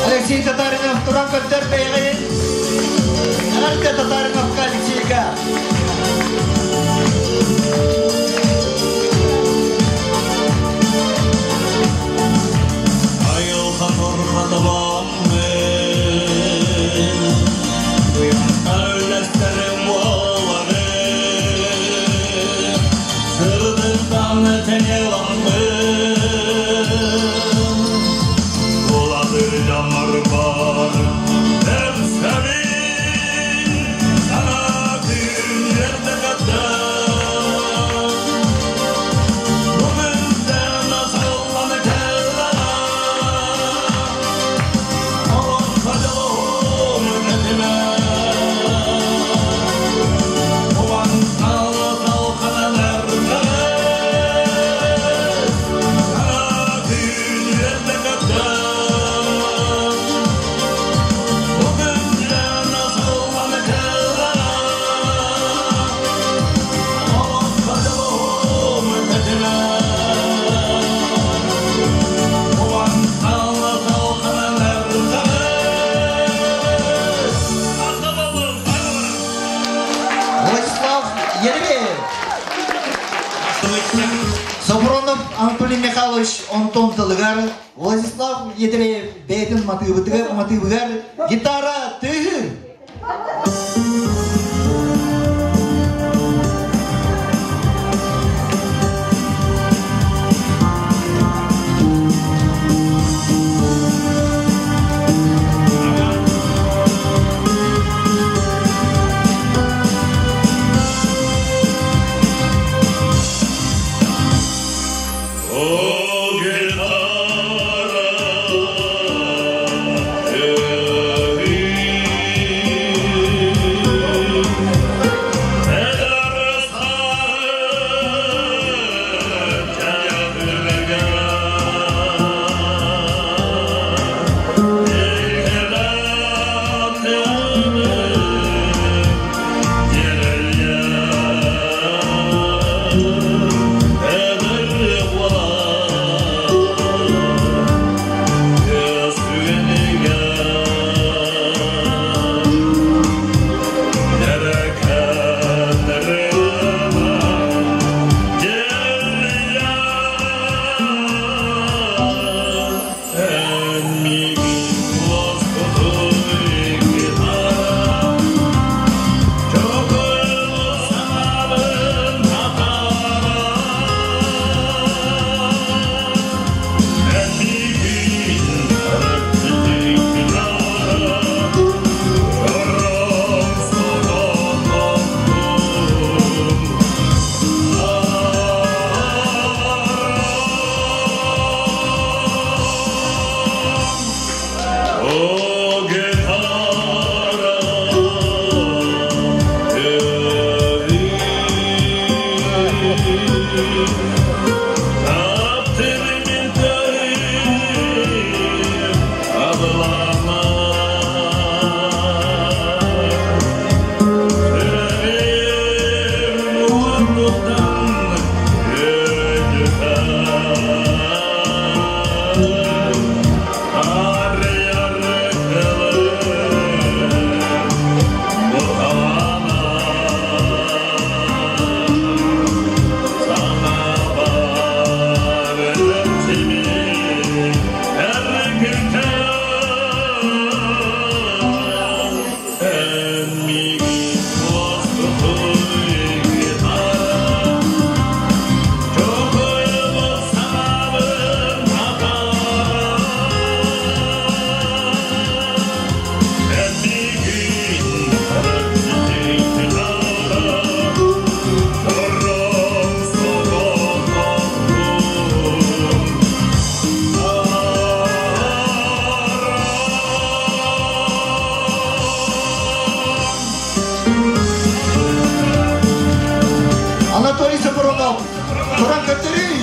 Алексей Татаринов туран көрдөр бэйэҕин. Эҕэрдэ Татариновка Алексейга. Айылҕа нурҕата Владислав Еремеев. Сопронов Анатолий Михайлович Онтон тылыгар, Владислав Еремеев бэйэтин матыыбытыгар, матыыбыгар гитара тыаһыыр. Анатолий Сапронов, туран көтөрүй!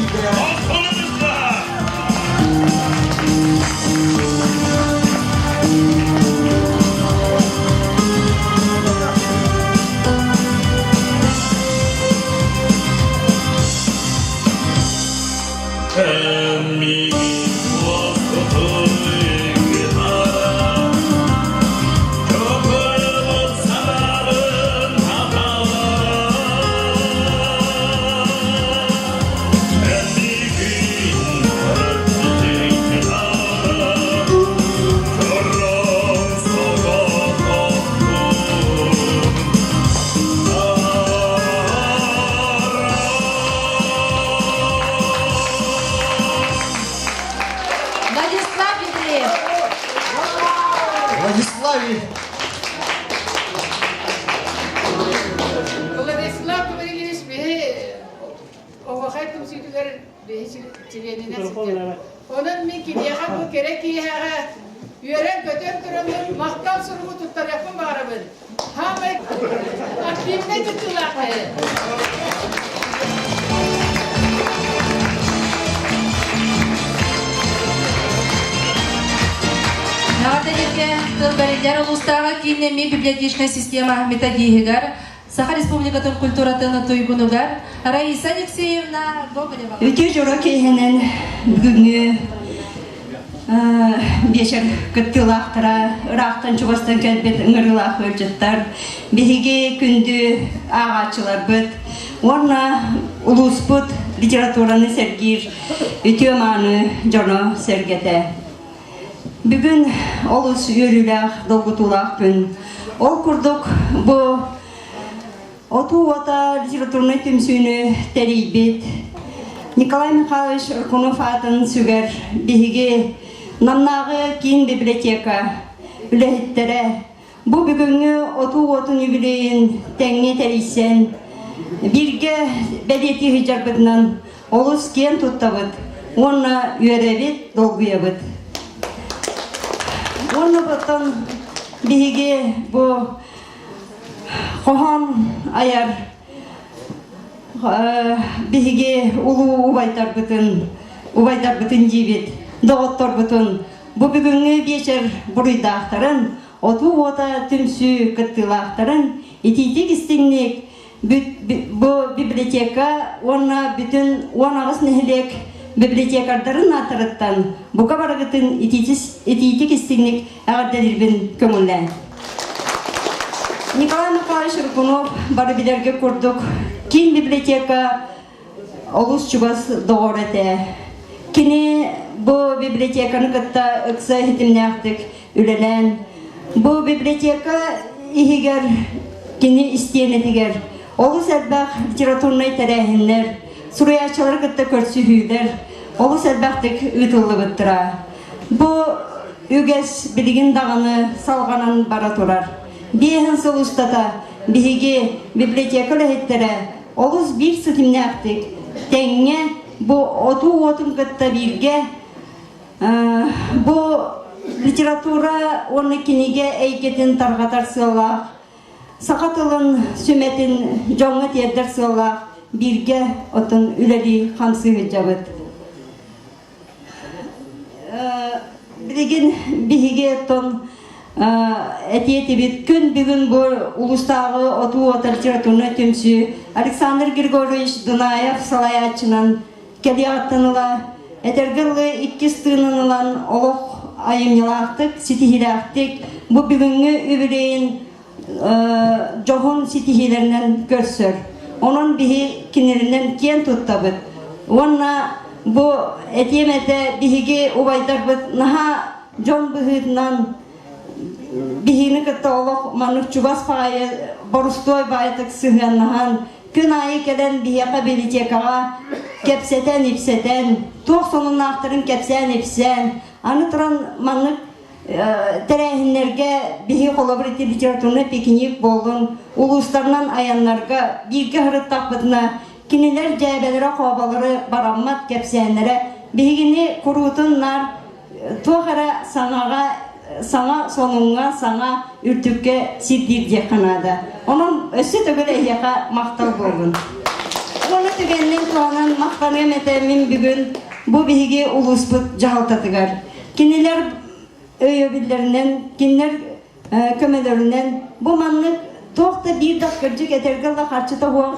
Владиславе Владислав Гаврильевич биһи оһуохай түмсүүтүгэр биһи чилиэнинэн сылдьар. Онон мин киниэхэ бу кэрэ киэһэҕэ үөрэн-көтөн тураммын махтал суругу туттарыахпын баҕарабын. Хаамай активнай кыттыылаах киһи. Наҕарда тыл бэриллэр улуустааҕы кииннэммит библиотечнай система методиһыгар Саха Республикатын культуратын туйгунугар Раиса Алексеевна Гоголева. Үтүө дьоро киэһэнэн бүгүҥҥү биэчэр кыттыылаахтара ыраахтан чугастан кэлбит ыҥырыылаах ыалдьыттар, биһиги күндү ааҕааччыларбыт уонна улууспут литератураны сэргиир үтүө-мааны дьоно-сэргэтэ. Бүгүн олус үөрүүлээх, долгутуулаах күн. Ол курдук бу Отуу уота литературнай түмсүүнү тэрийбит Николай Михайлович Рыкунов аатын сүгэр биһиги Намнааҕы киин библиотека үлэһиттэрэ бу бүгүҥҥү отуу уотун үбүлүөйүн тэҥҥэ тэрийсэн бииргэ бэлиэтии сылдьарбытынан олус киэн туттабыт уонна үөрэбит, долгуйабыт. Уонна оттон биһиги бу хоһоон айар биһиги улуу убайдарбытын, убайдарбытын диибит, доҕотторбутун бу бүгүҥҥү биэчэр буруйдаахтарын, отуу уота түмсүү кыттыылаахтарын итиитик истиҥник бу библиотека уонна бүтүн 18 нэһилиэк библиотекардарын ааттарыттан бука барыгытын итиитик истиҥник эҕэрдэлиирбин көҥүллээн. Николай Михайлович Рыкунов бары билэргэ курдук киин библиотека олус чугас доҕор этэ. Кини бу библиотеканы кытта ыкса иһитимнээхтик үлэлээн, бу библиотека иһигэр кини истиэнэтигэр олус элбэх литературнай тэрээһиннэр, суруйааччылары кытта көрсүһүүлэр олус элбэхтик ыытыллыбыттара. Бу үгэс билигин даҕаны салҕанан бара турар. Биэһин сыл устата биһиги библиотека үлэһиттэрэ олус биир ситимнээхтик тэҥҥэ бу отуу уотун кытта бииргэ бу литература уонна кинигэ эйгэтин тарҕатар сыаллаах саха тылын сүмэтин дьоҥҥо тиэрдэр сыаллаах бииргэ оттон үлэлии хамсыы сылдьабыт. Билигин биһиги оттон этиэтибит күн бүгүн бу улуустааҕы отуу литературнай түмсүү Александр Григорьевич Дунаев салайааччынан кэлиэҕиттэн ыла этэргэ дылы иккис тыынын ылан олох айымньылаахтык, ситиһиилээхтик бу бүгүҥҥү үбүлүөйүн дьоһун ситиһиилэринэн көрсөр. Онон биһи кинилэринэн киэн туттабыт. Уонна бу этиэм этэ биһиги убайдарбыт наһаа дьон быһыытынан биһигини кытта олох маннык чугас баайы борустуой баайытык сыһыаннаһан күн аайы кэлэн биһиэхэ библиотекаҕа кэпсэтэн-ипсэтэн туох сонуннаахтарын кэпсээн-ипсээн аны туран маннык тэрээһиннэргэ биһи холобур ити литературнай пикник буоллун улуустарынан айаннарга бииргэ сырыттахпытына кинилэр дьээбэлэрэ хооболору бараммат кэпсээннэрэ биһигини куруутун наар туох эрэ саҥаҕа саҥа сонуҥҥа саҥа үрдүккэ сирдиир диэххэ наада онон өссө төгүл эһиэхэ махтал буоллун уонна түгэнинэн туһанан махтаныам этэ мин бүгүн бу биһиги улууспут дьаһалтатыгар Кинилэр өйөбүллэринэн, кинилэр көмөлөрүнэн бу маннык туох да биир да кырдьык этэргэ ыла харчыта суох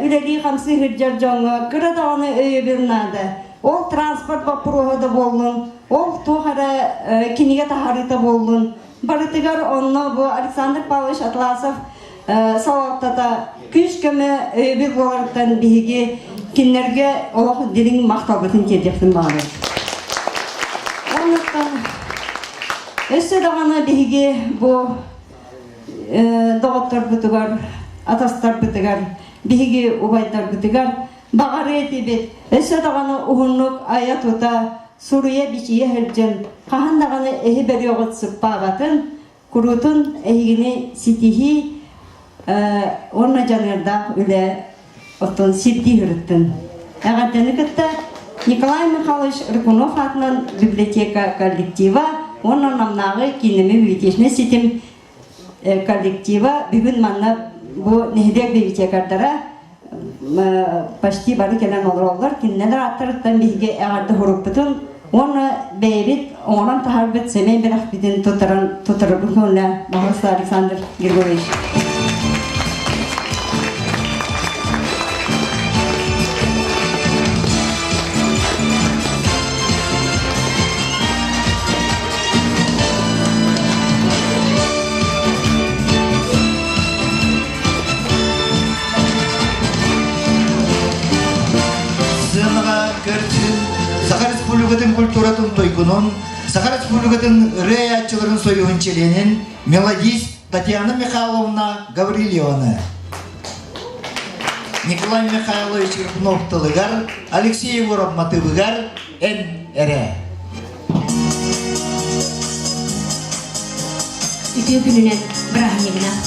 үлэлии-хамсыы сылдьар дьоҥҥо кыра даҕаны өйөбүл наада. Ол транспорт боппуруоһа да буоллун, ол туох эрэ кинигэ таһаарыыта буоллун, барытыгар онно бу Александр Павлович Атласов салалтата күүс-көмө өйөбүл буоларыттан биһиги кинилэргэ олох дириҥ махталбытын тиэрдиэхпин баҕарабын. Оннуттан өссө даҕаны биһиги бу доҕотторбутугар, атастарбытыгар, биһиги убайдарбытыгар баҕарыа этибит. Өссө даҕаны уһуннук айа-тута, суруйа-бичийэ сылдьан, хаһан даҕаны эһи бөрүөҕүт сыппаабатын, куруутун эһигини ситиһии уонна дьаныардаах үлэ оттон сирдии сырыттын. Эҕэрдэни кытта Николай Михайлович Рыкунов аатынан библиотека коллектива уонна Намнааҕы кииннэммит библиотечнай ситим коллектива бүгүн манна бу нэһилиэк библиотекардара почти бары кэлэн олороллор. Кинилэр ааттарыттан биһиги эҕэрдэ сурукпутун уонна бэйэбит оҥорон таһаарбыт сэмэй бэлэхпитин туттаран туттарарбыт уонна Баһылык Александр Григорьевич. Сыанаҕа көрсүн Саха Республикатын культуратын туйгунун, Саха Республикатын ырыа айааччыларын союһун чилиэнин, мелодист Татьяна Михайловна Гаврильеваны. Николай Михайлович Рыкунов тылыгар, Алексей Егоров матыбыгар эн эрэ. Үтүө күнүнэн бырааһынньыгынан.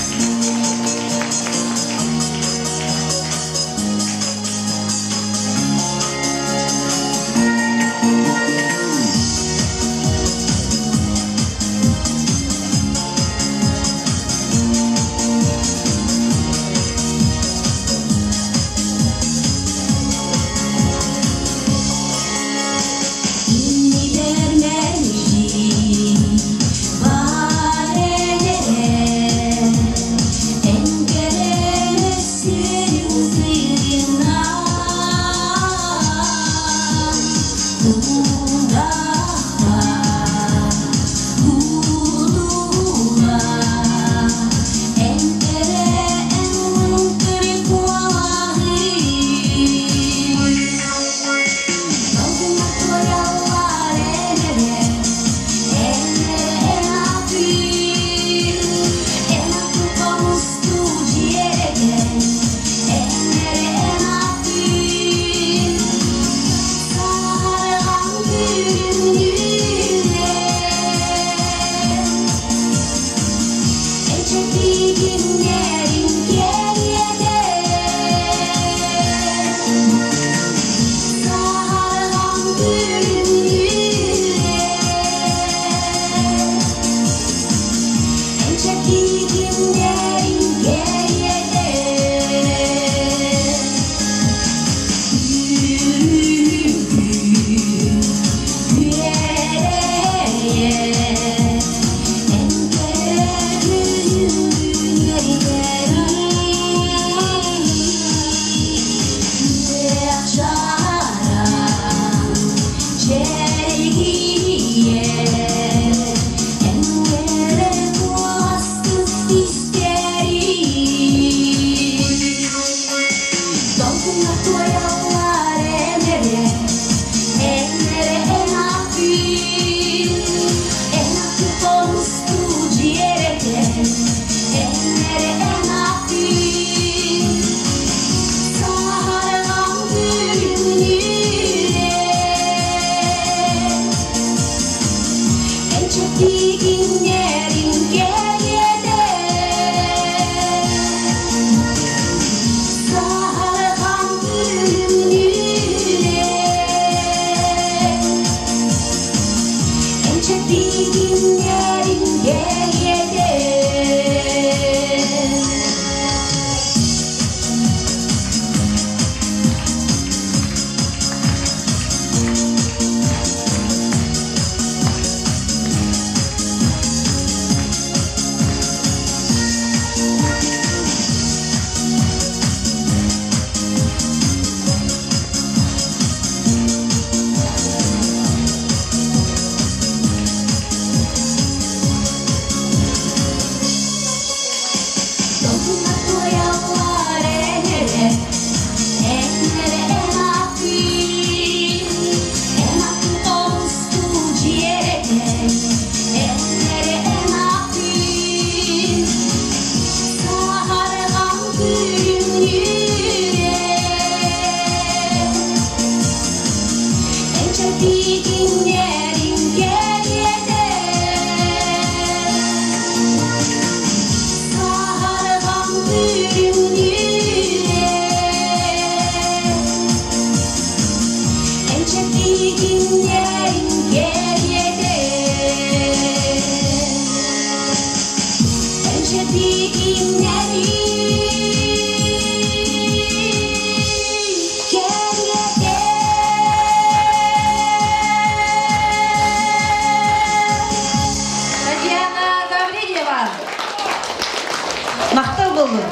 Махтал боллун.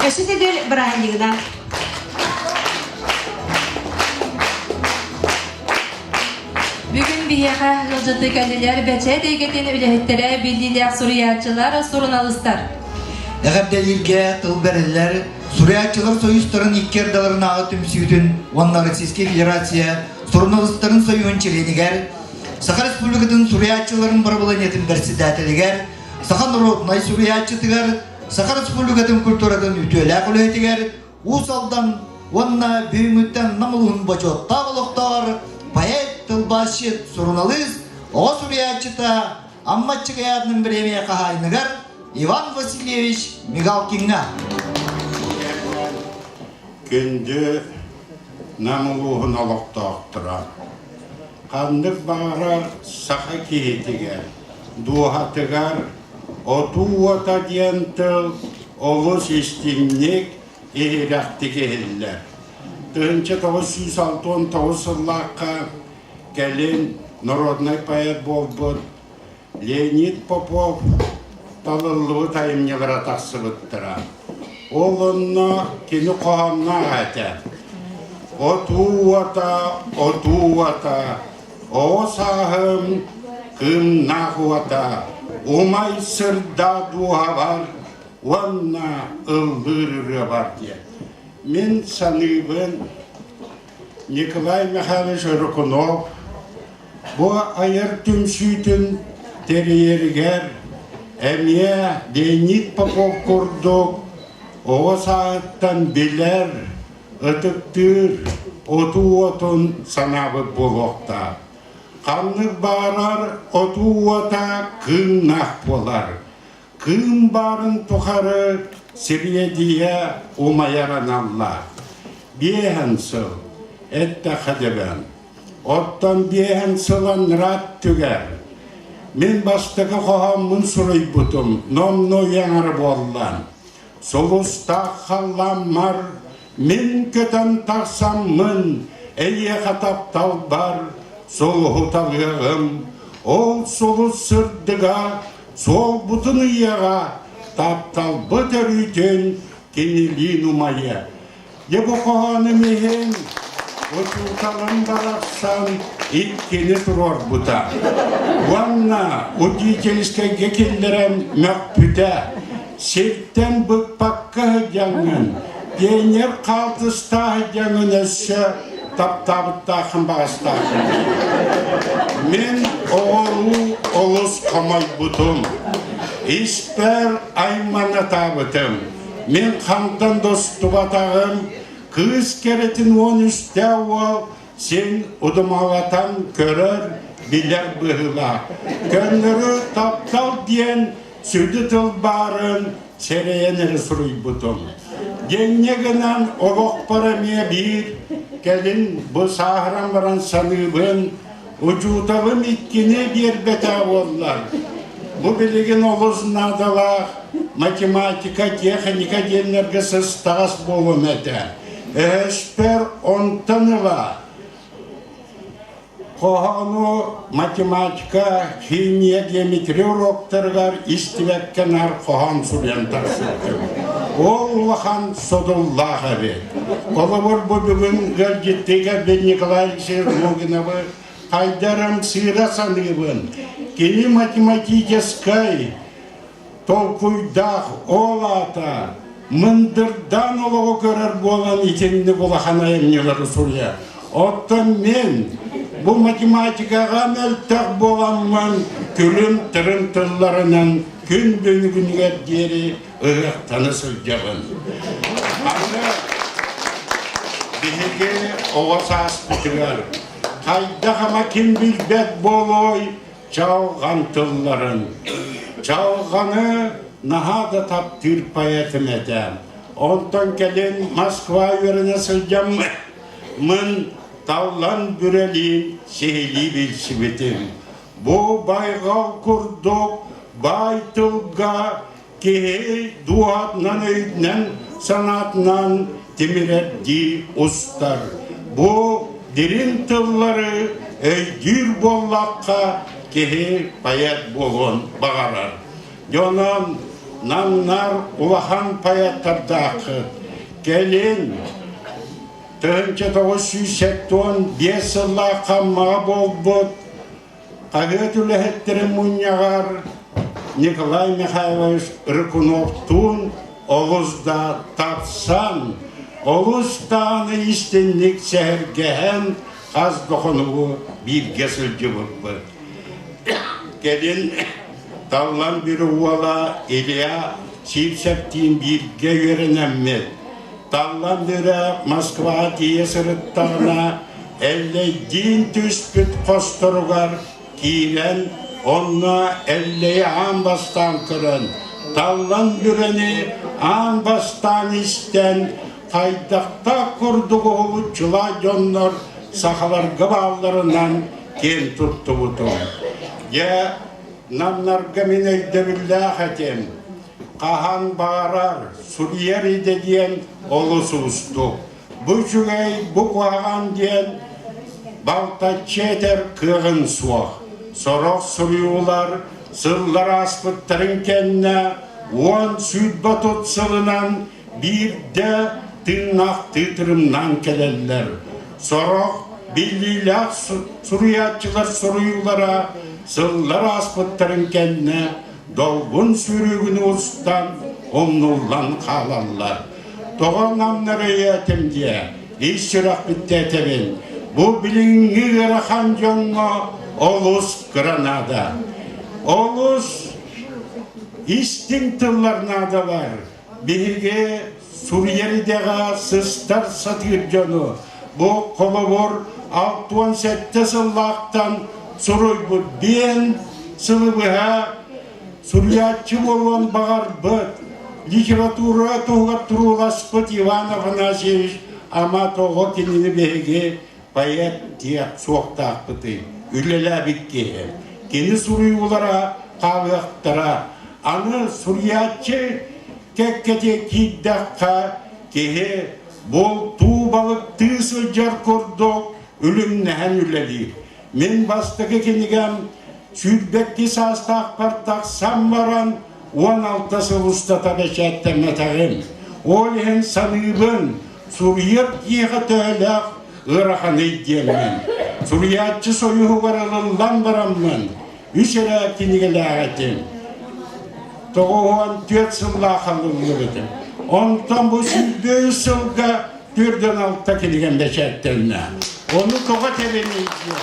Өссө төгүл бырааһынньыгынан. Бүгүн биһиэхэ ыалдьыты кэллилэр бэчээт эйгэтин үлэһиттэрэ, биллиилээх суруйааччылар, суруналыыстар. Эҕэрдэлииргэ тыл бэриллэр Суруйааччылар союзтарын икки ардыларынааҕы түмсүүтүн уонна Российскай Федерация суруналыыстарын союһун чилиэнигэр, Саха Республикатын суруйааччыларын бырабылыанньатын председателигэр, Саха норуодунай суруйааччытыгар, Саха Республикатын культуратын үтүөлээх үлэһитигэр Уус Алдан уонна бүгүҥҥүттэн Нам улууһун бочуоттаах олохтооҕор поэт, тылбаасчыт, суруналыыс, оҕо суруйааччыта Амма Аччыгыйаатынын бириэмийэ хаһаайыныгар Иван Васильевич Мигалкиҥҥа. Күндү Нам улууһун олохтоохторо, ханнык баҕарар саха киһитигэр, дууһатыгар отуу уота диэн тыл олус истиҥник, иһирэхтик иһиллэр. 1969 сыллаахха кэлин народнай поэт буолбут Леонид Попов талыллыбыт айымньылара тахсыбыттара. Ол онно кини хоһоонноох этэ. Отуу уота, отуу уота, оҕо сааһым кыымнаах уота, умай сырдаа дууһабар уонна ыллыыр ырыабар диэн. Мин саныыбын Николай Михайлович Рыкунов Бу айар түмсүүтүн тэрийэригэр эмиэ Леонид Попов курдук оҕо сааһыттан билэр, ытыктыыр отуу уотун санаабыт буолуохтаах. Ханнык баҕарар отуу уота кыымнаах буолар. Кыым баарын тухары сириэдийэ умайар аналлаах. Биэһэн сыл, эттэххэ дөбөҥ. Оттон биэһэн сыл анараа түгэр. Мин бастакы хоһооммун суруйбутум, номнуо үйэҥэр буолла. Сулустаах халлааммар мин көтөн тахсаммын, эйиэхэ тапталбар сулуһу талыаҕым. Ол сулус сырдыга суолбутун ыйыаҕа, тапталбыт өрүүтүн кинилиин умайыа. Дьэ бу хоһоонум иһин учууталым барахсан иккини туруорбута уонна учительскайга киллэрэн мөхпүтэ. Сиртэн быкпакка сылдьаҥҥын, пионер хаалтыстаах сылдьаҥҥын өссө таптаабыттааххын баҕастааххын. Мин оҕолуу олус хомойбутум, испэр айманатаабытым. Мин хантан достубатаҕым, кыыс кэрэтин 13 уол син удумалатан көрөр, билэр быһыылаах. Көннөрү таптал диэн сүдү тыл баарын сэрэйэн эрэ суруйбутум. Дьэнньэ гынан олохпор эмиэ биир, кэлин бу сааһыран баран саныыбын, Учууталым иккини биэрбэтэ буоллар, бу билигин олус наадалаах математика, техника диэннэргэ сыстаҕас буолуом этэ. Өһөспөр онтон ыла хоһоону математика, химия, геометрия уроктарыгар истибэккэ наар хоһоон суруйан тахсыбытым. Ол улахан содуллаах эбит. Холобур, бу бүгүн ыалдьыттыыга бин Николай Алексеевич Логиновы хайдарым сыыра саныыбын. Кини математическай толкуйдаах ол аата мындырдаан олоҕу көрөр буолан итинник улахан айымньылары суруйар. Оттон мин бу математикаҕа мөлтөх буоламмын күлүм-тырым тылларынан күн бүгүнүгэр диэри ыһыахтана сылдьабын. Аны биһиги оҕо сааспытыгар хайдах ама ким билбэт буолуой чалҕан тылларын. Чалҕаны наһаа да таптыыр поэтым этэ. Онтон кэлин Москва үөрэнэ сылдьаммын Таллан Бүрэлиин сиһилии билсибитим. Бу байҕал курдук баай тылга киһи дууһатынан өйүнэн санаатынан тимирэрдии устар. Бу дириҥ тыллары өйдүүр буоллахха киһи поэт буолуон баҕарар. Дьонон Намнар улахан поэттардааххыт. Кэлин 1975 сыллаах Хаммаҕа буолбут хаһыат үлэһиттэрин мунньаҕар Николай Михайлович Рыкуновтуун олус да тапсан, олус даҕаны истинник сэһэргэһэн хас да хонугу бииргэ сылдьыбыппыт. Кэлин Таллан Бүрү уола Илья Сивцевтиин бииргэ үөрэнэммит, Таллан Бүрэ Москваҕа тиийэ сырыттаҕына Эллэйдиин түспүт хосторугар киирэн, онно Эллэйи аан бастаан көрөн, Таллан Бүрэни аан бастаан истэн, хайдахтаах курдук уһулуччулаах дьоннор сахаларга баалларынан киэн туттубутум. Дьэ, намнарга мин өйдөбүллээх этим. Хаһан баҕарар суруйар идэ диэн олус уустук. Бу үчүгэй, бу куһаҕан диэн балтаччы этэр кыаҕын суох. Сорох суруйуулар сыллар ааспыттарын кэннэ 10-130 сылынан биирдэ тыыннаахтыы тырымнаан кэлэллэр. Сорох биллиилээх суруйааччылар суруйуулара сыллар ааспыттарын кэннэ долгун сүүрүүгүн устан умнуллан хаалаллар. Тоҕо намнар өйөөтүм диэ, ис сүрэхпиттэ этэбин. Бу билиҥҥи ыарахан дьоҥҥо олус кыра наада. Олус истиҥ тыллар наадалар. Биһиги суруйар идэҕэ сыстар сатыыр дьону бу холобур 67 сыллаахтан суруйбут биэн сылы быһа суруйааччы буолуон баҕарбыт, литература туһугар турууласпыт Иван Афанасьевич ама тоҕо кинини биһиги поэт диэх суохтаахпытый, үлэлээбит киһи. Кини суруйуулара хаалыахтара. Аны суруйааччы кэккэтэ киирдэххэ, киһи бултуу балыктыы сылдьар курдук үлүмнэһэн үлэлиир. Мин бастакы кинигэм сүүрбэкки саастаахпар тахсан баран 16 сыл устата бэчээттэммэтэҕим. Ол иһин саныыбын, суруйар киһиэхэ төһөлөөх ыараханый диэммин. Суруйааччы союһугар ылыллан бараммын, үс эрэ кинигэлээх этим. 94 сыллаах ылыллыбытым. Онтон бу 103 сылга Төрдөн алта кинигэн бэчээттэннэ. Ону тоҕо тэбиний диэн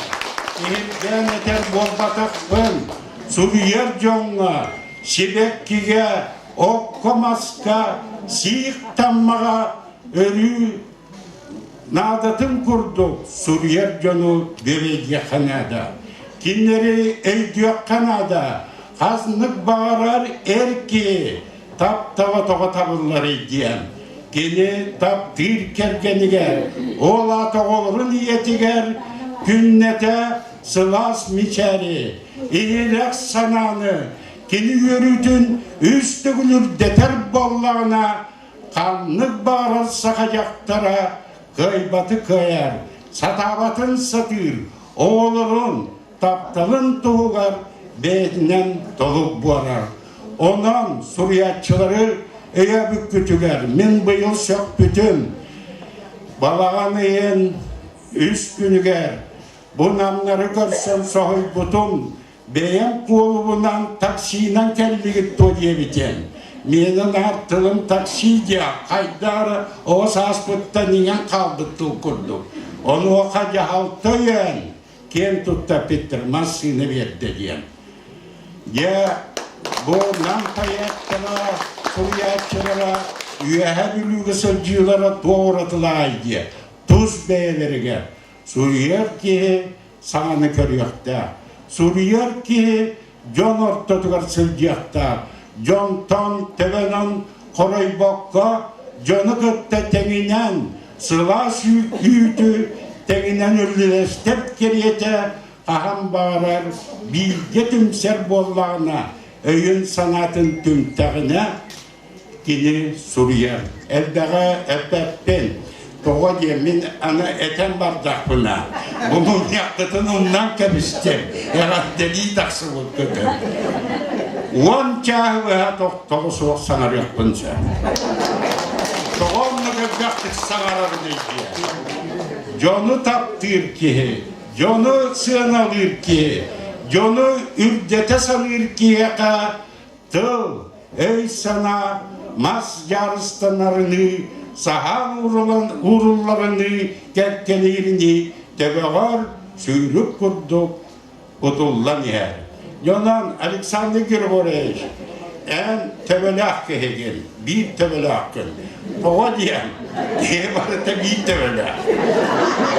иһиргээн этэр буолбатахпын. Суруйар дьоҥҥо, сибэккигэ, окко-маска, сиик таммаҕа өрүү наадатын курдук суруйар дьону бүөбэйдиэххэ наада. Кинилэри өйдүөххэ наада. Ханнык баҕарар эр киһи таптала тоҕо табылларый диэн кини таптыыр кэргэнигэр, ол аата оҕолорун ийэтигэр күннэтэ сылаас мичээри, иһирэх санааны кини үөрүүтүн үс төгүл үрдэтэр буоллаҕына, ханнык баҕарар саха дьахтара кыайбаты кыайар, сатаабатын сатыыр, оҕолорун тапталын туһугар бэйэтинэн толук буолар. Онон суруйааччылары өйөөбүккүтүгэр мин быйыл сөхпүтүм. Балаҕан ыйын үс күнүгэр бу намнары көрсөн соһуйбутум. Бэйэм куолубунан таксинан кэллигит дуо диэбитим. Миэнэ наар тылым такси диэ хайдах эрэ оҕо сааспыттан иҥэн хаалбыт тыл курдук. Онуоха дьаһалта өйөөн киэн тутта эппиттэр массыына биэрдэ диэн. Дьэ, бу Нам поэттара, суруйааччылара Үөһээ Бүлүүгэ сылдьыылара туох уратылааҕый диэ. Тус бэйэлэригэр суруйар киһи саҥаны көрүөхтээх. Суруйар киһи дьон ортотугар сылдьыахтаах. Дьонтон төбөнөн хоройбокко, дьону кытта тэҥинэн сылаас үүтү тэҥинэн үллэстэр кэриэтэ хаһан баҕарар бииргэ түмсэр буоллаҕына, өйүн-санаатын түмтэҕинэ кини суруйар. Элбэҕи эппэппин. Тоҕо диэн мин аны этэн бардахпына, бу мунньаххытын умнан кэбистим, эҕэрдэлии тахсыбыккытын. Уон чааһы быһа тохтоло суох саҥарыахпын сөп. Тоҕо оннук элбэхтик саҥарабын диэ. Дьону таптыыр киһи, дьону сыаналыыр киһи, дьону үрдэтэ саныыр киһиэхэ тыл, өй-санаа мас дьаарыстанарыныы, саһаан уурулларыныы, кэккэлииринии төбөҕөр сүүрүк курдук кутуллан иһэр. Дьонон Александр Григорьевич, эн төбөлөөх киһигин, биир төбөлөөххүн. Тоҕо диэн, киһи барыта биир төбөлөөх.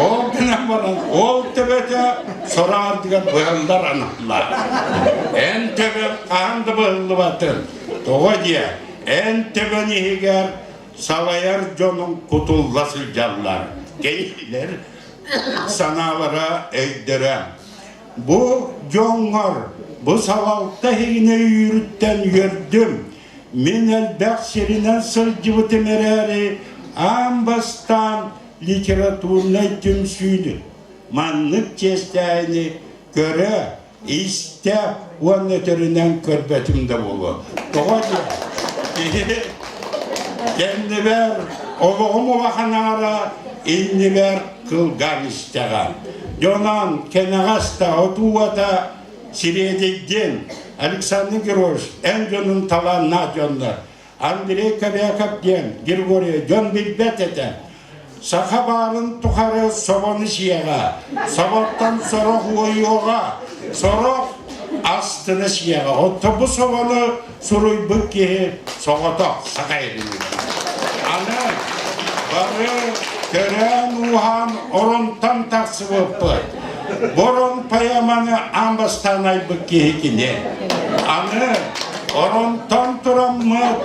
Ол гынан баран, ол төбөтө сороардыгар быһыллар аналлаах. Эн төбөҥ хаһан да быһыллыбатын. Тоҕо диэн, эн төбөҥ иһигэр салайар дьонуҥ кутулла сылдьаллар. Кинилэр санаалара, өйдөрө. Бу дьоҥҥор, бу салалта иһигинэ үүрүттэн үөрдүм. Мин элбэх сиринэн сылдьыбытым эрээри, аан бастаан литературнай түмсүүнү, маннык чиэстээһини көрө, истэ уонна өтөрүнэн көрбөтүм да буолуо. Тоҕо диэн, киһи кэннибэр олоҕум улахан аара иннибэр кылгаан истэҕэ. Дьонон кэнэҕэс да отууата сириэдийдин Александр Георгиевич эн дьонун талааннаах дьоннор Андрей Кобяков диэн Григорий дьон билбэт этэ. Саха баарын тухары собону сиэҕэ, соботтон сорох уойуоҕа, сорох астына сиэҕэ. Оттон бу собону суруйбут киһи соҕотох саха эринигэр. Аны бары төрөөн-ууһаан оронтон тахсыбыппыт. Борон поэманы аан бастаан айбыт киһи кини. Аны оронтон тураммыт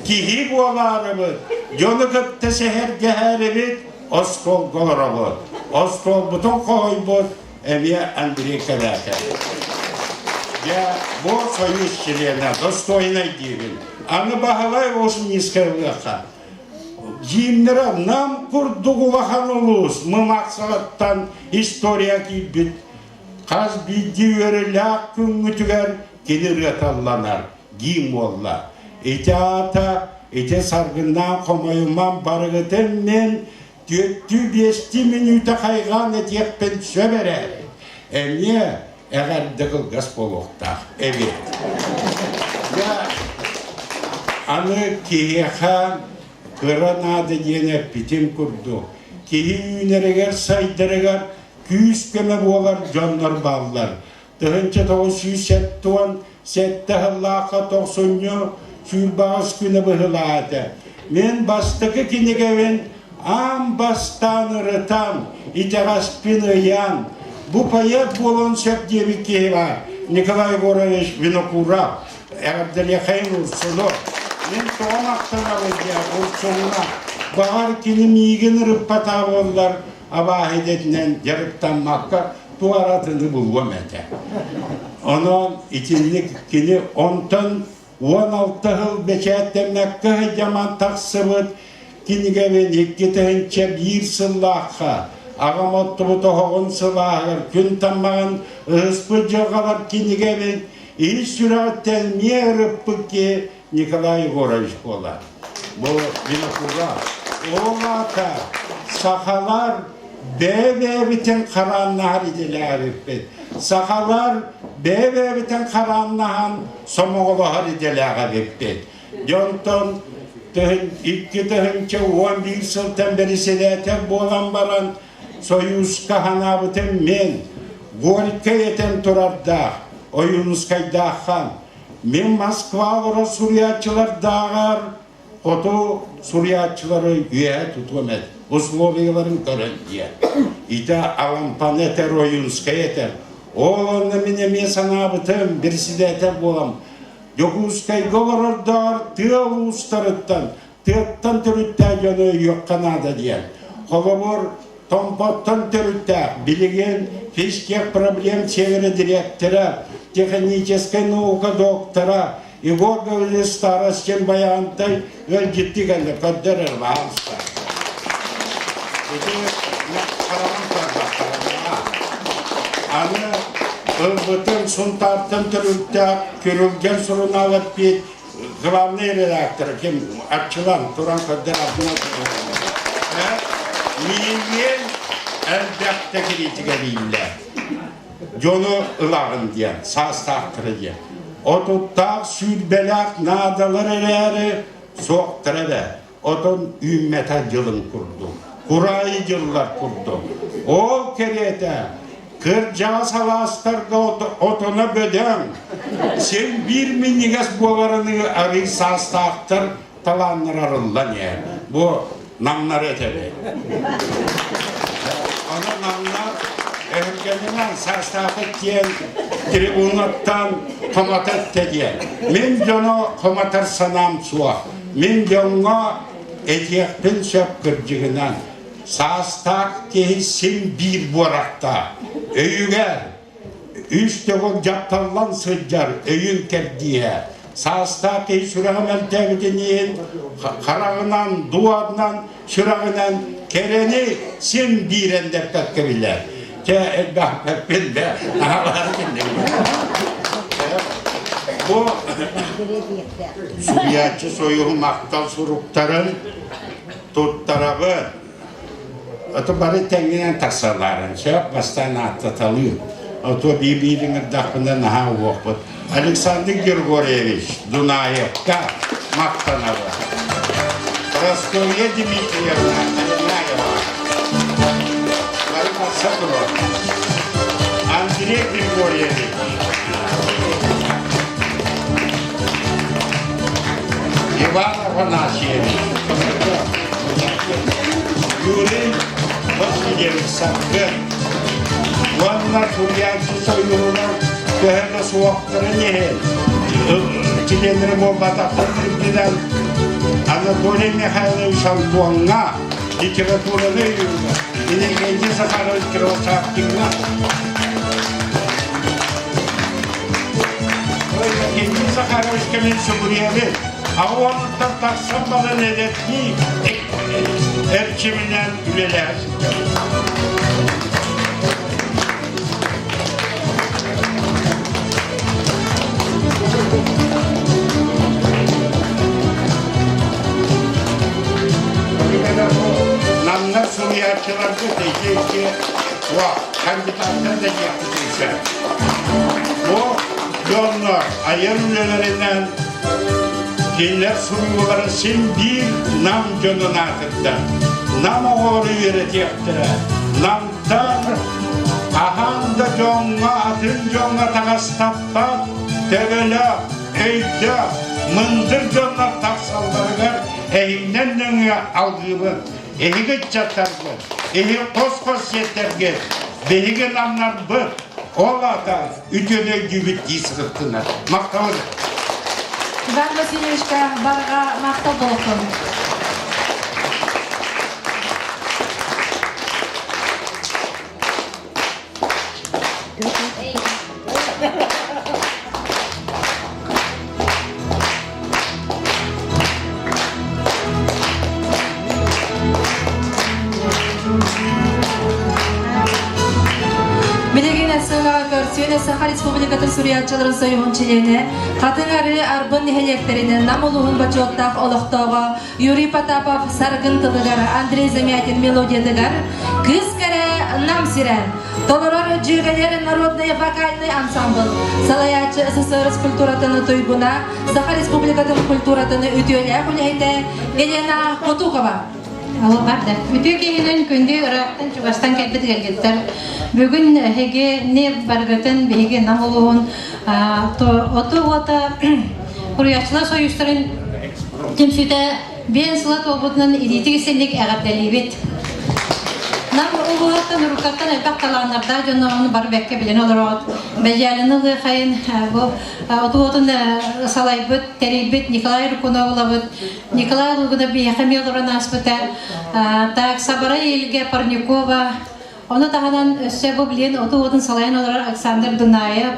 киһи буолаарыбыт, дьону кытта сэһэргэһээрибит остуолга олоробут. Остуолбутун хоһуйбут эмиэ Андрей Кэбээкэ. Дьэ, бу союз чилиэнэ, достойнай диибин. Аны Баһылай Осунньискай ылыахха. Гимнера Нам курдук улахан улуус Мымахсаҕыттан история киирбит хас биирдии үөрүүлээх күҥҥүтүгэр кини ырыаталланар гимн буолла. Ити аата ити саргыннаах хомойуман барыгытын мин түөртүү биэстии мүнүүтэ хайҕаан этиэхпин сөп эрээри, эмиэ эҕэрдэ кылгас буолуохтаах эбит. Дьэ, аны киһиэхэ кыра наада диэн эппитим курдук, киһи үүнэригэр, сайдарыгар күүс-көмө буолар дьоннор бааллар. 1977 сыллаахха тохсунньу сүүрбэҕис күнэ быһылаа этэ. Мин бастакы кинигэбин аан бастаан ырытан, итэҕэспин ыйан, бу поэт буолуон сөп диэбит киһи баар, Николай Егорович Винокуров, эҕэрдэлиэхэйин Урсуну. Мин тоҕо махтанабын диэн Урсуҥҥа, баҕар кини миигин ырыппатаҕа буоллар, абааһы идэтинэн дьарыктаммакка туоратыны булуом этэ. Онон итинник кини онтон 16 сыл бэчээттэммэккэ сылдьаман тахсыбыт кинигэбин 2001 сыллаахха аҕам оттубут оһоҕун сылааһыгар күн таммаҕын ыһыспыт дьылҕалар кинигэбин ис сүрэҕиттэн эмиэ ырыппыт киһи Николай Егорович буолар. Бу Винокура. Ол аата сахалар бэйэ-бэйэбитин харааннаһар идэлээбиппит. Сахалар бэйэ-бэйэбитин харааннаһан сомоҕолоһор идэлээх эбиппит. Дьонтон 2011 сылтан бэрэссэдээтэл буолан баран Союзка ханаабытым мен Горькай этэн турардаах Ойуунускайдааххан Мин Москва олорор суруйааччылардааҕар хоту суруйааччылары үөһэ тутуом эт, условияларын көрөн диэн. Ити Алампаны этэр, Ойуунскай этэр. Ол онно мин эмиэ санаабытым, председатель буолан, Дьокуускайга олорордоор тыа улуустарыттан, тыаттан төрүттээх дьону өйүөххэ наада диэн. Холобур, Томпоттон төрүттээх, билигин физтех проблем севера директора, техническэй наука доктора Егор Гаврилович Старостин Байаантай ыалдьыттыы кэллэ, көрдөрөр баһаалыста. Ити хараҕым көрбөхтөрө. Аны ылбытым Сунтаартан төрүттээх Күрүлгэн сурунаал эппиэт главный редактор ким Арчылан туран көрдөр Абдулла Миигин элбэхтэ кириитикэлииллэр. Дьону ылаҕын диэн, саастаахтара диэн. Отуттаах сүүрбэлээх наадалар эрээри суохтара эрэ. Отон үүммэтэ дьылын курдук, кураайы дьыллар курдук. Ол кэриэтэ кырдьаҕас алаастарга отоно бөдөҥ, син биир минньигэс буоларыныы арый саастаахтар талааннар арыллан иһэр. Бу намнары этэбин. Аны намнар өһүргэнинэн саастаахыт диэн трибунаттан хомата эттэ диэн. Мин дьону хоматар санаам суох. Мин дьоҥҥо этиэхпин сөп кырдьыгынан, саастаах киһи син биир буорахтаах, өйүгэр үс төгүл дьапталлан сылдьар өйүн кэрдииһэ, саастаах киһи сүрэҕэ мөлтөөбүтүн иһин хараҕынан, дуонан, сүрэҕинэн кэрэни син биир эндэппэккэ билэр. Чэ, элбэхпин да, аһалаах Бу Суруйааччы Союһу махтал суруктарын туттарабын. Ото бары тэҥҥинэн тахсалларын сөп бастаан ааттаталыы. Ото биир-биир ыҥырдахпына наһаа уһуохпут. Александр Григорьевич Дунаевка махтанабын. Прасковья Дмитриевна Алинаева. Бары тахса турар. Андрей Григорьевич Иван Афанасьевич, Юрий Васильевич Саргын уонна суруйааччы сойууһунан төһө да суохтарын иһин чилиэннэрэ буолбатахтарын үрдүнэн Анатолий Михайлович Антоҥҥа литератураны өйүүргэ Иннокентий Захарович Кривошапкиҥҥа Иннокентий Захарович кэмин сүгүрүйэбит. Аҕа тахсан баран эдэрдии эрчиминэн үлэлэһэ сылдьабыт. Намнар суруйааччыларбыт ити кандидаттар да диэхпитин сөп. Бу дьоннор айар үлэлэринэн кинилэр суруйуулара син биир Нам дьонун аатыттан Нам оҕолору үөрэтиэхтэрэ. Намтан хаһан да дьоҥҥо атын дьоҥҥо таҕастаппат төбөлөөх, өйдөөх, мындыр дьоннор тахсалларыгар эһигинэн нөҥүө алгыыбын. Эһиги ыччаттаргыт, эһиги хос-хос сиэттэргит, биһиги намнарбыт, ол аата үтүөнү өйдүүбүт дии сырыттынар. Махталын. Иван Васильевичка барҕа махтал болуктун. Билигин сыанаҕа көрсүөн Саха Республикатын суруйааччыларын союһун чилиэнэ, Хатыҥ Арыы Арбын нэһилиэктэринэн Нам улууһун бочуоттаах олохтооҕо Юрий Потапов Саргын тылыгар, Андрей Замятин мелодиятыгар «Кыыс кэрэ Нам сирэ» толорор Дьүөгэлэр народный вокальный ансамбл, салайааччы СССР культуратын туйгуна, Саха Республикатын культуратын үтүөлээх үлэһитэ Елена Кутукова. Ол барда. Үтүө киһинэн күндү ыраахтан чугастан кэлбит кэлгиттэр. Бүгүн эһиги не баргытын биһиги Нам улууһун оту уота Суруйааччылар союзтарын түмсүүтэ биэн сыла туолбутунан илиитик истинник эҕэрдэлиибит. Нам улууһуттан уруккаттан элбэх талааннардаах дьоннорун бары бэккэ билэн олороҕут. Бэдьээлини ылыахайын бу отуотун салайбыт, тэрийбит Николай Рыкуновлабыт, Николай Лугинов биһиэхэ эмиэ олорон ааспыта. Так, Сабара Елге Парникова, Ону таһынан өссө бу билигин оту уотун салайан олорор Александр Дунаев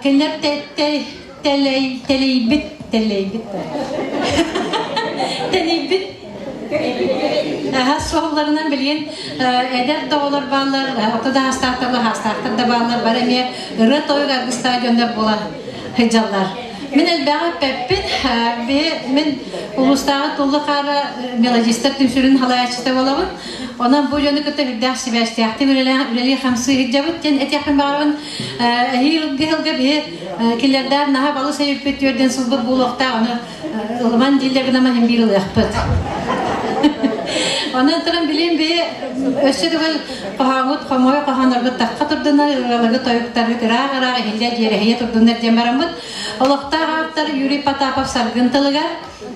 кинилэр тэлэйбит тэлэйбит тэнийбит Аһас суолларынан билигин эдэр да оҕолор бааллар, орто да аастаахтар да хаастаахтар да бааллар, бары эмиэ ырыа-тойук аргыстаах дьоннор буола сылдьаллар. Мин элбэҕи эппэппин, мин улуустааҕы Туллу хаара мелодистар түмсүүрүн халайааччыта буолабын. Онон бу дьону кытта үрдээх сибээстээхтик үлэлии-хамсыы сылдьабыт диэн этиэхпин баҕарабын. Эһиилги сылга биһи киллэрдээх наһаа балыс өйүппүт үөрдэн сылбыт буолуохтаах, ону ылыман дииллэр гынан иһин биир ылыахпыт. Онон туран билим би өссө төгүл хоһооҥут хомой хоһооноргут тахха турдунар, ырыаларгыт тойуктаргыт ыраах-ыраах иһиллэ дьиэрэһийэ турдуннар диэн бараммыт. Олохтоох автор Юрий Потапов Саргын тылыгар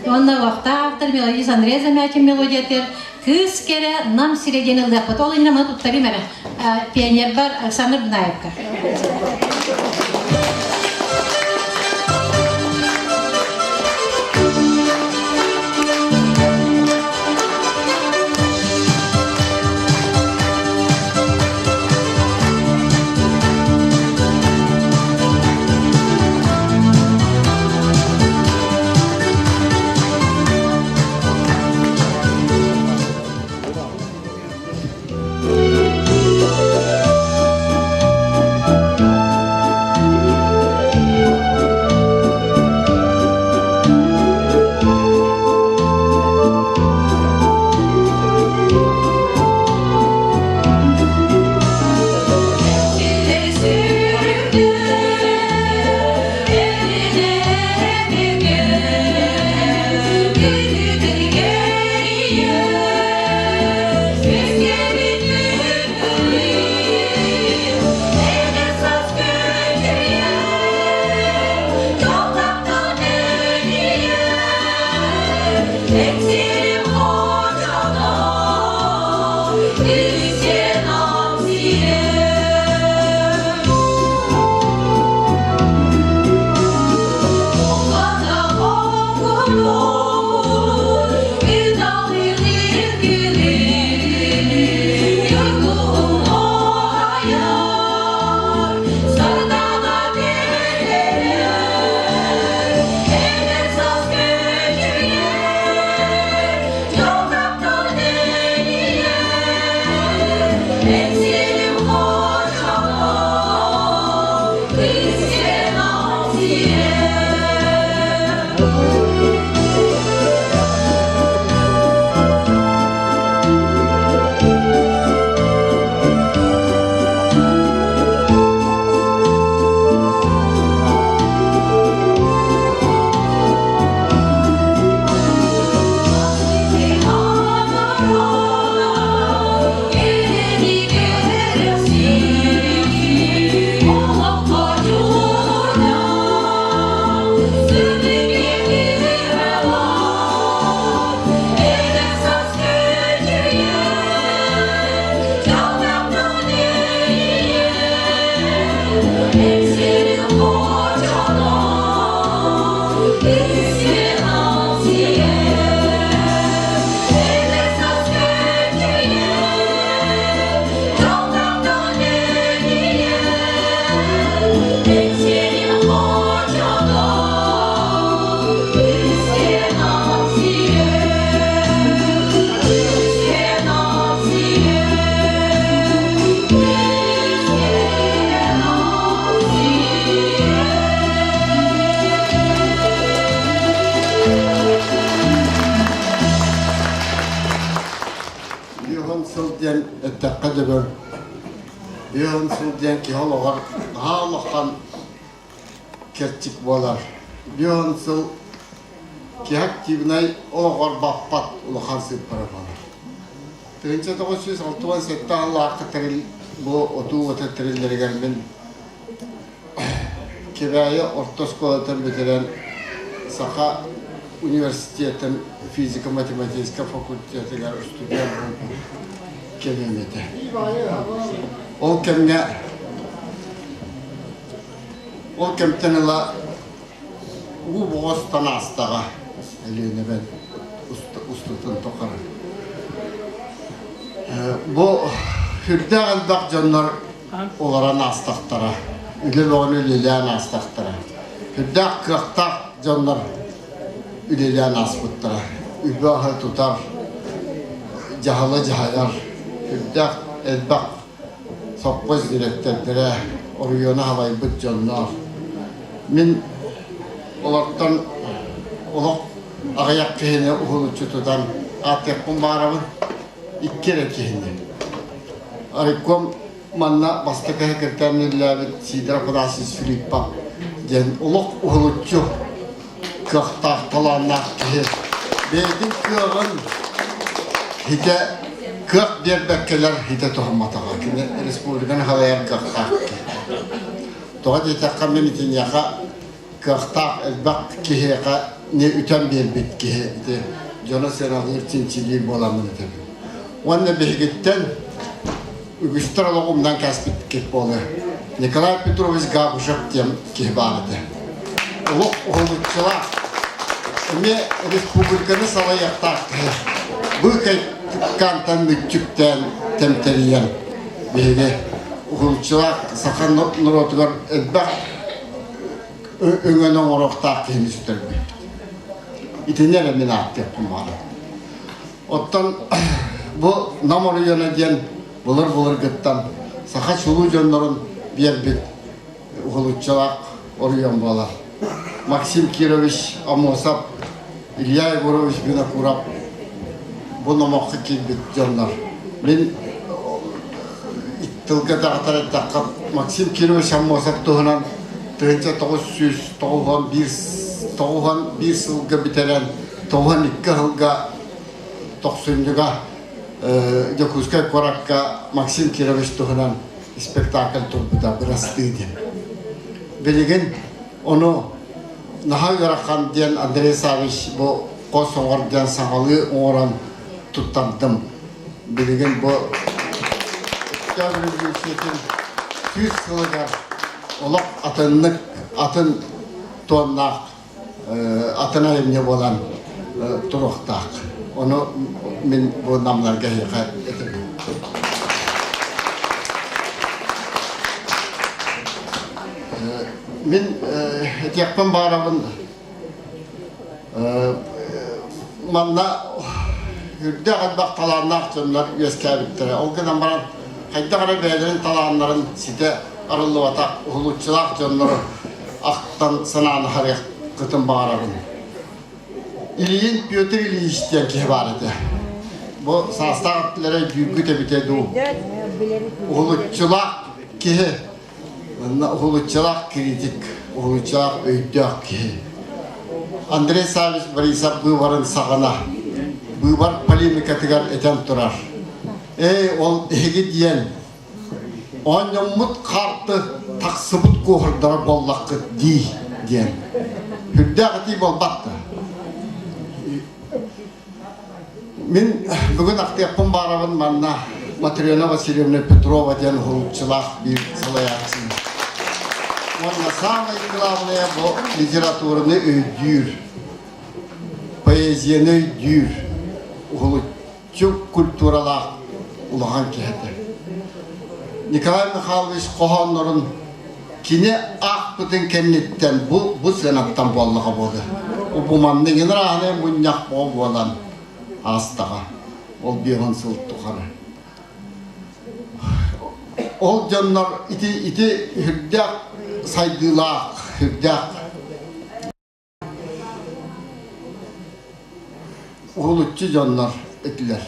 уонна олохтоох автор мелодист Андрей Замятин мелодиятыгар Кыыс кэрэ Нам сирэ диэн ыллыахпыт. Ол иннинэ маны туттарыым эрэ. Пионербар Александр Дунаевка. Үһүн сыл диэн эттэххэ дөбөҥ. Үһүн сыл диэн киһи олоҕор наһаа улахан кэрчик буолар. Үһүн сыл киһи активнай олоҕор баппат улахан сыыппара буолар. 1967 сыллаахха тэрил бу отуу уота тэриллэригэр мин Кэбээйи орто оскуолатын бүтэрэн Саха университетын физико-математическай факультетыгар устудьуон буолбут кэмим этэ. Ол кэмҥэ ол кэмтэн ыла уу боҕостон аастаҕа Өлүөнэбэн устутун тухары. Бу сүрдээх элбэх дьоннор олорон аастахтара, үлэ бөҕөнү үлэлээн аастахтара. Сүрдээх кыахтаах дьоннор үлэлээн ааспыттара. Үбү-аһы тутар, дьаһала дьаһайар, үрдээх элбэх сопхуос дириэктэрдэрэ, оройуону халайбыт дьонноох. Мин олортон олох аҕыйах киһини уһулуччу тутан ааттыахпын баҕарабын. Икки эрэ киһини. Райком манна бастакы секретарь Сидор Афанасьевич Филиппов диэн олох уһулуччу кыахтаах, талааннаах киһи. Бэйэтин кыаҕын хитэ кыах биэрбэккэлэр хитэ туһамматаҕа. Кини республиканы халайар кыахтаах киһи. Тоҕо диэтэххэ мин итиниэхэ кыахтаах элбэх киһиэхэ не үтэн биэрбит киһи ити дьоно сыаналыыр чинчилиир буоламмын этэбин. Уонна биһигиттэн үгүстэр олох умнан кээспит буолуо. Николай Петрович Габышев диэн киһи баар этэ. Олох уһулуччулаах, эмиэ республиканы салайыахтаах киһи. Быыкайкантан мүччүктээн тэмтэрийэн биһиги уһулуччулаах саха норуотугар элбэх өҥөнү оҥоруохтаах киһини сүтэрбит. Итини эрэ мин ааттыахпын баҕарабын. Оттон бу Нам оройуона диэн былыр-былыргыттан саха чулуу дьоннорун биэрбит уһулуччулаах оройуон буолар. Максим Кирович Аммосов, Илья Егорович Винокуров бу номоххо киирбит дьоннор. Мин тылга даҕатар эттэххэ, Максим Кирович Аммосов туһунан 1991 сылга бүтэрэн 92 сылга тохсунньуга Дьокуускай куоракка Максим Кирович туһунан спектакль турбута бырастыы диэн. Билигин ону наһаа ыарахан диэн Андрей Савич бу хос оҥор диэн саҥалыы оҥорон туттардым. Билигин бу Өктөөп революциятын 100 сылыгар олох атыннык атын туоннаах атын айымньы буолан туруохтаах. Ону мин бу намнарга эһиэхэ этэбин. Мин этиэхпин баҕарабын манна үрдээх элбэх талааннаах дьоннор үөскээбиттэрэ. Ол гынан баран хайдах эрэ бэйэлэрин талааннарын ситэ арыллыбатах уһулуччулаах дьоннору ахтан санаан аһарыаххытын баҕарабын. Ильин Петр Ильич диэн киһи баар этэ. Бу саастаах өттүлэрэ өйдүүргүт эбитэ дуу. Уһулуччулаах киһи, уһулуччулаах критик, уһулуччулаах өйдөөх киһи. Андрей Савич Борисов быыбарын саҕана быыбар полемикатыгар этэн турар. Эй, ол эһиги диэн Оонньоммут хаарты тахсыбыт куоһурдара буоллаххыт дии диэн. Үрдээх этии буолбат да. Мин бүгүн ахтыахпын баарабын манна Матрена Васильевна Петрова диэн уһулуччулаах биир салайааччыны. Уонна самое главное бу литератураны өйдүүр, поэзияны өйдүүр уһулуччу культуралаах улахан киһи этэ. Николай Михайлович хоһооннорун кини аахпытын кэнниттэн бу бу сыанаттан буоллаҕа буолуо. Бу манныгын ааһаны мунньах буолан аастаҕа. Ол биэһон сыл тухары. Ол дьоннор ити ити үрдээх сайдыылаах, үрдээх уһулуччу дьоннор этилэр.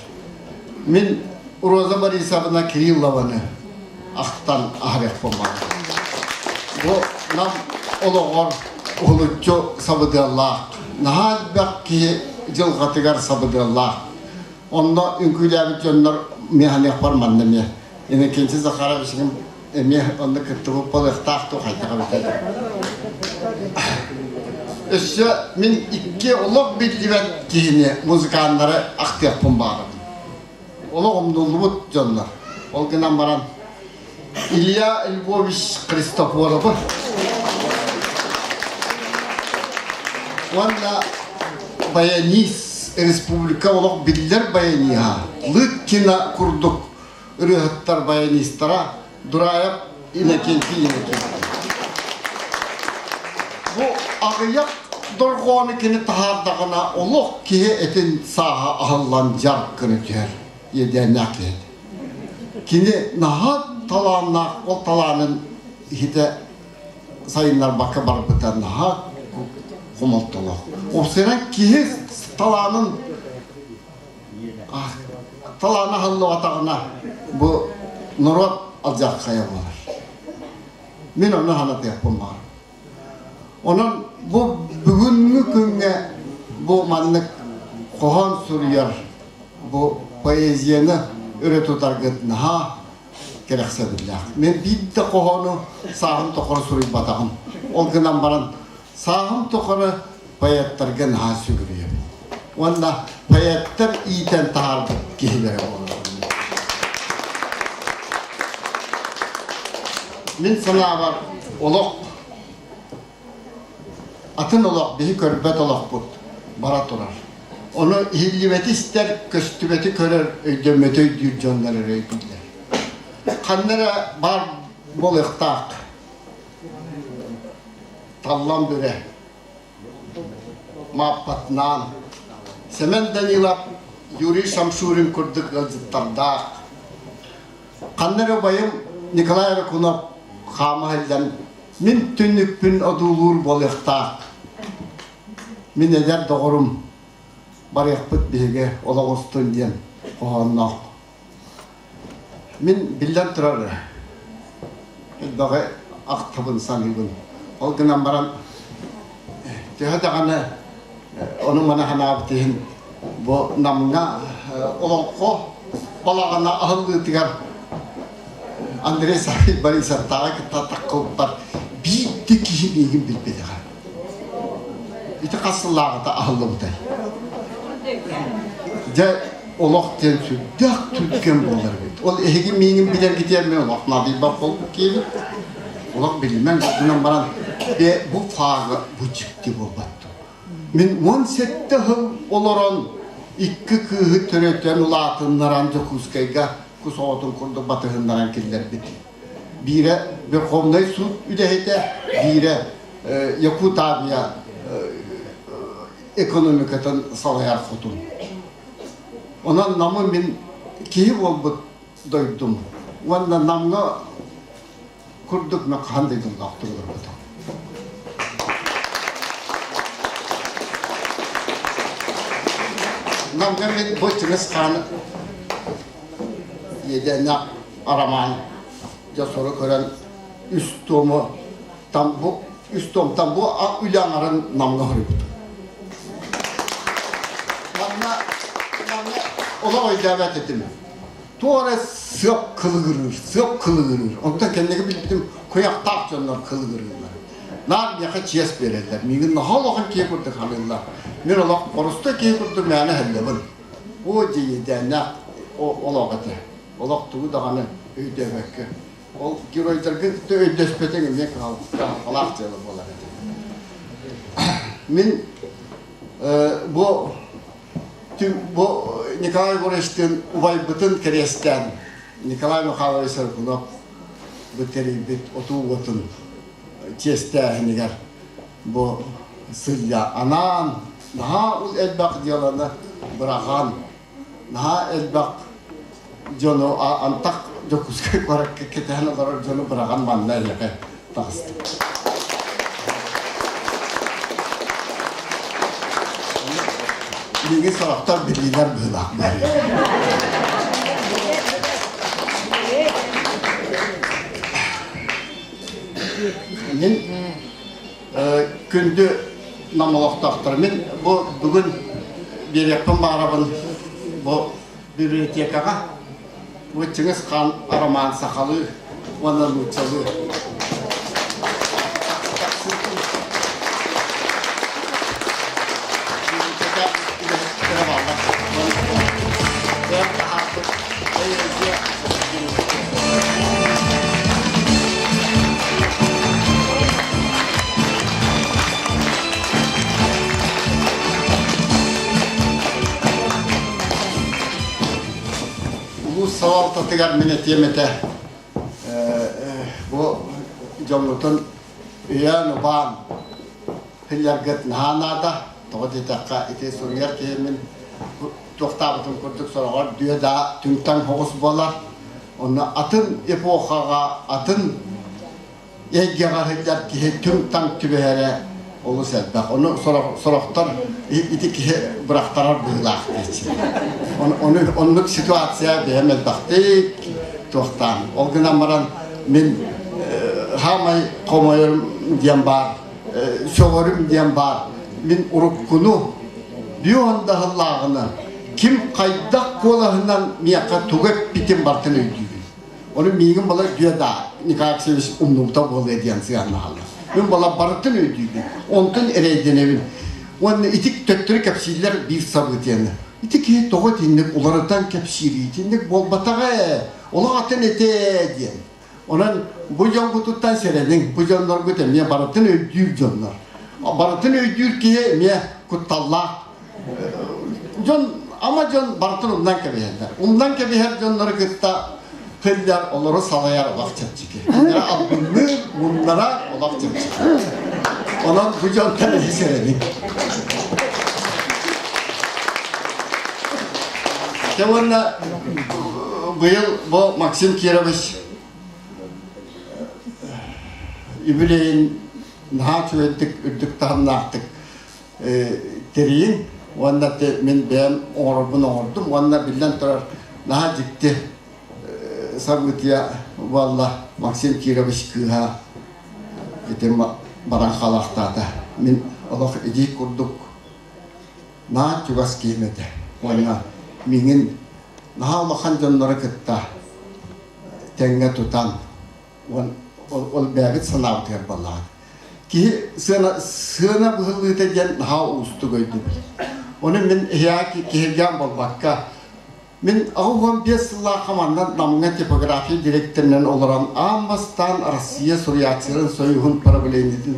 Мин Роза Борисовна Кириллованы ахтан аһарыахпын баҕарабын. Бу нам олоҕор уһулуччу сабыдыаллаах, наһаа элбэх киһи дьылҕатыгар сабыдыаллаах. Онно үҥкүүлээбит дьоннор миэхэниэхпэр манна эмиэ. Иннокентий Захарович эмиэ онно кыттыбыт буолуохтаах дуу хайдах эбитэ Өссө мин икки олох биллибэт киһини музыканнары ахтыахпын баҕарабын. Олох умнуллубут дьоннор. Ол гынан баран Илья Львович Христофоровы уонна баянист республика олох биллэр баяниһа Лыткина курдук ырыаһыттар баянистара Дураев Иннокентий Иннокентьевич. Бу аҕыйах дорҕоону кини таһаардаҕына олох киһи этин сааһа аһыллан дьарк гына түһэр. иэдээннээх киһи. Кини наһаа талааннаах, ол талаанын иһитэ сайыннарбакка барбыта наһаа хомолтолоох. Уопсайынан киһи талаанын талаана аһыллыбатаҕына бу норуот алдьархайа буолар. Мин ону санатыахпын баҕарабын. Онон бу бүгүҥҥү күҥҥэ бу маннык хоһоон суруйар бу поэзияны өрө тутаргыт наһаа кэрэхсэбиллээх. Мин биир да хоһоону сааһым тухары суруйбатаҕым. Ол гынан баран сааһым тухары поэттарга наһаа сүгүрүйэбин. Уонна поэттар иитэн таһаарбыт киһилэрэ буолаллар. Мин санаабар олох атын олох биһи көрбөт олохпут бара турар. Ону иһиллибэти истэр, көстүбэти көрөр, өйдөммөтү өйдүүр дьоннор эрэ өйдүүллэр. Ханна эрэ баар буолуохтаах таллан бүрэ Мааппатынаан Сэмэн Данилов, Юрий Шамшурин курдук ыалдьыттардаах Ханна эрэ убайым Николай Рыкунов хаама сылдьан мин түннүкпүн одуулуур буолуохтаах. Мин эдэр доҕорум барыахпыт биһиги олох устун диэн хоһоонноох. Мин биллэн турар элбэҕи ахтабын саныыбын. Ол гынан баран төһө даҕаны ону-маны санаабыт иһин бу Намҥа олоҥхо балаҕана аһыллыытыгар Андрей Саввич Борисовтааҕы кытта таххыбыппар биир да киһи миигин билбэтэҕэ. Ити хас сыллааҕыта аһыллыбытай? Дьэ, олох диэн сүрдээх түргэн буолар эбит. Ол эһиги миигин билэргитигэр мин олох наадыйбат буолбут киһибин. Олох билимэн гынан баран, бу фага бу дьикти буолбат дуо? Мин 17 сыл олорон икки кыыһы төрөтөн улаатыннаран Дьокуускайга кус оҕотун курдук батыһыннаран киллэрбит. Биирэ Верховнай суут үлэһитэ, биирэ Якутавиа экономикатын салайар хотун. Онон Намы мин киһи буолбут дойдум уонна Намҥа курдук мен хаһан да дьоллоохтук олорбутум. Намга мин бу Чыҥыс Хаан иэдээннээх арамаан дьосору көрөн үс туому там бу үс туомтан бу үлэ аҥарын Намҥа хоруйбутум. Манна манна олох өйдөөбөт этим. Туох эрэ сыап кылыгырыыр, сыап кылыгырыыр. Онтон кэнники билбитим куйахтаах дьоннор кылыгырыыллар. Наар миэхэ чиэс биэрэллэр. Миигин наһаа улахан киһи курдук саныыллар. Мин олох боростуой киһи курдук мээнэ иһэллэбин. Оо дьиэйдээннээх олох этэ. Олох тугу даҕаны өйдөөбөккө. Ол геройдаргын кытта өйдөспөтөҥ эмиэ кыһалҕалаах дьыала буолар этэ. Мин бу Бу Николай Егоровичтыын убайбытын кэриэстээн Николай Михайлович Сорокунов бу тэрийбит отуу уотун чиэстээһинигэр бу сылдьа анаан наһаа элбэх дьыаланы быраҕан наһаа элбэх дьону антах Дьокуускай куоракка кэтэһэн олорор дьону быраҕан манна эһиэхэ таҕыстым. Билигин сорохтор биллилэр быһыылаах Мин күндү нам олохтоохтор мин бу бүгүн биэриэхпин баҕарабын бу библиотекаҕа Бу Чыҥыс Хаан роман сахалыы уонна нууччалыы. Улуус салалтатыгар мин этиэм этэ бу дьоҥҥутун өйөөн-убаан сылдьаргыт наһаа наада. Тоҕо диэтэххэ ити суруйар киһи мин туохтаабытын курдук сороҕор дүө да түҥтаҥ соҕус буолар. Онно атын эпохаҕа, атын эйгэҕэ сылдьар киһи түҥ-таҥ түбэһэрэ олус элбэх. Ону сорохтор ити киһи бырахтарар быһыылаах диэччи. Ону оннук ситуация бэйэм элбэхтик туохтаан. Ол гынан баран мин хаамай хомойорум диэн баар, сөҕөрүм диэн баар. Мин уруккуну бүөн да сыллааҕына ким хайдах куолаһынан миэхэ тугу эппитин барытын өйдүүбүн. Ону миигин бала үтүө да Николай Алексеевич умнубута буолуо диэн сыһыаннаһаллар. Мин бала барытын өйдүүбүн, онтон эрэйдэнэбин. Уонна ити төттөрү кэпсииллэр биир событиены. Ити киһи тоҕо итинник уларытан кэпсиирий, итинник буолбатаҕа ээ, олох атын этэ диэн. Онон бу дьоҥҥутуттан сэрэниҥ, бу дьонноргут эмиэ барытын өйдүүр дьоннор. Барытын өйдүүр киһи эмиэ кутталлаах. Дьон, ама дьон барытын умнан кэбиһэллэр. Умнан кэбиһэр дьоннору кытта хыллар олору салайар олох чэпчэки. Кинилэри албынныыр, муннарар олох чэпчэки. Онон бу дьонтон эһи сэрэниҥ. Дьэ уонна быйыл бу Максим Кирович юбилейин наһаа үчүгэйдик үрдүк таһымнаахтык тэрийин уонна мин бэйэм оҥорорбун оҥордум уонна биллэн турар наһаа дьикти событие буолла Максим Кирович кыыһа ити баран халаахтаата мин олох ити курдук наһаа чугас киһим этэ уонна миҥин наһаа улахан дьоннору кытта тэҥҥэ тутан ол бэйэбит санаабытыгар буоллаҕа Киһи сыана, сыана быһыллыыта диэн наһаа уустук өйдөбүл. Ону мин эһиэхэ киһиргээн буолбакка, мин 85 сыллаахха манна Намҥа типография директорынан олорон аан бастаан Россия суруйааччыларын союһун правлениетын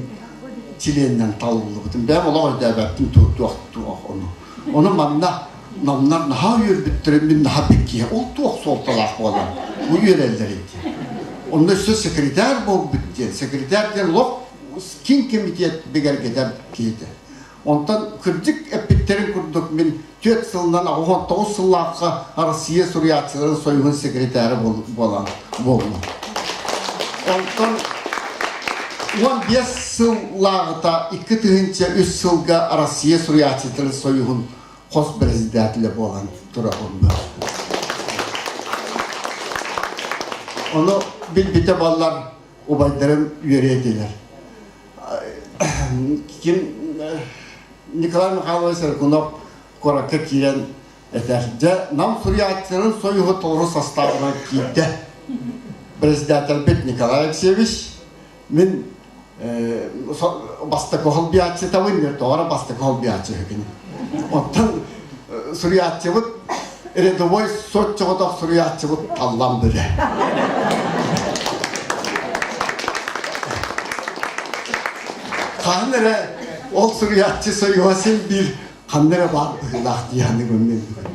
чилиэнинэн талыллыбытым. Бэйэм олох өйдөөбөппүн туох туох ону. Ону манна намнар наһаа үөрбүттэрин мин наһаа биккиһэ ол туох суолталаах буолан бу үөрэллэр ити. Онно өссө секретарь буолбут диэн, секретарь диэн олох киин комитет бигэргэтэр киһитэ. Онтон кырдьык эппиттэрин курдук мин түөрт сылынан 89 сыллаахха Россия суруйааччыларын союһун секретара буолан буоллум. Онтон 15 сыллааҕыта 2003 сылга Россия суруйааччыларын союһун хос председателэ буолан турабын. Ону билбитэ буоллар убайдарым үөрүө этилэр. Ким Николай Михайлович Рыкунов куоракка киирэн этэр. Дьэ, Нам суруйааччыларын союһу толору састаабынан киирдэ. Председательбит Николай Алексеевич, мин бастакы холбуйааччытабын, тоҕо бастакы холбуйааччы үһүгүн. Оттон суруйааччыбыт рядовой соччоҕотох суруйааччыбыт таллан бүрэ. Хаһан эрэ ол суруйааччы союһа син биир ханна эрэ баар быһыылаах дии саныыбын мин бүгүн.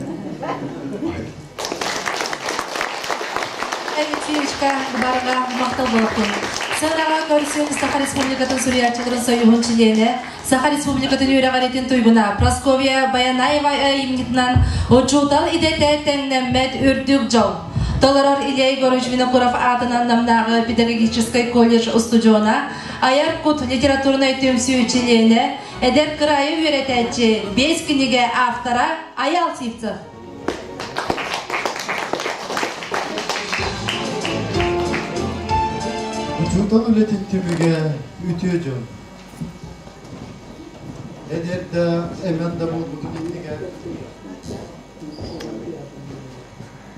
Алексеевичка барыга махтал буолуохтун. Сыанаҕа көрсүн Саха Республикатын суруйааччыларын союһун чилиэнэ, Саха Республикатын үөрэҕиритин туйгуна Прасковья Баянаева айымньытынан учуутал идэтэ тэҥнэммэт үрдүк дьол. Толорор Илья Егорович Винокуров аатынан Намнааҕы педагогическай колледж устудьуона, айар кут литературнай түмсүү чилиэнэ, Эдэр кыраайы үөрэтээччи, биэс кинигэ автора Айал Сивцев. Учуутал үлэтин түмүгэ үтүө дьон. Эдэр да, эмэн да буолбутун иннигэр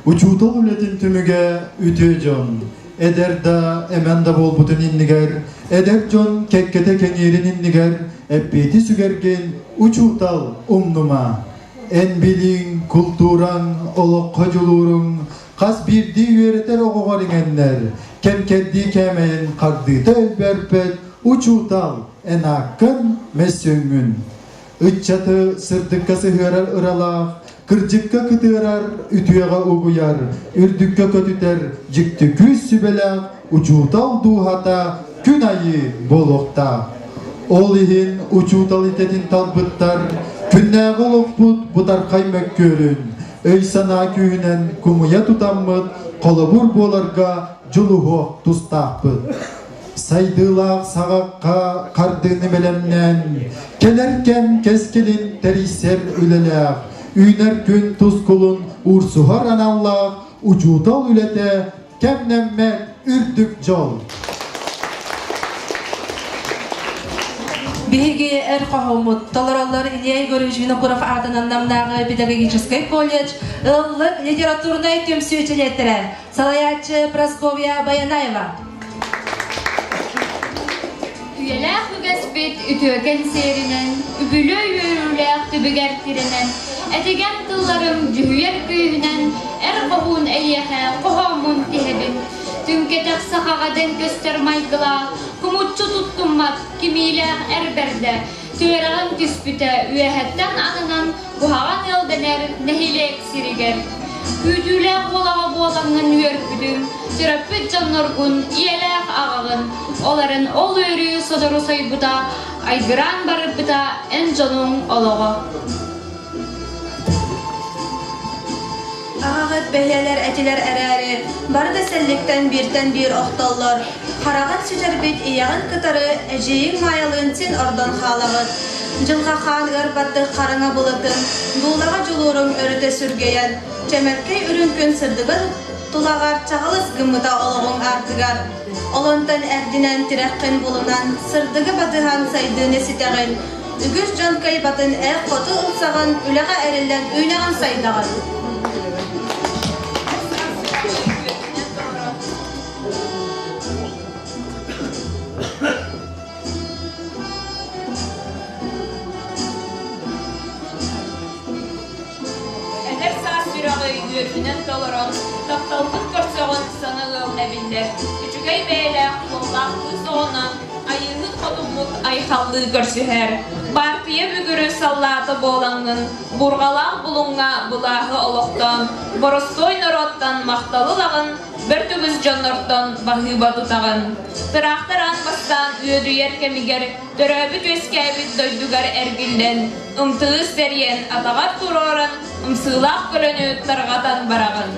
Учуутал үлэтин түмүгэ үтүө дьон, эдэр да, эмэн да буолбутун иннигэр, эдэр дьон кэккэтэ кэҥиирин иннигэр эппиэти сүгэргин учуутал умнума. Эн билииҥ, култуураҥ, олоххо дьулууруҥ хас биирдии үөрэтэр оҕоҕор иҥэннэр, кэм-кэрдии кээмэйин хардыыта өлбөөрбөт учуутал эн ааккын мөссүөҥҥүн. Ыччаты сырдыкка сыһыарар ыралаах, кырдьыкка кытыарар, үтүөҕэ угуйар, үрдүккэ көтүтэр дьикти күүс сүбэлээх учуутал дууһата күн айыы буолуохтаах. Ол иһин учуутал идэтин талбыттар күн. Күннээҕи олохпут бытархай мөккүөрүн, өй-санаа күүһүнэн кумуйа тутаммыт холобур буоларга дьулуһуох тустаахпыт. Сайдыылаах саҕахха хардыыны бэлэмнээн, кэлэр кэм кэскилин тэрийсэр үлэлээх, үүнэр күн тускулун уурсуһар аналлаах учуутал үлэтэ кэмнэммэт үрдүк дьол. Биһиги эр хоһооммут толороллор Илья Егорович Винокуров аатынан Намнааҕы педагогическай колледж ыллык литературнай түмсүү чилиэттэрэ, салайааччы Прасковья Баянаева. Үйэлээх үгэспит үтүөкэн сиэринэн, үбүлүөй үөрүүлээх түбүгэр тирэнэн, этигэн тылларым дьүһүйэр күүһүнэн эр хоһуун эйиэхэ хоһооммун тиһэбин. Түҥкэтэх сахаҕа дэҥ көстөр майгылаах, кумуччу туттуммат кимиилээх эр бэрдэ, түөрэҕин түспүтэ үөһэттэн ананан куһаҕан ыал дэнэр нэһилиэк сиригэр. Күүтүүлээх уолаҕа буолаҥҥын үөрбүтүҥ, төрөппүт дьонноргун ийэлээх аҕаҕын, ол эрэн ол үөрүү сотору сойбута, айгыраан барбыта эн дьонуҥ олоҕо. Аҕаҕыт бэйэлэр этилэр эрээри, бары да сэлликтэн бииртэн биир охтоллор. Хараҕын сүтэрбит ийэҕин кытары эдьиийиҥ Маайалыын син ордон хаалаҕыт. Дьылҕа хаан ыарбаттык хараҥа былытын, дуулаҕа дьулууруҥ өрүтэ сүргэйэн, чэмэлкэй үрүҥ күн сырдыгын тулаҕар чаҕылыс гыммыта олоҕуҥ аартыгар. Олонтон эрдинэн тирэххин булунан, сырдыгы батыһан сайдыыны ситэҕин, Үгүс дьон кыайбатын эр хоту ылсаҕын, үлэҕэ эриллэн үүнэҕин сайдаҕын. Эдэр саас сүрэҕи үөрүүнэн толорон, тапталгын көрсөҕүн саҥа ыал эбиллэр, үчүгэй бэйэлээх уоллаах кыыс оҕонон Айыыһыт хотуммут айхаллыы көрсүһэр, баартыйа бүгүрү саллаата буолаҥҥын, бурҕалаах булуҥҥа былааһы олохтоон, боростуой норуоттан махталы ылаҕын, бэрт үгүс дьоннортон баһыыба тутаҕын. Тыраахтар аан бастаан үөдүйэр кэмигэр төрөөбүт-үөскээбит дойдугар эргиллэн, ымтыы сэрийэн атаҕар туруоран, ымсыылаах көлөнү тарҕатан бараҕын.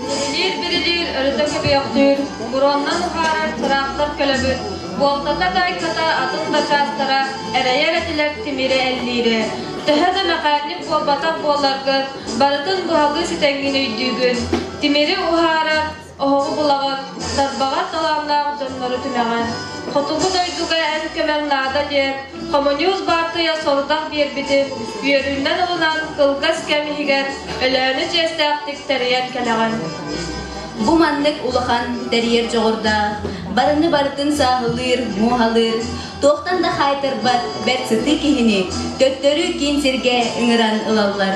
Бирилиир-бирилиир өрүтэ көбүөхтүүр, буруоннан уһаарар тыраахтар көлөбүт, буолтата даайката атын да чаастара эрэйэр этилэр тимири эллиирэ. Төһө да мэхээнньик буолбатах буолларгын, барытын быһалыы ситэҥҥин өйдүүгүн. Тимири уһаарар, оһоҕу булаҕын, тарбаҕар талааннаах дьоннору түмэҕин. Хотугу дойдуга эн көмөҥ наада диэн, хомуньуус баартыйа сорудах биэрбитин үөрүүнэн ылынан кылгас кэм иһигэр Өлөөнү чиэстээхтик тэрийэн кэлэҕин. Бу маннык улахан тэрийэр дьоҕурдаах, барыны барытын сааһылыыр, муоһалыыр, туохтан да хаайтарбат бэрт сытыы киһини төттөрү киин сиргэ ыҥыран ылаллар.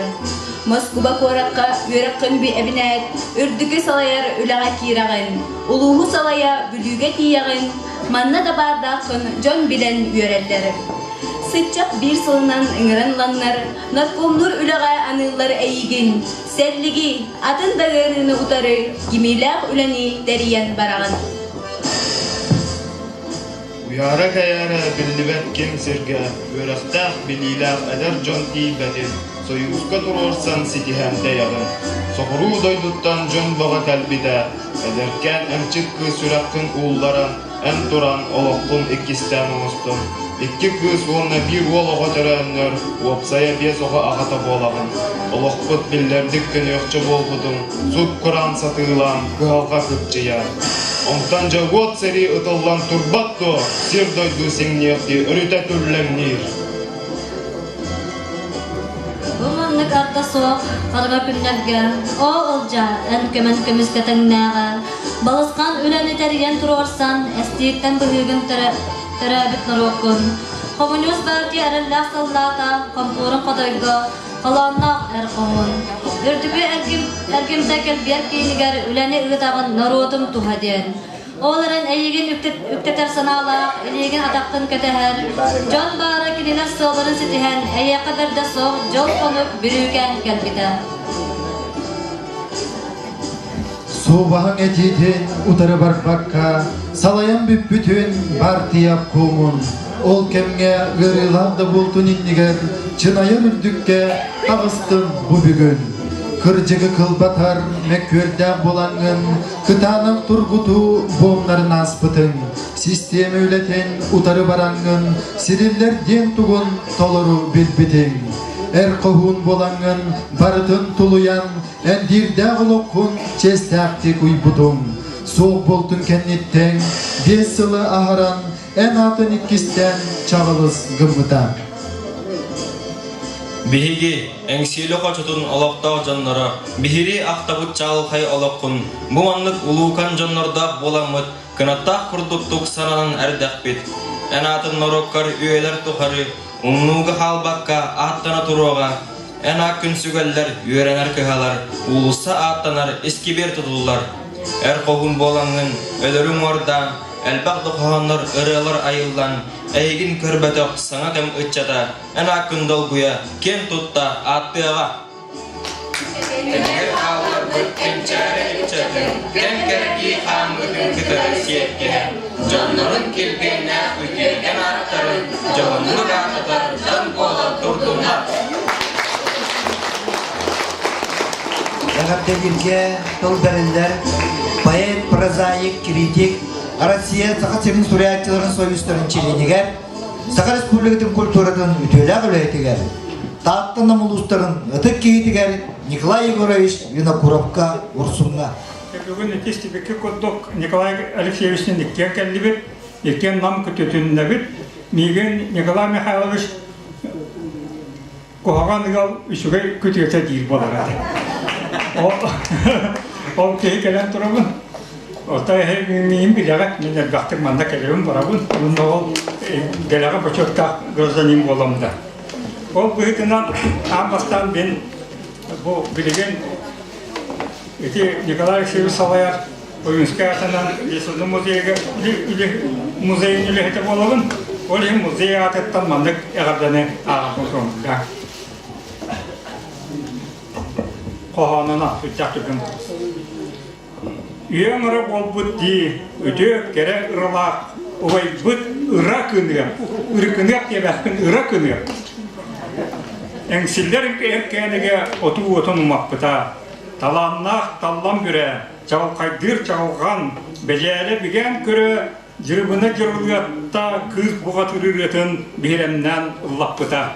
Москуба куоракка үөрэххин эбинээт, үрдүкү салайар үлэҕэ киирэҕин, улууһу салайа Бүлүүгэ тиийэҕин, манна да баардааххын дьон билэн үөрэллэр. Сыччах биир сылынан ыҥыран ыланнар, наркомнуур үлэҕэ аныыллар эйигин, сэллиги, атын да ыарыыны утары кимиилээх үлэни тэрийэн бараҕын. Уйаара-кэйээрэ биллибэт киэҥ сиргэ үөрэхтээх, билиилээх эдэр дьон тиийбэтин Сойууска туруорсан ситиһэн тэйэҕин. Соҕуруу дойдуттан дьон бөҕө кэлбитэ, эдэркээн эмчит кыыс сүрэххин уулларан, эн туран олоххун иккистээн оҥостон, икки кыыс уонна биир уол оҕо төрөөннөр, уопсайа биэс оҕо аҕата буолаҕын. Олохпут биллэрдик көнүөхчэ буолбутуҥ, сут-кураан сатыылаан, кыһалҕа кыпчыйар. Онтон дьэ уот сэрии ытыллан турбат дуо, сир-дойду сиҥниэхтии өрүтэ түллэҥниир. Бу маннык арда суох хараҥа күннэргэ оо Ылдьаа эн көмөн көмүскэ тэҥнээҕэ балысхан үлэни тэрийэн туруорсан эстииттэн быһыыгын төрөөбүт норуоккун хомуньуус партия эрэллээх саллаата хомпуурун хотойго холоонноох эр хоһуун үрдүкү эргимтэ кэлбиэр киинигэр үлэни ыытаҕын норуотум туһа диэн Ол эрэн эйигин үктэтэр санаалаах, илиигин атаххын кэтэһэр, дьон баара кинилэр сыалларын ситиһэн, эйиэхэ бэрдэ суох дьол-хонук бүрүүкээн кэлбитэ. Суобаһыҥ этиитин утары барбакка, Салайан бүппүтүн баартыйа обкомун ол кэмҥэ ыарыылаах да буолтун иннигэр чынайар үрдүккэ таҕыстын бу бүгүн. Кырдьыгы кылбатар мөккүөрдээх буолаҥҥын кытаанах тургутуу буомнарын ааспытыҥ, систиэмэ үлэтин утары бараҥҥын сириллэр диэн тугун толору билбитиҥ. Эр хоһуун буолаҥҥын барытын тулуйан Эндиирдээх олоххун чиэстээхтик уйбутуҥ, суох буолтун кэнниттэн биэс сылы аһаран эн аатын иккистээн чаҕылыс гыммыта. Биһиги, Эҥсиэли хочотун олохтоох дьонноро, биһири ахтабыт чаҕылхай олоххун, бу маннык улуукан дьоннордоох буоламмыт, кынаттаах курдуктук сананан эрдэхпит. Эн аатын норуоккар үйэлэр тухары Умнууга хаалбакка ааттана туруоҕа, эн ааккын сүгэллэр, үөрэнэр кыһалар, уулусса ааттанар, искибиэр тутуллар. Эр хоһуун буолаҥҥын, өлөрү уҥуордаан, элбэх да хоһооннор, ырыалар айыллан, эйигин көрбөтөх саҥа кэм ыччата эн ааккын долгуйа, киэн тутта ааттыаҕа. Кэмигэр хаалларбыт кэнчээри ыччатын кэм кэрдии хааммытын кытары сиэккэһэн, дьоннорун килбиэннээх үтүөкэн ааттарын дьоһуннук ааттатар дьон буолан турдуннар. Эҕэрдэлииргэ тыл бэриллэр поэт, прозаик, критик, Россия Саха сирин суруйааччыларын союзтарын чилиэнигэр Саха Республикатын культуратын үтүөлээх үлэһитигэр, Таатта Нам улуустарын ытык киһитигэр Николай Егорович Винокуровка Урсуҥҥа. Бүгүн ити истибикки курдук Николай Алексеевичтин иккиэн кэллибит, иккиэн Нам күтүтүннэбит. Миигин Николай Михайлович куһаҕан ыал үчүгэй күтүөтэ диир буолар этэ. Ол киһи кэлэн турабын. Отой миин билэҕит, мин элбэхтик манна кэлэбин барабын. Уонна ол дэлэҕэ бочуоттаах гражданин буолам да. Ол быһыытынан аан бастаан мин бу билигин ити Николай Алексеевич салайар Ойуунскай аатынан Лесозон музейга музейын үлэһитэ буолабын. Ол иһин музей аатыттан маннык эҕэрдэни ааҕарбын көҥүллээх. Хоһоонун сүрдээх түргэн Үйэҥ ыра буолбут дии, үтүө кэрэ ыралаах убайбыт ыра кыныа, ырыкыныах диэбэппин ыра кыныа. Эҥсиллэр эркээнигэ отуу уотун умаппыта. Талааннаах таллан бүрэ, чаҕылхайдыыр чаҕылҕан, бэдьээлэ бигээн көрө, дьырыбына дьырылыатта кыыс бухатыыр ырыатын биһирэмнээн ыллаппыта.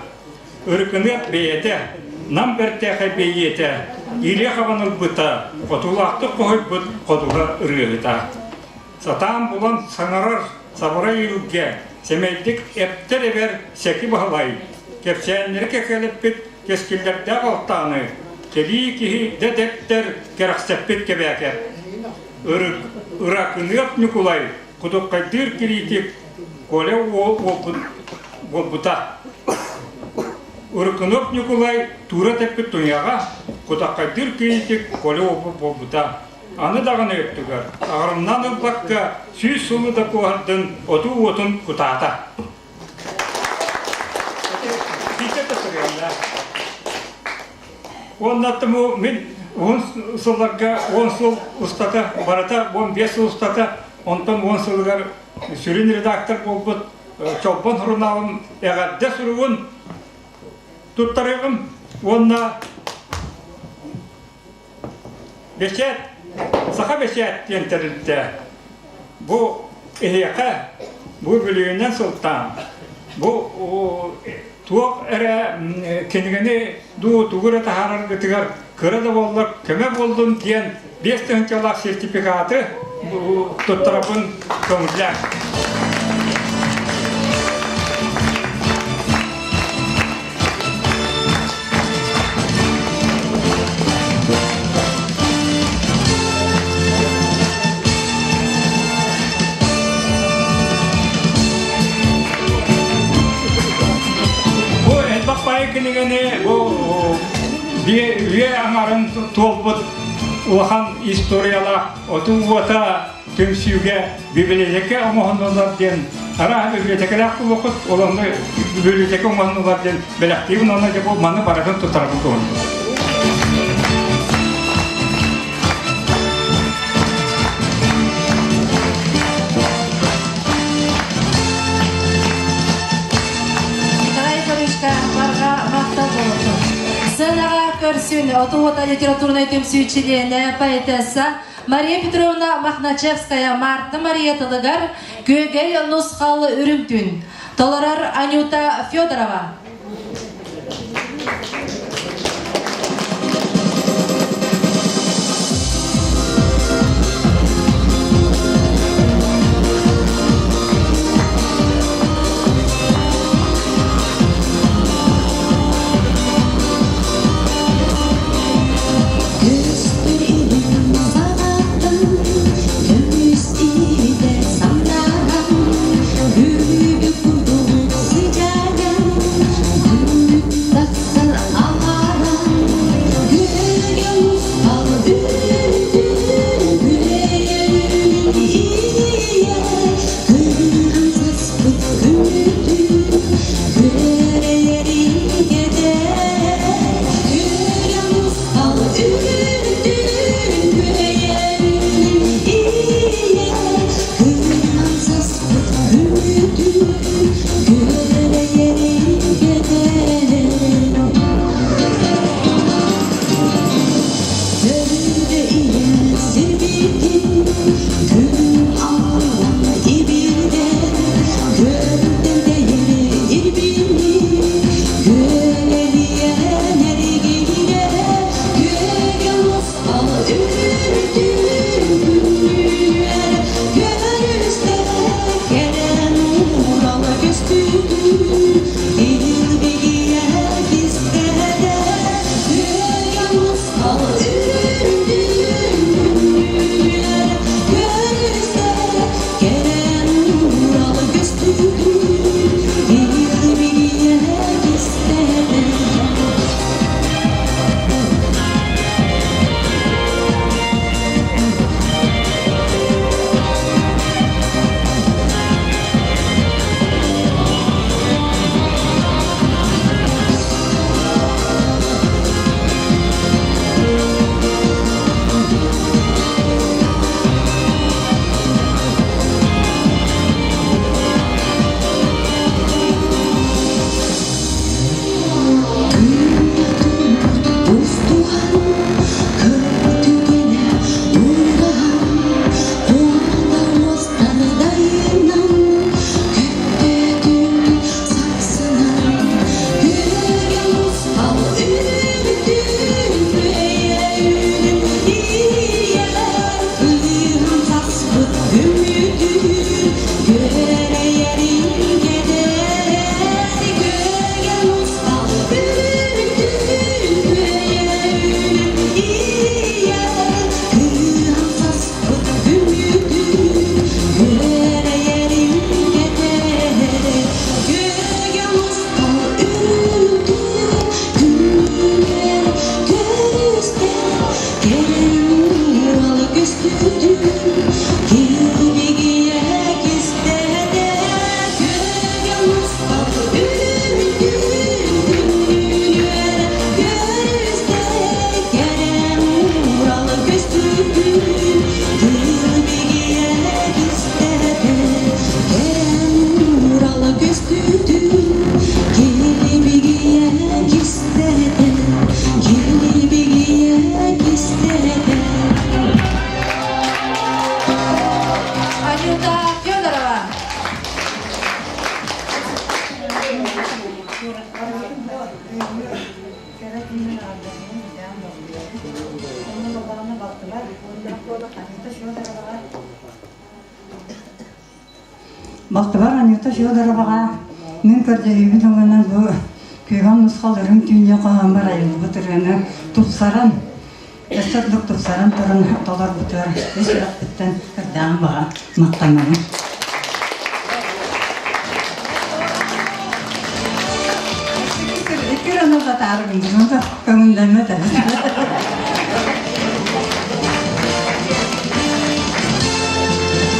Ырыкыныап бэйэтэ, Нам бэртээхэй бэйиэтэ, илиэ хабан ылбыта, хотуулаахтык хоһуйбут ходуһа ырыаһыта. Сатаан булан саҥарар сабарай илгэ, сэмэйдик эптэр эбэр Сэки Баһылай, кэпсээннэри кэкэлэппит кэскиллэрдээх алтааны, кэлии киһи дэ дэптэр кэрэхсэппит кэбээкэп. Ыракыныап Ньукулай, кутуккайдыыр кириитик Коля уолбута. Ырыкыныап Ньукулай туура тэппит туйаҕа, кутаххайдыыр кириитик Коля буолбута. Аны даҕаны өттүгэр аҕырымнаан ылбакка сүүс сылы да куоһардын отуу уотун кутаата. Уонна тому мин уһун сылларга 10 сыл устата, барыта 15 сыл устата, онтон 10 сылыгар сүрүн редактор буолбут Чолбон сурунаалым эҕэрдэ суругун туттарыаҕым уонна Бэчээт, Саха бэчээт диэн тэрилтэ бу эһиэхэ, бу бүлүүнэн сылтаан, бу туох эрэ кинигэни дуу тугу эрэ таһаараргытыгар кыра да буоллар көмө буоллун диэн биэс тыһыынчалаах сертификаты туттарабын көҥүллээх. Бу элбэх баайы кинигэни бу үйэ аҥарын туолбут улахан историялаах отуу уота түмсүүгэ библиотека оҥоһуннулар диэн арааһа библиотекалаах буолуоххут ол онно библиотека оҥоһуннулар диэн бэлэхтиибин уонна дьэ бу маны барытын туттарабын туһунан. Көрсүн отуота литературнай түмсүү чилиэнэ, поэтесса Мария Петровна Мохначевская Марта Мария тылыгар Күөгэй нусхал үрүҥ түн. Толорор Анюта Федорова. Көстөр илин саҕаттан көмүс иитэр санааран күлүгү курдук сыдьаайан күн тахсар аһаран күөгэ устал үрдүн күлэйэрин ийэ кыыһан саспыт күнүтүн күөрэйэрин кэтэр күөгэ устал үрдүн күлэйэрин ийэ кыыһан саспыт күнүтүн күөрэйэрин кэтэр Көрдө ийэ сирбитин күн аллан ибирдэ Көрдөн тэйэр ирбини күөлэлийэн эргийэ Күөгэ мустал үрдүн күннүүр Көрүстэ кэрэн уурал көстүүтүн Илбигийэ кистэтэ Күөгэ мустал үрдүн күннүүр Көрүстэ кэрэн уурал көстүүтүн Илбигийэ кистэтэ. Устуһан, кыр түгэнэ уураһан, уота уостан дайынан, көттөтүн сапсынан, күөгэ устал үрдүн күөйэ ийэ кыыһым саспыт үмүтүн күөрэйэрин кэтэр күөгэ устал үрдүн күөйэ ийэ кыыһым саспыт үмүтүн күөрэйэрин кэтэр күөгэ устал үрдүн күнүгэр көрүстэ кэрэн уол көстүүтүн килбигийэ кистэтэ күөгэ устал үрдүн күнүгэр көрүстэ кэрэн уурал көстүүтүн килбигийэ кистэтэ кэрэн уурал көстүүтүн килбигийэ кистэтэ килбигийэ кистэтэ. Анюта Федорова. Балтыбар Анюта Федороваҕа мин көрдөһүүбүн ылынан бу күүһүм нусхал үрүҥ түүнньэ хоһооммор айыллыбыт ырыаны тупсаран, өссө ордук тупсаран туран толорбутугар ис сүрэхпиттэн кырдьаҕым баҕа махтанабын. Икки ырыаны татаарыгын көҥүллэммэт эбит.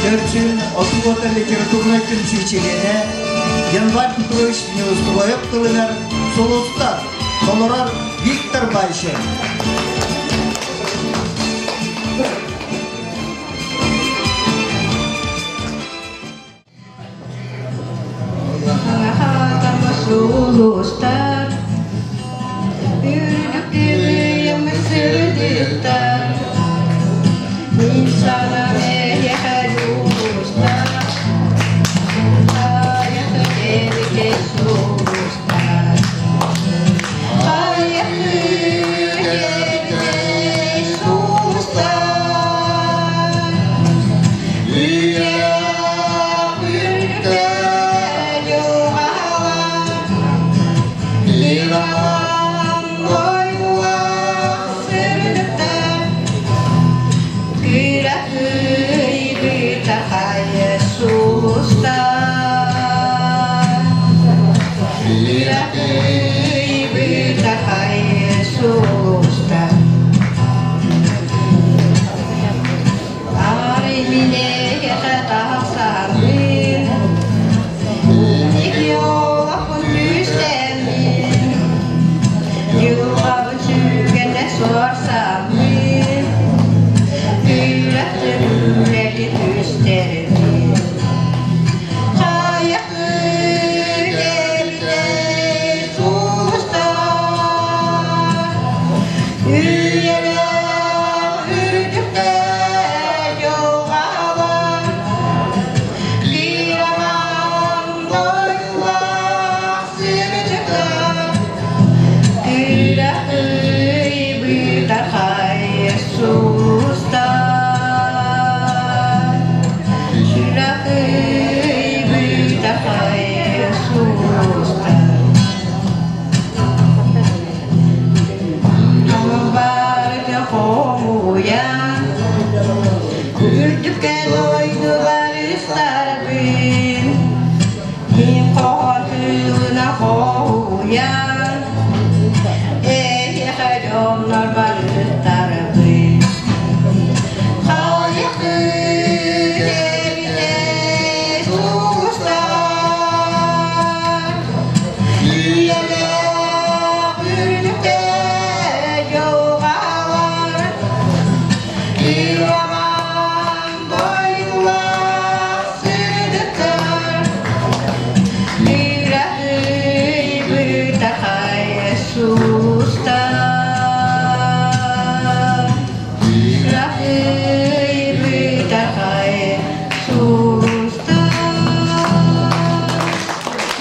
Көрсүн отуота литературнай түмсүү чилиэнэ Январь Петрович Неустроев тылыгар Сулустар толорор Виктор Байшин. Сулустар үрдүк.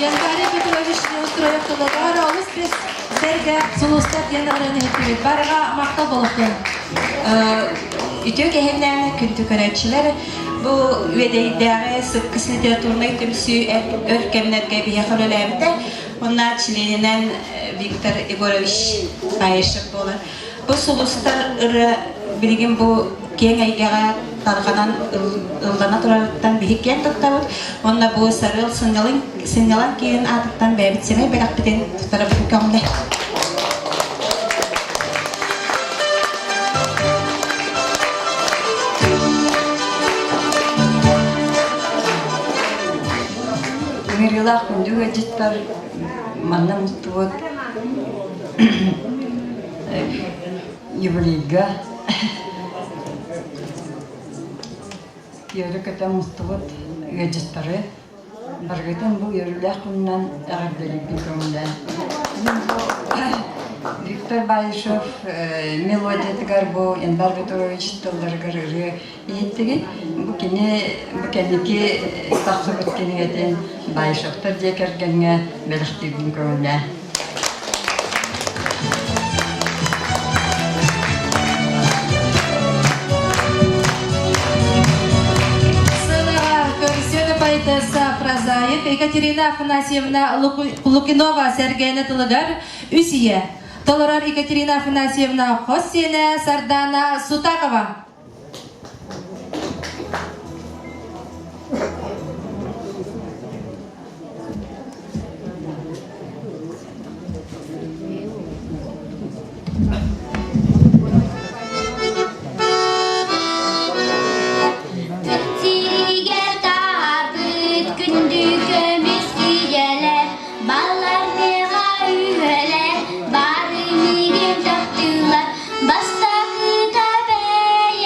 Январь Петрович Неустроев тылыгар олус бес сэргэ сулустар диэн ырыаны иһиттибит. Барыга махтал болуктун. Үтүө кэһиннээн күндү көрөөччүлэр, бу Үөдэйдээҕи Сыккыс литературнай түмсүү өр кэмнэргэ биһиэхэ үлэлээбитэ. Онна членинэн Виктор Егорович Баишев буолар. Бу сулустар ырыа билигин бу киэҥ эйгэҕэ тарҕанан ыллана турарыттан биһик киэн туттабыт. Уонна бу Сарыал сынньалаҥ киинин аатыттан бэйэбит сэмэй бэлэхпитин туттарабытын көҥүлэ. Ыҥырыылаах күндү ыалдьыттар манна мустубут юбилейга үөрэ көтө мустубут ыалдьыттары барыгытын бу үөрүүлээх күнүнэн эҕэрдэлиирбин көҥүллээн. Виктор Баишев мелодиятыгар бу Январь Петрович тылларыгар ырыа иһиттигит. Бу кини бу кэнники тахсыбыт кинигэтин Баишевтар дьиэ кэргэҥҥэ бэлэхтиирбин көҥүллээн. Сыанаҕа көрсүөн поэтесса, прозаик Екатерина Афанасьевна Лукинова сэргээнэ тылыгар үс ийэ. Толорор Екатерина Афанасьевна хос сиэнэ Сардана Сутакова. Күн таарбыт күндү көмүс киэлэр, баллар миэхэ үһэлэр, бары миигин таптыыллар, бастакыта бэйэм.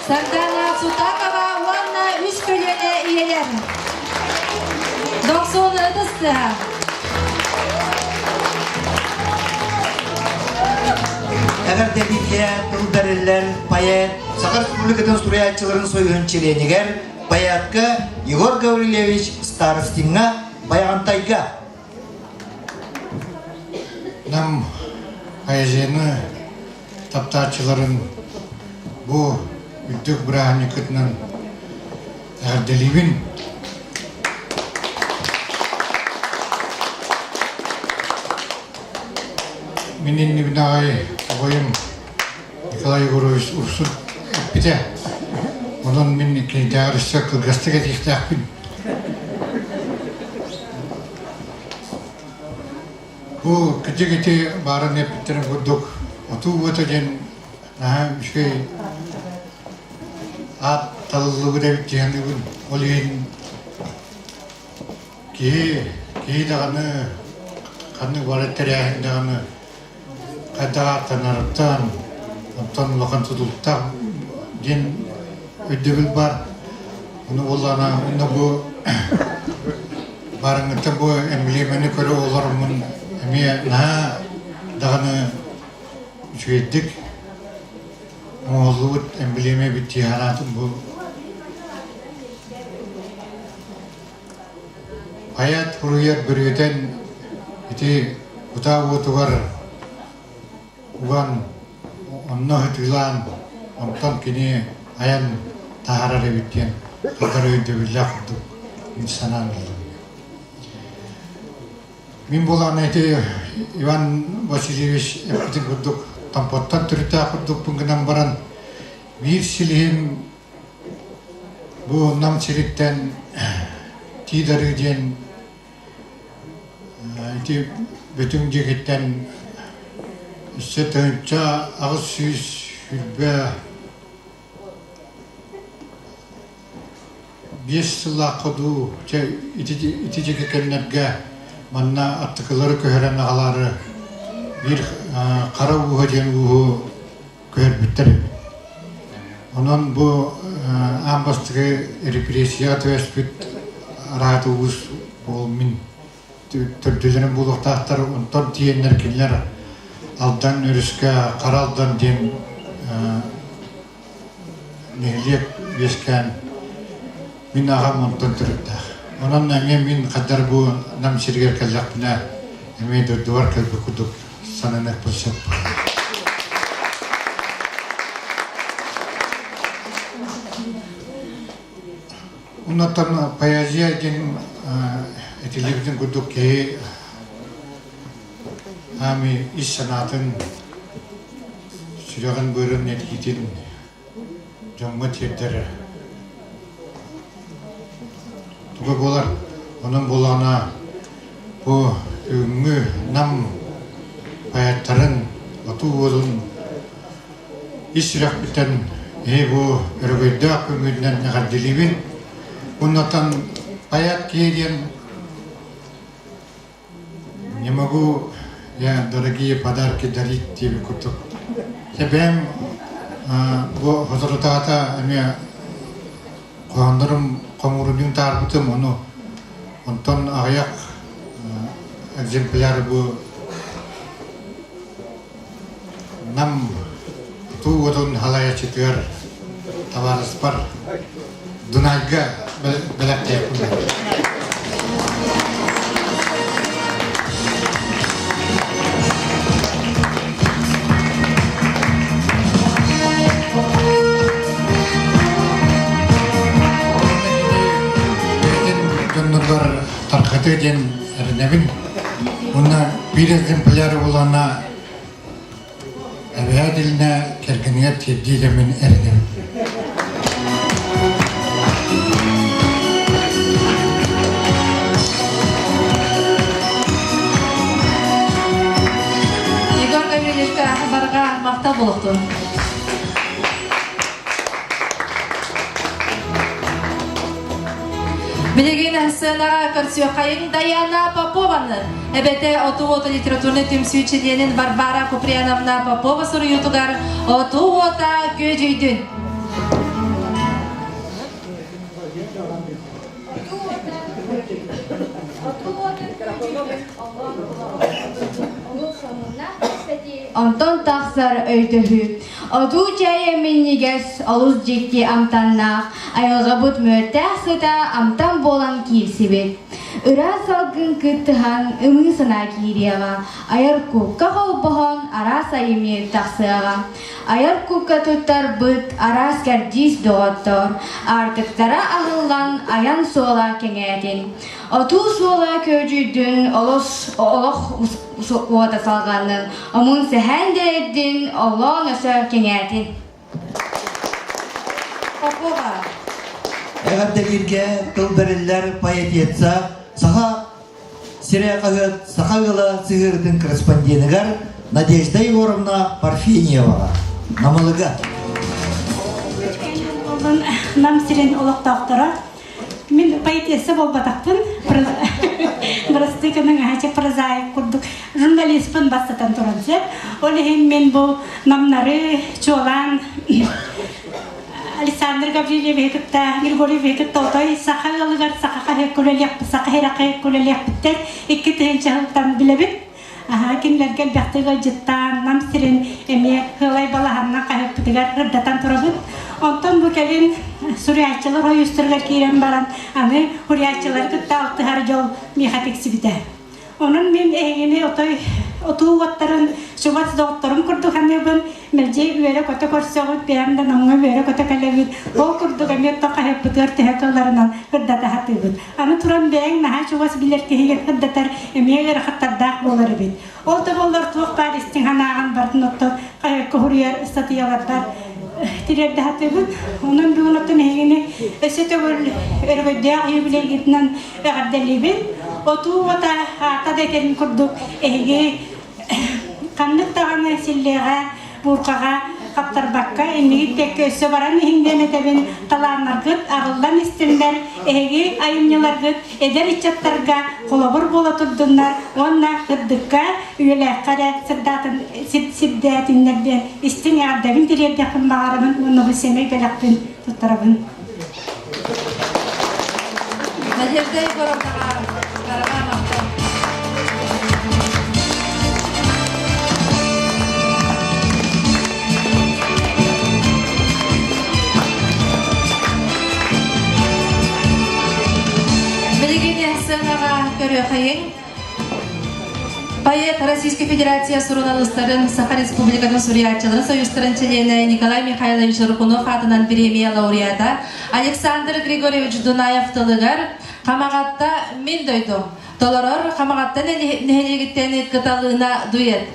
Сардана Сутакова уонна үс көлүөнэ ийэлэр. Дохсун ытыс тыаһа. Эҕэрдэбилгэ тыл бэриллэр поэт, Саха Республикатын суруйааччыларын союһун чилиэнигэр, поэтка Егор Гаврильевич Старостиҥҥа, Байаҕантайга. Нам поэзияны таптааччыларын бу үрдүк бырааһынньыккытынан эҕэрдэлиибин. Мин иннибин аҕай убайым Николай Егорович Урсун эппитэ. Онон мин кинитээҕэр өссө кылгастык этиэхтээхпин. Бу кырдьык ити баарын эппиттэрин курдук отуу уота диэн наһаа үчүгэй аат талыллыбыт эбит диэхинибин. Ол иһин киһи киһи даҕаны ханнык бары тэрээһин даҕаны хайдах ааттанарыттан онтон улахан тутулуктаах диэн өйдөбүл баар. Ону буоллаҕына уонна бу Баарыҥҥыттан бу эмблеманы көрө олороммун эмиэ наһаа даҕаны үчүгэйдик оҥоһуллубут эмблема эбит дии санаатым бу. Поэт суруйар бүрүөтэн ити кутаа уотугар уган онно ыһытыылаан онтон кини айан таһаарар эбит диэн хатар өйдөбүллээх курдук мин санаан ыллым. Мин буолаҕына ити Иван Васильевич эппитин курдук Томпоттон төрүттээх курдукпун гынан баран биир силиһим бу Нам сириттэн Тидарыы диэн Ити Бөтүҥ диэкиттэн өссө 1825 сыллаахха дуу, чэ ити ити диэки кэмнэргэ манна аттыкылары көһөрөн аҕалаары биир Хара Ууһа диэн ууһу көһөрбүттэр эбит. Онон бу аан бастакы репрессияҕа түбэспит араат уус буол мин төрдүлэрин буолуохтаахтар. Онтон тиийэннэр кинилэр Алдан өрүскэ Хара Алдан диэн нэһилиэк үөскээн мин аҕам онтон төрүттээх. Онон эмиэ мин хаддар бу Нам сиригэр кэллэхпинэ эмиэ дойдубар кэлбит курдук сананыахпын сөп. Оннуттан поэзия диэн этиллибитин курдук киһи аами ис санаатын, сүрэҕин быарын эргитин дьоҥҥо тиэрдэр туга буолар. Онон буоллаҕына бу бүгүҥҥү Нам поэттарын отуу уолун ис сүрэхпиттэн эһи бу өрөгөйдөөх күҥҥүтүнэн эҕэрдэлиибин. Уоннаттан поэт киһи диэн Не могу я дорогие подарки дарить диэбит курдук. Бэйэм бу соторутааҕыта эмиэ хоһооннорум хомуурунньугун таһаарбытым, ону онтон аҕыйах экземпляр бу Нам туу уотун халайаччытыгар табаарыспар Дунайга бэлэхтиэхпин дьонноргор тарҕатыы диэн эрэнэбин. Уонна биир экземпляр булана Эбэһээтилинэ кэргэнигэр тиэрдии дэммин эрэнэбин. Егор Гаврильевичка барҕа махтал буолуохтун. Билигин сценаҕа көрсүөххэйиҥ Даяна Попованы, эбэтэ Отуу уота литературнай түмсүү чилиэнин Варвара Куприяновна Попова суруйуутугар Отуу уота күөдьүйдүн! Онтон тахсар өйдөһүү. Отуу чэйэ минньигэс, олус дьикти амтаннаах, айылҕабыт мүөттээх сыта амтан буолан киирсибит. Ыраас салгын кыттыһан ымыы санаа киириэҕэ, айар кукка холбоһон араас айымньы тахсыаҕа. Айар кукка туттарбыт араас кэрдиис доҕоттор, аартыктара аһыллан айан суола кэҥээтин. Отуу суола күөдьүйдүн, олус олох уота салҕаннын, омун сэһэн дэйэрдин, олоон өсө кэҥээтин. Попова. Эҕэрдэлииргэ тыл бэриллэр поэтесса Саха сирэ хаһыат Саха ыала сыһыарытын корреспонденыгар Надежда Егоровна Парфеньеваҕа. Намылыга. Нам сирин олохтоохторо Мин поэтесса буолбатахпын, бырастыы гыныҥ аһача прозаик курдук журналистпын бастатан туран сөп. Ол иһин мин бу намнары чуолаан Александр Гаврильевиһы кытта, Григорьевиһы кытта отой саха ыалыгар саха хаһыакка үлэлиэхпит, саха ирэхэ үлэлиэхпиттэн 2000 сылтан билэбит. Аһаа, кинилэргэ элбэхтик ыалдьыттаан, Нам сирин эмиэ Һыалай балаһаннан хаһыаппытыгар ырдатан турабыт. Онтон бу кэлин суруйааччылар ойуустарыгар киирэн баран, аны суруйааччылары кытта алтыһар дьол миэхэ тиксибитэ. Онон мин эһигини отой отуу уоттарын, чугас доҕотторум курдук саныыбын, мэлдьи үөрэ-көтө көрсөҕүт, бэйэм да Намҥа үөрэ-көтө кэлэбит. Ол курдук эмиэ оттон хаһыаппытыгар төһө кыалларынан ырдата сатыыбыт. Аны туран бэйэҥ наһаа чугас билэр киһигин ырдатар эмиэ ыарахаттардаах буолар эбит. Ол да буоллар туох баар истиҥ санааҕын бардын оттон хаһыакка суруйар ыстатыйаларбар тириэрдэ сатыыбын. Онон бүгүн оттон эһигини өссө төгүл өрөгөйдөөх юбилейгитинэн эҕэрдэлиибин. Отуу уота аата да этэрин курдук эһиги ханнык даҕаны силлиэҕэ, буурҕаҕа хаптарбакка иннигит диэки өссө баран иһиҥ диэн этэбин, талааннаргыт арыллан истиннэр, эһиги айымньыларгыт эдэр ыччаттарга холобур буола турдуннар уонна сырдыкка, үйэлээххэ эрэ сырдаатын сирдээтиннэр диэн истиҥ эҕэрдэбин тириэрдэхпин баҕарабын уонна бу сэмэй бэлэхпин туттарабын. Надежда Егоровнаҕа барҕа махтал. Билигин сыанаҕа көрүөхайыҥ. Поэт Российской Федерация суруналыыстарын Саха Республикатын суруйааччыларын союзтарын чилиэнэ Николай Михайлович Рыкунов аатынан премия лауреата Александр Григорьевич Дунаев тылыгар Хамаҕатта мин дойдум толорор Хамаҕатта нэһилиэгиттэн Кыталыына дуэт.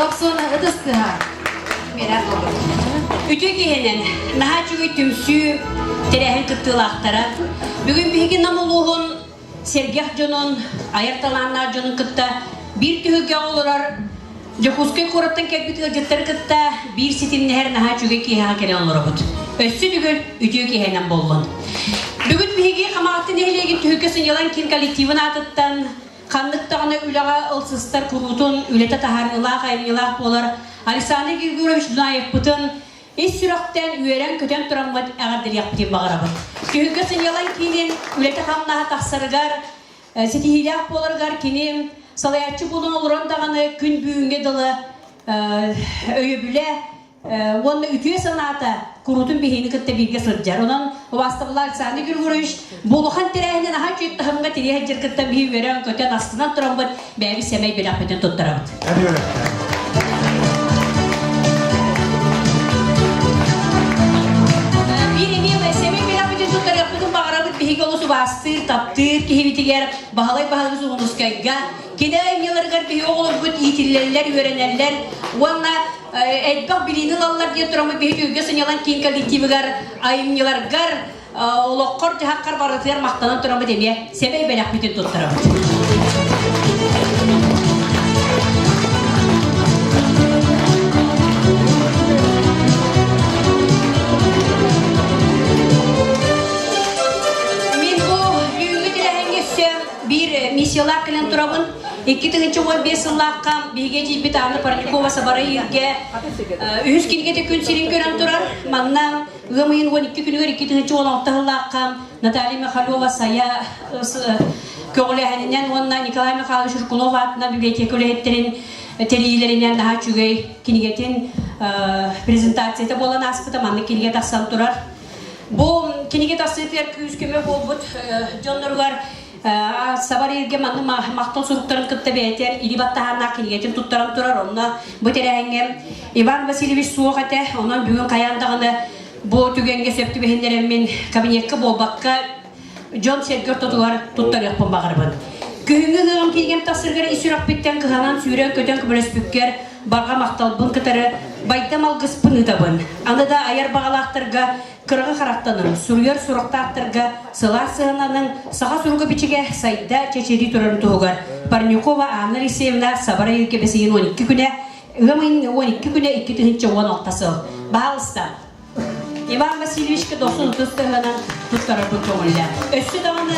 Дохсун ытыстыһа. Үтүө киһинэн наһаа үчүгэй түмсүү тэрээһин кыттыылаахтара. Бүгүн биһиги Нам улууһун сэргэх дьонун, айар талааннаах дьонун кытта биир түһүлгэҕэ олорор Дьокуускай куораттан кэлбит ыалдьыттары кытта биир ситимнэһэр наһаа үчүгэй киэһэҕэ кэлэн олоробут. Өссө төгүл үтүө киэһэнэн буоллун. Бүгүн биһиги Хамаҕатта нэһилиэгин түһүлгэ сынньалаҥ киин коллективын аатыттан ханнык даҕаны үлэҕэ ылсыстар куруутун үлэтэ таһаарыылаах, айымньылаах буолар Александр Григорьевич Дунаевпытын ис сүрэхтэн үөрэн-көтөн тураммыт эҕэрдэлиэхпитин баҕарабыт. Түһүлгэ сынньалаҥ киинин үлэтэ-хамнаһа тахсарыгар, ситиһиилээх буоларыгар кини салайааччы буолан олорон даҕаны күн бүгүҥҥэ дылы өйөбүлэ уонна үтүө санаата куруутун биһигини кытта бииргэ сылдьар. Онон убаастабыллаах Александр Григорьевич бу улахан тэрээһинин аһа үчүгэй таһымҥа тириэ сылдьар кытта биһи үөрэн-көтөн астынан тураммыт бэйэбит сэмэй бэлэхпитин туттарабыт. Биир эмиэ сэмэй бэлэхпитин туттарыахпытын баҕарабыт биһиги олус убаастыыр, таптыыр киһибитигэр Баһылай Баһылык Уһунускайга кини айымньыларыгар биһиги оҕолорбут иитиллэллэр, үөрэнэллэр уонна элбэх билиини ылаллар диэн тураммыт биһи Түһүлгэ сынньалаҥ киин коллективыгар айымньыларгар олоххор-дьаһаххар барытыгар махтанан тураммыт эмиэ сэмэй бэлэхпитин туттарабыт. Мин бу бүгүҥҥү тэрээһиҥҥэ өссө биир миссиялаах кэлэн турабын. 2015 сыллаахха биһиги эдьиийбит Анна Парникова Сабарай Илгэ үһүс кинигэтэ күн сирин көрөн турар. Манна ыам ыйын 12 күнүгэр 2016 сыллаахха Наталья Михалева Сайа көҕүлээһининэн уонна Николай Михайлович Рыкунов аатынан библиотека үлэһиттэрин тэрийиилэринэн наһаа үчүгэй кинигэтин презентацията буолан ааспыта. Маннык кинигэ тахсан турар. Бу кинигэ тахсыытыгар күүс-көмө буолбут дьонноругар Сабар Иргэ манны махтал суруктарын кытта бэйэтэ илии баттаһааннаах кинигэтин туттаран турар. Онно бу тэрээһиҥҥэ Иван Васильевич суох этэ. Онон бүгүн хайаан даҕаны бу түгэҥҥэ сөп түбэһиннэрэммин кабинекка буолбакка дьон-сэргэ ортотугар туттарыахпын баҕарабын. Күһүҥҥү ыһыаҕым кинигэм тахсарыгар ис сүрэхпиттэн кыһанан сүүрэн-көтөн көмөлөспүккэр барҕа махталбын кытары байдам алгыспын ыытабын. Аны да айар баҕалаахтарга кыраҕы харахтаныҥ, суруйар суруктаахтарга сылаас сыһыаннаныҥ, саха суруга-бичигэ сайда чэчирии турарын туһугар Парникова Анна Алексеевна Сабара Илгэ бэсийин 12 күнэ, ыам ыйын 12 күнэ 2016 сыл. Баһаалыста. Иван Васильевичка дохсун ытыс тыһынан туттарарбын көҥүллээх. Өссө даҕаны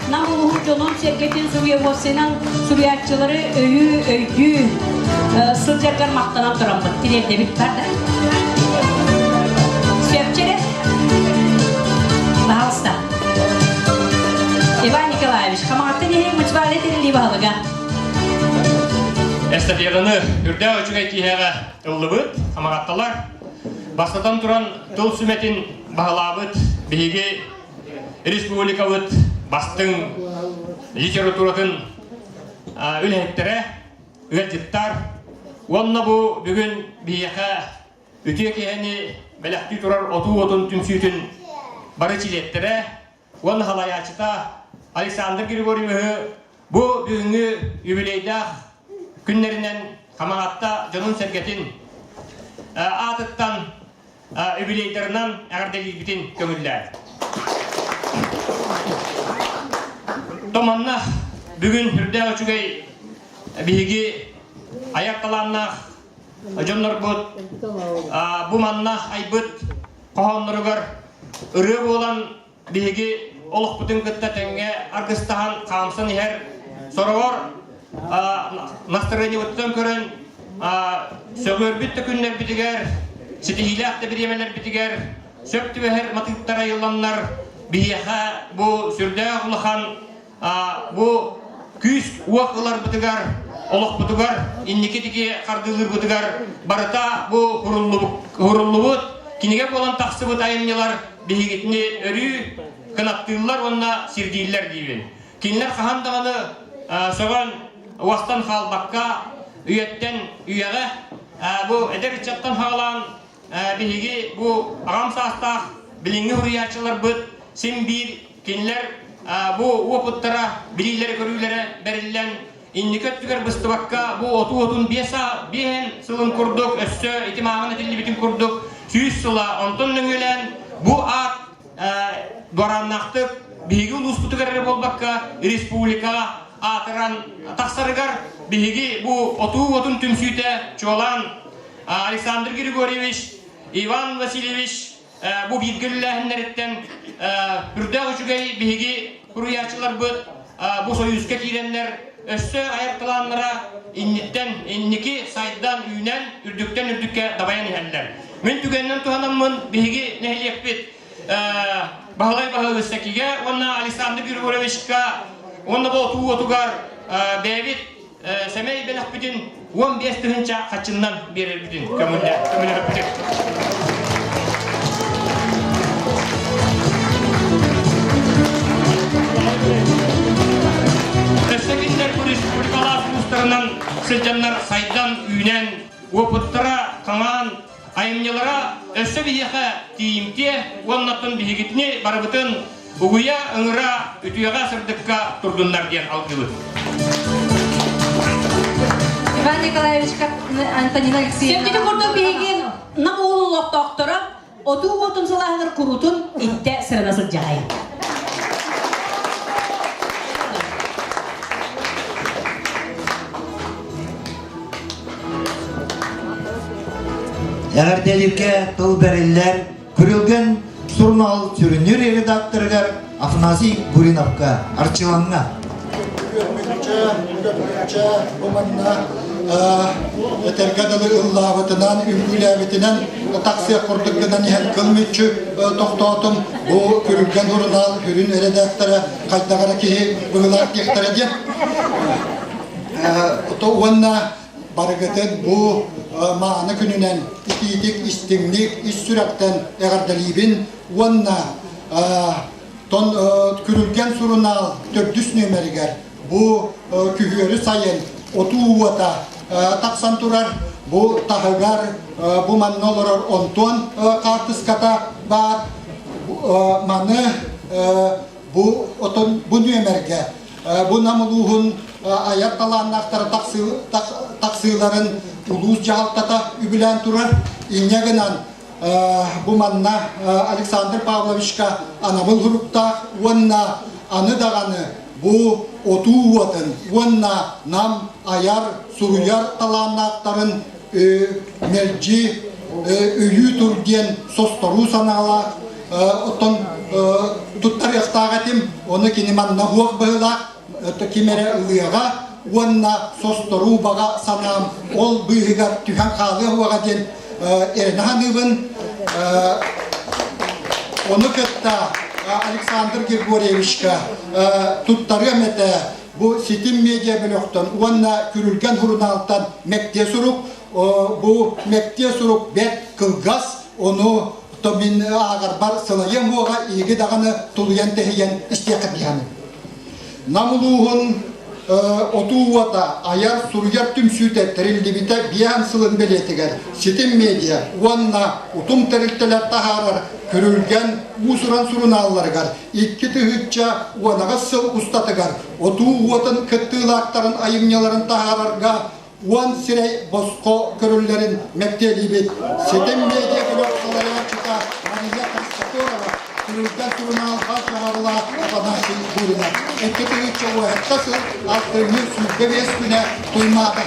Нам улууһун дьонун-сэргэтин суруйуохсунан суруйааччылары өйүү, өйдүү сылдьаргар махтанан тураммыт. Тириэрдэбит бар да. Сөпчөрө. Пожалуйста. Иван Николаевич, хамаҕаттан иһин муниципальный тэриллии баһылыга. Эстафетаны үрдээх үчүгэй киһиэхэ ыллыбыт, хамаҕатталар. Бастатан туран тыл сүмэтин баһылаабыт биһиги республикабыт бастыҥ литературатын үлэһиттэрэ, ыалдьыттар уонна бу бүгүн биһиэхэ үтүө киһини бэлэхтии турар отуу отун түмсүүтүн бары чилиэттэрэ уонна салайааччыта Александр Григорьевиһы бу бүгүҥҥү юбилейдаах күннэринэн Хамаҕатта дьонун-сэргэтин аатыттан юбилейдарынан эҕэрдэлиирбитин көҥүллээн. Томанна бүгүн үрдээх үчүгэй биһиги айар талааннаах дьоннорбут бу манна айбыт хоһоонноругар ырыа буолан биһиги олохпутун кытта тэҥҥэ аргыстаһан хаамсан иһэр сороҕор настарыанньабытыттан көрөн сөҕүөрбүт да күннэрбитигэр ситиһиилээх да бириэмэлэрбитигэр сөп түбэһэр матыыптар айылланнар биһиэхэ бу сүрдээх улахан бу күүс-уох ыларбытыгар, олохпутугар, инники диги хардыылыырбытыгар барыта бу хуруллубут, кинигэ буолан тахсыбыт айымньылар биһигитини өрүү кынаттыыллар уонна сирдииллэр диибин. Кинилэр хаһан даҕаны сөҕөн уостан хаалбакка үйэттэн үйэҕэ бу эдэр ыччаттан хаалаан биһиги бу аҕам саастаах билиҥҥи суруйааччыларбыт син биир кинилэр бу уопуттара, билиилэрэ-көрүүлэрэ бэриллэн. инники өттүгэр быстыбакка бу отуу отун биэһин сылын курдук өссө ити мааҕын этиллибитин курдук 100 сыла онтон нөҥүөлээн бу аат дуорааннаахтык биһиги улууспутугар эрэ буолбакка республикаҕа аатыран тахсарыгар биһиги бу отуу отун түмсүүтэ чуолаан Александр Григорьевич, Иван Васильевич бу бииргэ үлэлээһиннэриттэн үрдээх үчүгэй биһиги суруйааччыларбыт бу сойууска киирэннэр өссө айар талааннара инниттэн инники сайдан үүнэн үрдүктэн үрдүккэ дабайан иһэллэр. Мин түгэнинэн туһанаммын биһиги нэһилиэкпит Баһылай Баһылысакигэ уонна Александр Григорьевичка уонна бу отуу отугар бэйэбит сэмэй бэлэхпитин 15 тыһыынча хаччыннан биэрэрбитин көҥүллэппитин. Өссө кинилэр бу республикалаах улуустарынан сылдьаннар сайдан, үүнэн, уопуттара хаҥаан, айымньылара өссө биһиэхэ тиийимтиэ уоннаттан биһигитини барыбытын угуйа, ыҥыра, үтүөҕэ, сырдыкка турдуннар диэн алгыыбыт. Иван Николаевич Антонина Алексеевна. Сөптүтү курдук биһиги Нам уолу олохтоохторо отуу уотун сылааһынар курутун иттэ сырына сылдьаҕай. Эҕэрдэлииргэ тыл бэриллэр Күрүлгэн сурунаал сүрүннүүр редакторыгар Афанасий Гуриновка Арчылаҥҥа. Көрбүччэ, бу манна этэргэ дылы ыллаабытынан, үҥкүүлээбитинэн тахсыах курдук гынан иһэн кыл мүччү тохтоотум. Бу Күрүлгэн сурунаал сүрүн редактора хайдах эрэ киһи быһыылаах диэхтэрэ диэн. Уонна барыгытын бу мааны күнүнэн итиитик, истиҥник, ис сүрэхтэн эҕэрдэлиибин уонна тон Күрүлгэн сурунаал төрдүс нүөмэригэр бу күһүөрү сайын отуу уота тахсан турар бу таһыгар бу манна олорор Онтуон хаартыската баар маны бу отон бу нүөмэргэ бу Нам улууһун айар талааннаахтара тахсыыларын улуус дьаһалтата үбүлээн турар. Инньэ гынан бу манна Александр Павловичка анабыл суруктаах уонна аны даҕаны бу отуу уотун уонна Нам айар, суруйар талааннаахтарын мэлдьи өйүү тур диэн состоруу санаалаах оттон туттарыахтаах этим ону кини манна уох быһыылаах ким эрэ ылыаҕа уонна состоруу баҕа санаам ол быыһыгар түһэн хаалыа уоҕа диэн эрэнэ саныыбын ону кытта Александр Григорьевичка туттарыам этэ бу ситим медиа бөлөхтөн уонна Күрүлгэн сурунаалтан мэктиэ сурук бу мэктиэ сурук бэрт кылгас ону то мин ааҕарбар сылайыам уоҕа иһиги даҕаны тулуйан тэһийэн истиэххит диһаны Нам улууһун отуу уота айар суруйар түмсүүтэ тэриллибитэ биэһэн сылын бэлиэтигэр Ситим медиа уонна утум тэрилтэлэр таһаарар Күрүлгэн уус-уран сурунаалларыгар 2018 сыл устатыгар отуу уотун кыттыылаахтарын айымньыларын таһаарарга 10 сирэй босхо көрүллэрин мэктиэлиибит. Ситим медиа бөлөх салайааччыта Мария Христофорова Күрүлгэн сурунаал хас саҕабылаах Афанасий Гуринов. 2017 сыл алтынньы 25 күнэ Туймаада.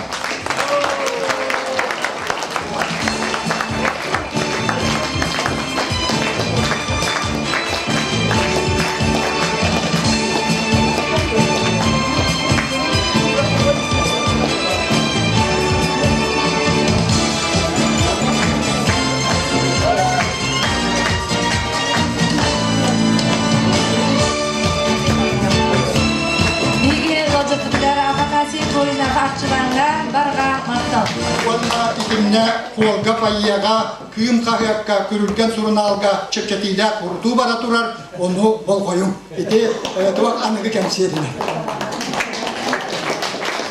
Биһиги ыалдьыппытыгар Афанасий Горинов арчылаҥҥа барҕа махтал. Уонна итиннэ Куолга Фойеҕа, Кыым хаһыакка, Күрүлгэн сурунаалга чэпчэтиилээх урутуу бара турар, ону болҕойуҥ. Ити туох аныгы кэмсиэринэ.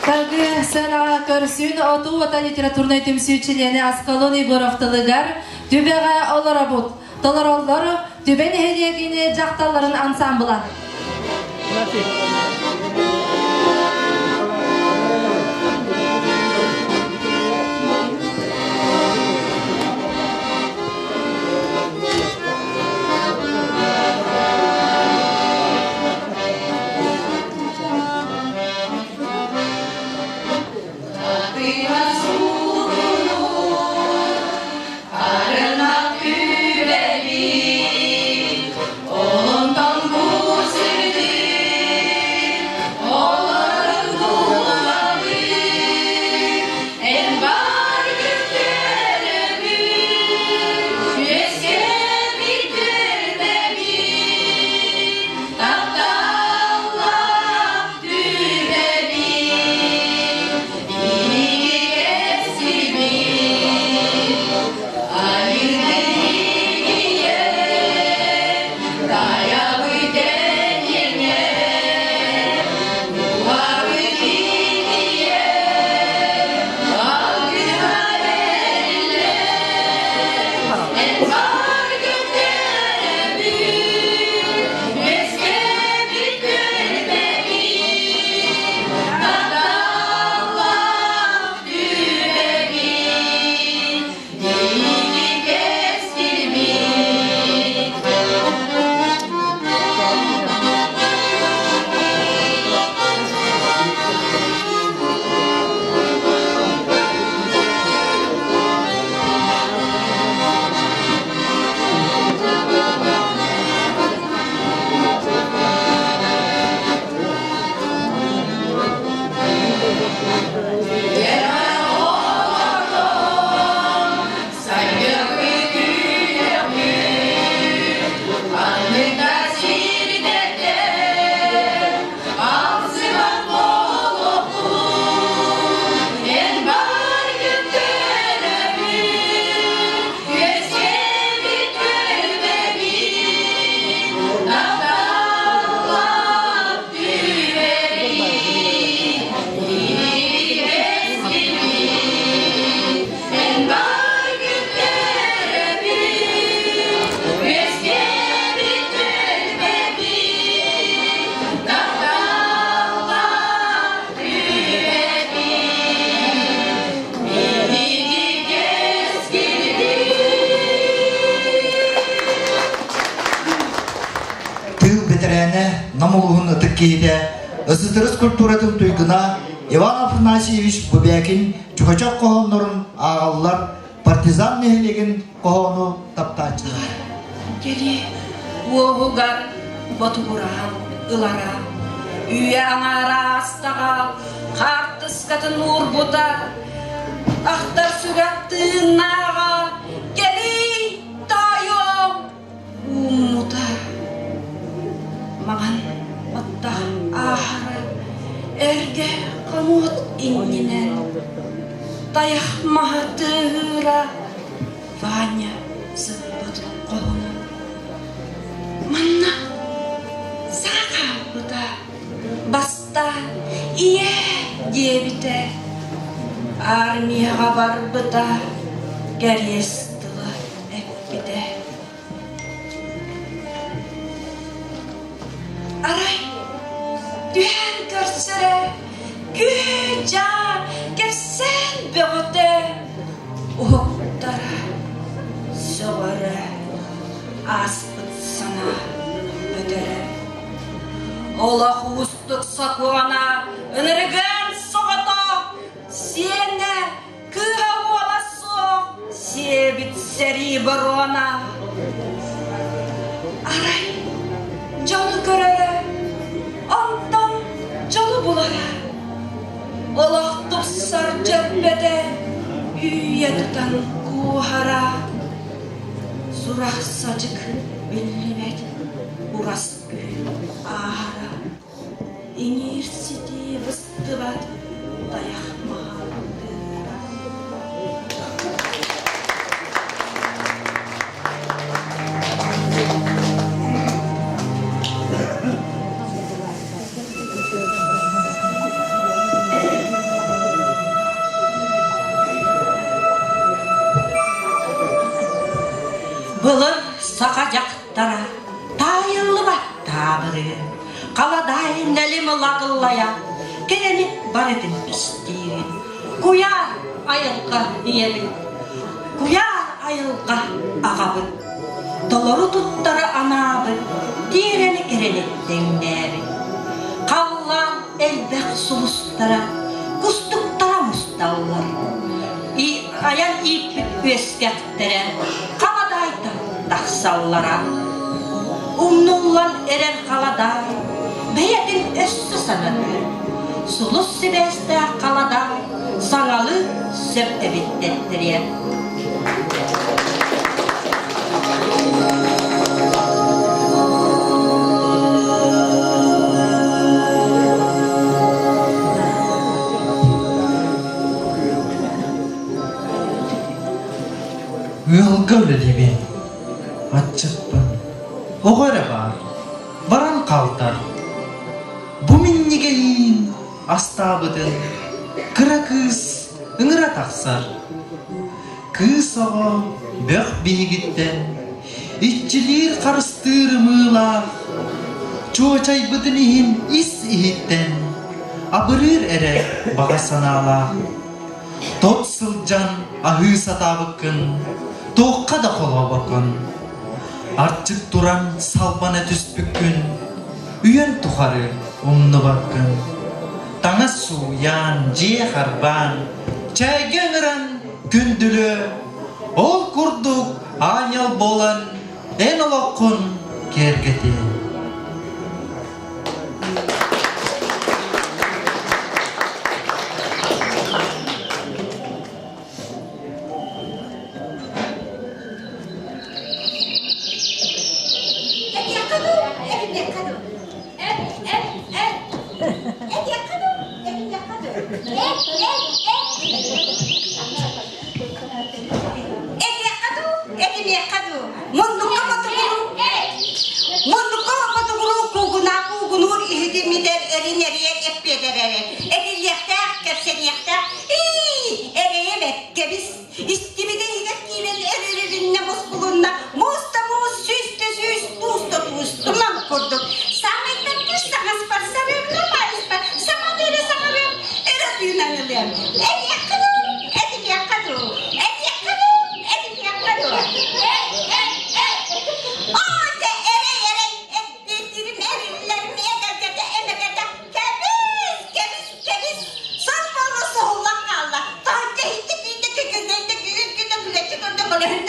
Салгыы сыанаҕа көрсүүн отуу уота литературнай түмсүү чилиэнэ Аскалон Егоров тылыгар Түбэҕэ олоробут. Толороллор Түбэ нэһилиэгин дьахталларын ансаамбыла. бэтэрээнэ, Нам улууһун ытык киһитэ, СССР культуратын туйгуна Иван Афанасьевич Бубякин Чукачок хоһооннорун ааҕаллар партизан нэһилиэгин хоһоону таптааччылар. Кэлии уоһугар ботугураан ылара, үйэ аҥаара аастаҕа, хаартыскатын уурбута, ахтар сүрэх тыыннааҕа, кэлии тоойуом ууммута. Маҥан баттах ааһара эргэ хомуот иннинэн тайах маһа тыаһыыра Ваня сыппыт хоһунун манна саҥа хаалбыта бастаан ийээ диэбитэ армияҕа барбыта кэриэс тыла эппитэ Арай түһээн көрсөрө күө-дьаа кэпсээн бөҕөтө уһуктара сөҕөрө ааспыт санаа өтөрө Олох уустук сокуона ынырыгын соҕотох сиэнэ Кыыһа уола суох сиэбит сэрии боруона. Арай дьону көрөрө, онтон дьолу булара. Олох тупсар дьөрбөтө, үүйэ тутан кууһара. Сурах-садьык биллибэт урас күһүн ааһара. Иҥиир ситии быстыбат тайах маһа тыыра. Былыр саха дьахтара таайыллыбат таабырыын, халадаай нэлим лагыллайа, кэрэни барытын истиирин, куйаар айылҕа ийэбит, куйаар айылҕа аҕабыт, толору туттары анаабыт, тиэрэни кэрэни тэҥнээбит. Халлаан элбэх сулустара, кустуктара мусталлар. Айан ииппит үөскэхтэрэ халадаайтан тахсаллара. Умнуллан эрэр халадаай бэйэтин өссө санатыыр. Сулус сибээстээх халадаай саҥалыы сөп эбиттэттэриэ. Ыалга үлэлиибин, аччыкпын, оҕо эрэ баар, баран хаалтар. Бу минньигэһиин астаабытын кыра кыыс ыҥыра тахсар. Кыыс оҕо бөх биһигиттэн иччилиир харыстыыр ымыылаах, чуочайбытын иһин ис иһиттэн абырыыр эрэ баҕа санаалаах. Тот сылдьан аһыы сатаабыккын, туохха да холообоккун. Арчык туран салбана түспүккүн, үйэн тухары умнубаккын. Таҥас сууйаан, дьиэ харбаан, чэйгэ ыҥыран күндүлүө, ол курдук аанньал буолан эн олоххун киэргэтиэ. Этиэххэ дуу, этимиэххэ дуу, муннукка мотугуруу, муннукка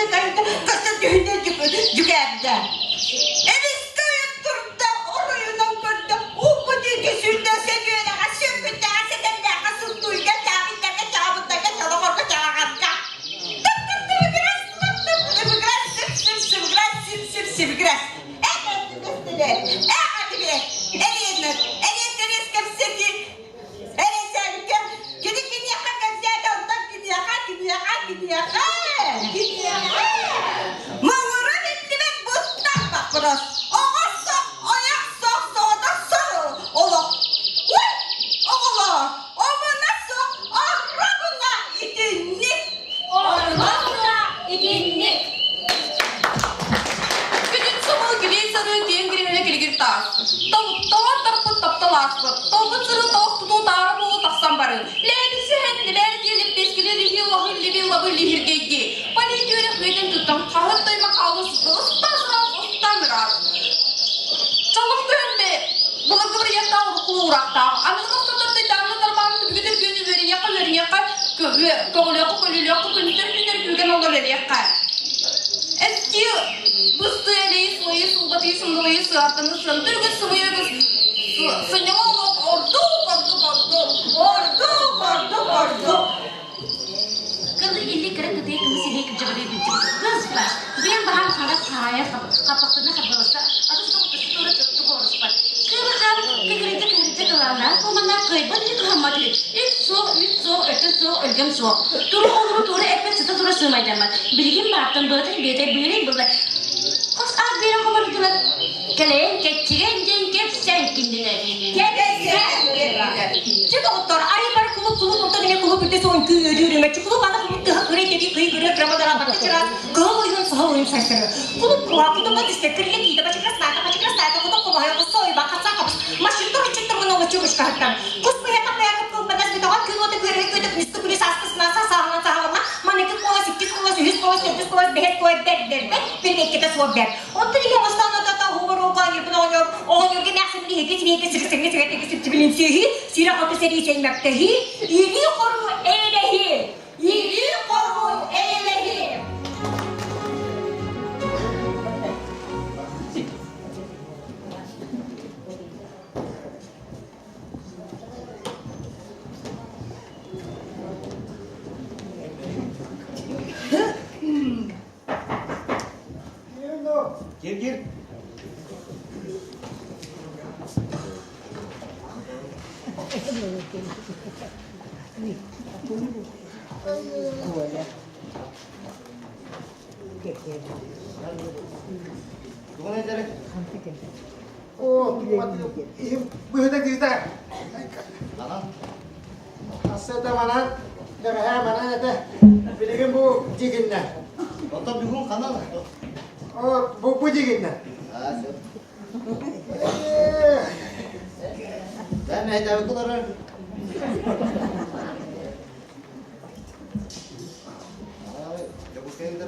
Кэлбитэ кэлбитэ көстөн түһүнэ дьүкээбитэ. Эмискэ ойон турда, оройунан көрдө, ууппут диэки сүүрдэ, сөдүөрэҕэ, сүөкүттэҕэ, сэтэллээххэ, сундуйга, чаабыттарга, чаабыттарга, чолоҕорго, чаҕаҕарга. Тып-тып-тыбыгырас, тып-тып-тыбыгырас, сып-сып-сыбыгырас, сип-сип-сибигирэс. Эх, эт Эриэннэр, эриэн кэпсэтии, эрэсээҥкэ, кини киниэхэ кэпсээтэ, онтон киниэхэ, киниэхэ, киниэхэ, киниэхэ. Муҥура биллибэт быстах боппуруос. Оҕо сох, ойох сох, соҕотох сор олох. Уй, оҕолоор, омуна суох, оробуна итинник. Оробуна итинник. Күнүн сымыл килиэй сарыы киэҥ кириһинэ килигир таас. Тоҕор тарпыт таптал ааспыт. Толбут сырыы тоҕох тутуу таара буолу тахсан бары. Лээбин сэһэн, либээр диэлиппиэскили лиһи лаһы либи лабы лиһиргэйди. Политүөрэх үөтэн туттан хаһыт тойма хаалыс ыстан ыраас ыстан ыраас. Чолох түһэнде былыргы бырыйаттаах уруккулуураахтаах. Аныгы охтотор тайдаанна тарбаан түбүгүтэр күөн үөрүйэххэ үөрүйэххэ көҕүлүөххэ көлүлүөххэ күнүтэр күнэр күүгэн олор эриэххэ. Эски бысты элей сылайы сылбатыы сындылайы сыартаны сыантыр үгүс сымыйа үгүс сынньаҥа олох ордук ордук ордук ордук ордук ордук Кылы илли кыра кытыы кымыс илии кырдьаҕарыы билдьибит. Кыз баш, быйан баһаан хара хаайа хаппахтана харбаласта, атын соҕутуstu туора тоҕоруспат. Кыыла хаалык кэкирэйдэ кыһырдьа кылаана, куоманна кыайбат или кыһаммат үһү. Үт суох, үүт суох, өтө суох, өлгөм суох. Туру олору туора эппэт сыта тура сыымайдаммат. Билигин баартан быатын биэтэ быырай быллар. Хос аат биэрэн хомордулар. Кэлэйэн кэччигэн диэн кэпсээн кинилэр. Дьэ доҕоттор, арыйбар кулуп кулуп онтон эмэ кулуп үрдэ суон күү өрүүр өмөччү кулуп аны кулуп тыһа кырай тэби кый кыры кырамалара барта чыраас кыһыл ойуун саһыл ойуун сайсары кулуп куһа кутума түстэ кырыйа киитэ бачыкрас наата бачыкрас наата кутук кумаһай кусса ойба хаса хабыс машиттар учуттар гына олочу кушкаһыттан кус быһата быһата кылбанас бүтөҕө күн уота күөрэ күөтө күнүскү күнүс ааспыс нааса сааһынан сааһылама маныкы куолас иккис куолас үһүс куолас төрдүс куолас бэһэт куолас бэр бэрбэт бэрбэккэтэ суох бэр Онтон иһэ оҥостон отото уһугар оҕонньорбун оҕонньор оҕонньорго эмээхсин биһиги сибиэкэ сирсэҥҥэ сэгэтиги сипсибилин сүөһүү сирэ хоту сэрии сэймэктэһии илии хоруу эйэлэһии илии хоруу эйэлэһии Gir gir. О, быһыта киһитэ. Ассета манан, бэҕэһээ манан этэ. Билигин бу дьигиннэ. Оттон бүгүн ханан? О, бу бу дьигиннэ. Аа, сөп. Ben mehtabi kullanırım. Дьокуускайга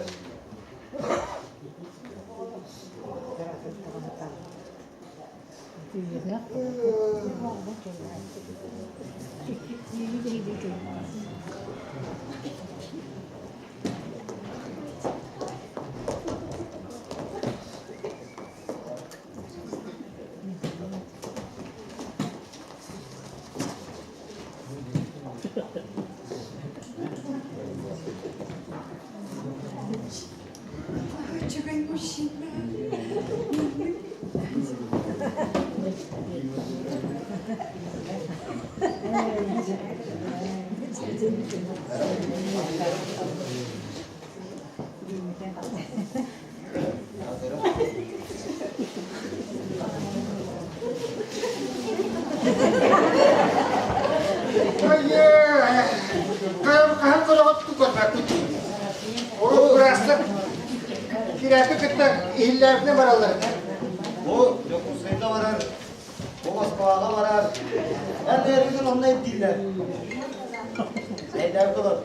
Үчүгэй мужчина. Хаһан көрөҕөт көрбөккүт. Урут быраастар кирээпи кытта иһиллээбитинэ бараллар. Бу Дьокуускайга барар, бу Москваҕа барар. Эн эргин онно ирдииллэр. Эйдээбит олор.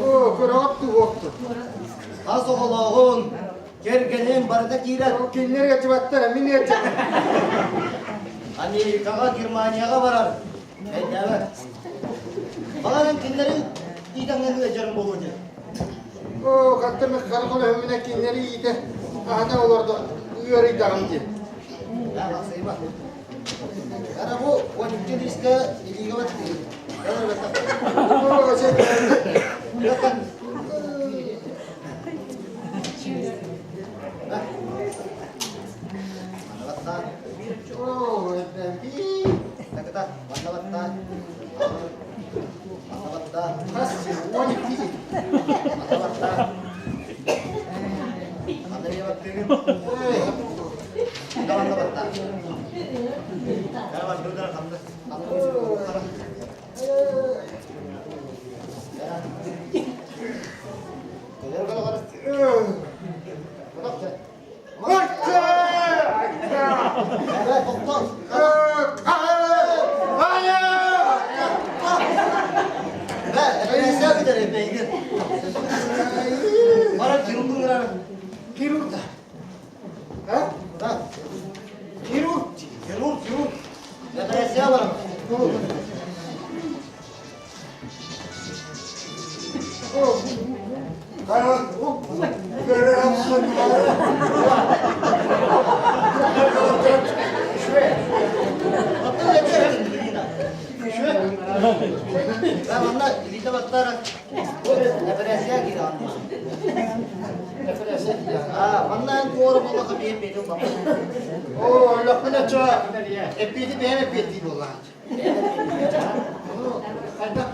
О, көрөҕөт туһуохту. Хас оҕолооҕун, кэргэнин барыта киирэр. Кинилэр ыалдьыбаттар, мин ыалдьабын. Америкаҕа, Германияҕа барар. Өйдөөбөт. Баларын кинилэри иитэҥҥэ ыалдьарым буолуо диэн. Оо, хантан хара холоһуммуна кинилэри иитэ аһата олордо ыарыйдаҕым дии. Ахсайба. Ара бу 12 лиискэ илиигэ баттыыр. Оо, сен Оо, Таката, манна баттаа. Манна баттаа. Хас 12 Манна баттаа. Манна бие баттыгын. Манна манна баттаа. Кара баттыгын хамда. Хирург да. А? Да. Хирург. Хирург, хирург. Операция бар. Оо, лөхпүнэ чо, эппиэти бэйэм эппиэттии буоллаҕа. Ону хайдах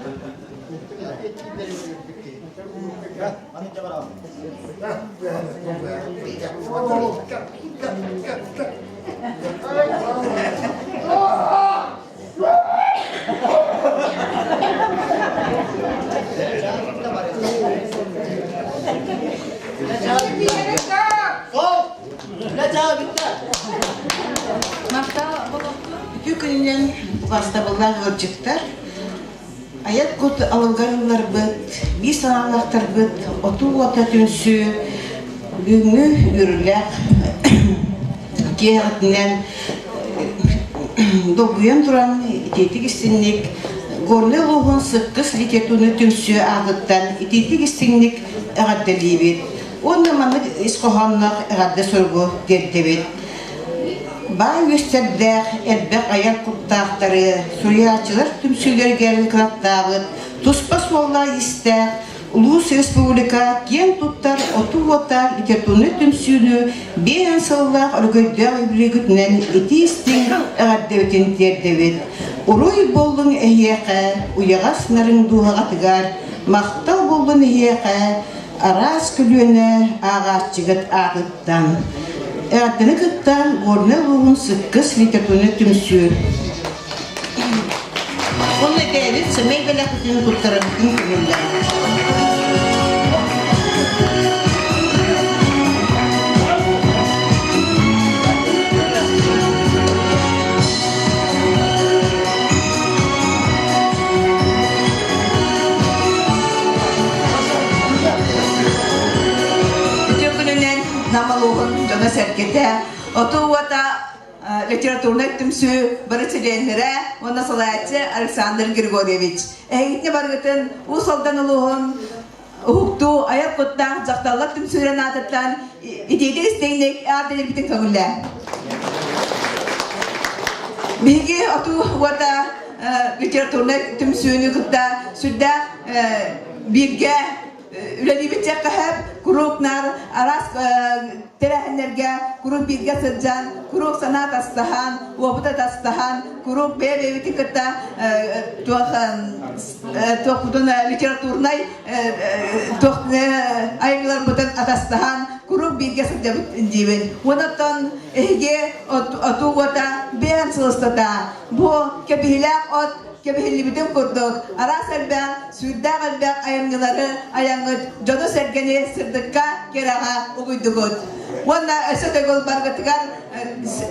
Үтүө күнүнэн убаастабыллаах ыалдьыттар, айар кут алылгар ылларбыт, биир санаалаахтарбыт отуу уота түмсүү бүгүҥҥү үөрүүлээх киэһэтинэн долгуйан туран итиитик истиҥник Горнай улууһун Сыккыс литературнай түмсүү аатыттан итиитик истиҥник эҕэрдэлиибит уонна маннык ис хоһоонноох эҕэрдэ суругу тиэрдэбит. Баай үөстэрдээх элбэх айар куттаахтары суруйааччылар түмсүүлэригэр кынаттаабыт туспа суоллаах-иистээх улуус республика киэн туттар отуу уота литературнай түмсүүнү биэһэн сыллаах өрөгөйдөөх үбүлүөйгүтүнэн итии-истиҥ эҕэрдэбитин тиэрдэбит. Уруй буоллун эһиэхэ, уйаҕас нарын дууһаҕытыгар, махтал буоллун эһиэхэ, араас көлүөнэ ааҕааччыгыт аатыттан. Эҕэрдэни кытта Горнай улууһун Сыккыс литературнай түмсүү. Уонна бэйэбит сэмэй бэлэхпитин туттарарбытын көҥүллээн. Үтүө күнүнэн Нам улууһун дьоно-сэргэтэ, отуу уота литературнай түмсүү бары чилиэннэрэ уонна салайааччы Александр Григорьевич. Эһигитини барыгытын Уус Алдан улууһун уһуктуу айар куттаах дьахталлар түмсүүрэн аатыттан итиитик истиҥник эҕэрдэлиирбитин көҥүллээ. Биһиги отуу уота литературнай түмсүүнү кытта сүрдээх бииргэ үлэлиибит диэххэ куруук наар араас тэрээһиннэргэ куруук бииргэ сылдьан, куруук санаа атастаһан, уопут атастаһан, куруук бэйэ-бэйэбитин кытта туох туохпутун литературнай туох айымньыларбытын атастаһан, куруук бииргэ сылдьабыт диибин. Онон эһиги отуу уота бэйэн сылыстата. Бу кэбиһилээх от кэбиһиллибитин курдук, араас элбэх, сүүрдээх элбэх айымньылары айаҥҥыт дьону-сэргэни сырдыкка, кэрэҕэ угуйдугут. Уонна өссө төгүл баргытыгар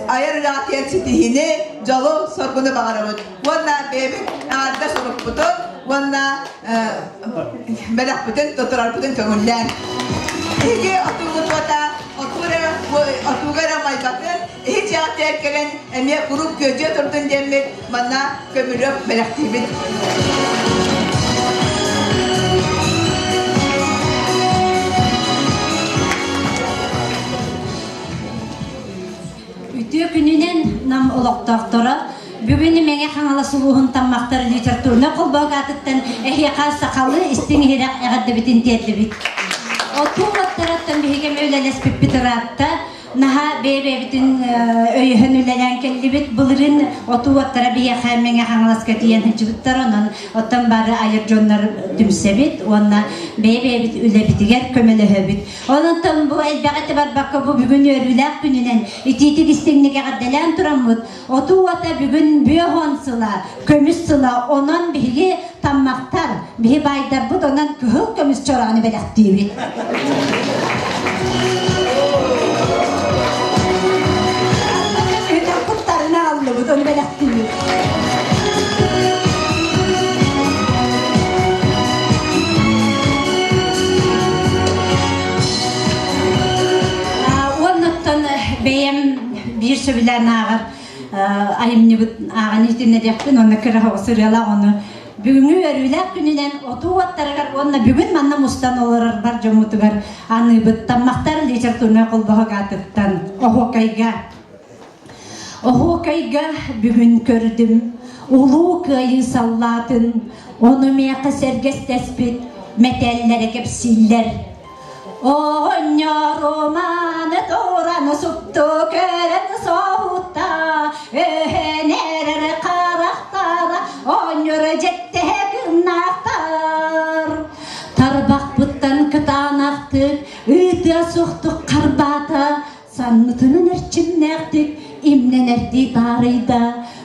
айар үлэҕитигэр ситиһиини, дьолу, соргуну баҕарабыт. Уонна бэйэбит эҕэрдэ сурукпутун уонна бэлэхпитин туттарарбытын көҥүллээн. Биһиги отуугут уота отуу эрэ Бу отууга эрэ майбатын, иһи дьиэҕитигэр кэлэн эмиэ куруук күөдьүйэ турдун диэммит манна көмүлүөк бэлэхтиибит. Үтүө күнүнэн Нам олохтоохторо бүгүн Мэҥэ Хаҥалас улууһун Таммахтар литературнай холбоһук аатыттан эһиэхэ сахалыы истиҥ иһирэх эҕэрдэбитин тиэрдибит. Отуу уоттарыттан биһиги эмиэ үлэлэспиппит ыраатта. Наһаа бэйэ-бэйэбитин өйөһөн үлэлээн кэллибит. Былырыын отуу уоттара биһиэхэ Мэҥэ Хаҥаласка тиийэн сылдьыбыттар. Онон оттон бары айар дьоннор түмсэбит уонна бэйэ-бэйэбит үлэбитигэр көмөлөһөбүт. Онон бу элбэҕи этэ барбакка бу бүгүн үөрүүлээх күнүнэн итиитик истиҥник эҕэрдэлээн тураммыт отуу уота бүгүн бүөһон сыла, көмүс сыла, онон биһиги таммахтар, биһи баайдарбыт онон кыһыл көмүс чороону бэлэхтиибит. Куттарына аллыбыт, ону бэлэхтиибит. Уоннаттан бэйэм биир сөбүлээн ааҕар айымньыбыт ааҕан иһитиннэриэхпин уонна кыра сырыалаах ону бүгүҥҥү үөрүүлээх күнүнэн отуу уоттарыгар уонна бүгүн манна мустан олорор бар дьоммутугар аныыбыт Таммахтар литературнай холбоһук аатыттан оһуокайга Оһуокайга бүгүн көрдүм Улуу Кыайыы саллаатын, ону миэхэ сэргэстэспит мэтээллэрэ кэпсииллэр. Оҕонньор романы туран супту көрөн соһутта, өһөн эрэр харахтара оонньор дьэттэһэ гыннаахтар. Тарбахпыттан кытаанахтык, ыытыа суохтук харбаата, Саннытынан эрчимнээхтик имнэнэрдии таарыйда,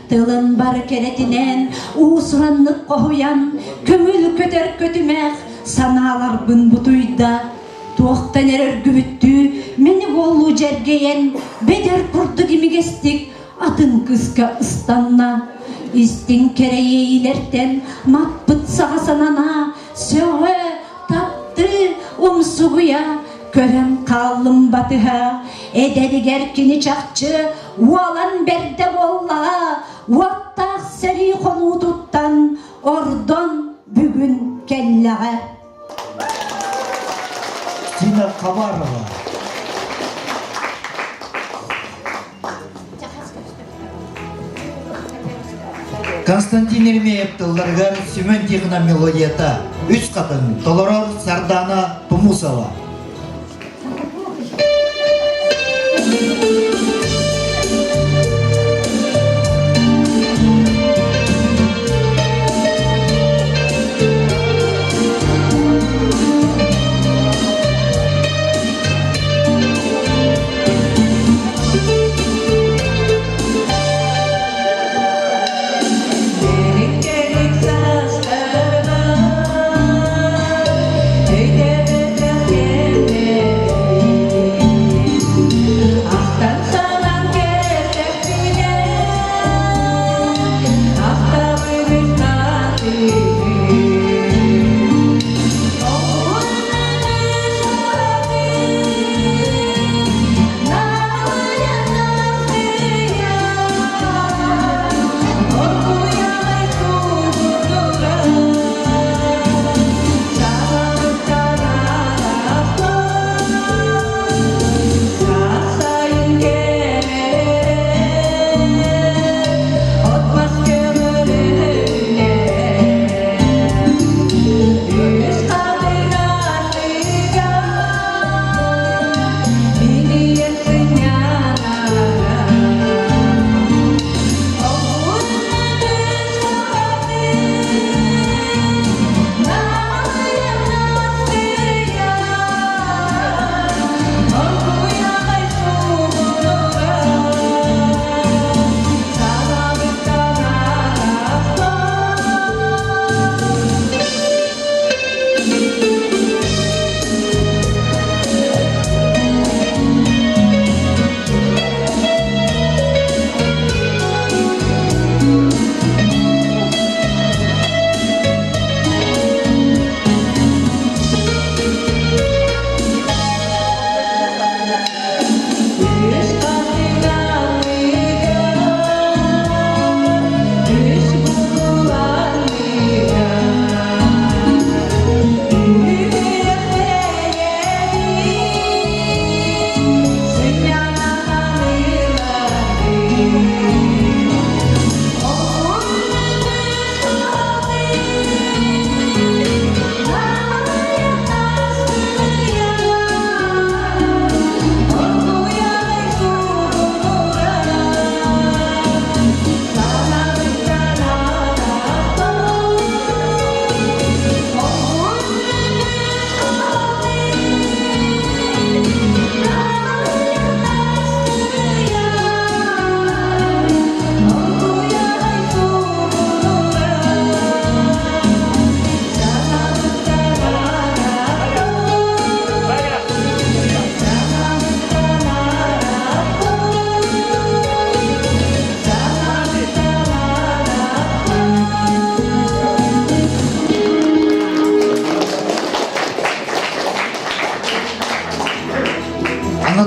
тылын бары кэрэтинэн уус-ураннык хоһуйан, көҥүл көтөр көтүмэх санааларбын бутуйда. Туохтан эрэ өргүбүттүү мини уоллуу дьэргэйэн, бэдэр курдук имигэстик атын кыыска ыстанна. Истиҥ кэрэ иэйиилэртэн маппыт саҕа санана, сөҕө, таптыы, умсугуйа көрөн хааллым батыһа. Эдэригэр кини чахчы уолан бэрдэ буоллаҕа, уоттаах сэрии хонуутуттан ордон бүгүн кэллэҕэ. Тина Хабарова. Константин Еремеев тылларыгар Семен Тихонов мелодията «Үс хатын» толорор Сардана Тумусова. Кэрик саастарынан өйдөбөтөх.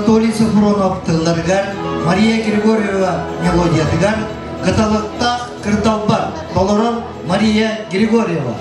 Анатолий Софронов тылларыгар, Мария Григорьева мелодиятыгар «Кыталыктаах кырдалбар» толорор Мария Григорьева.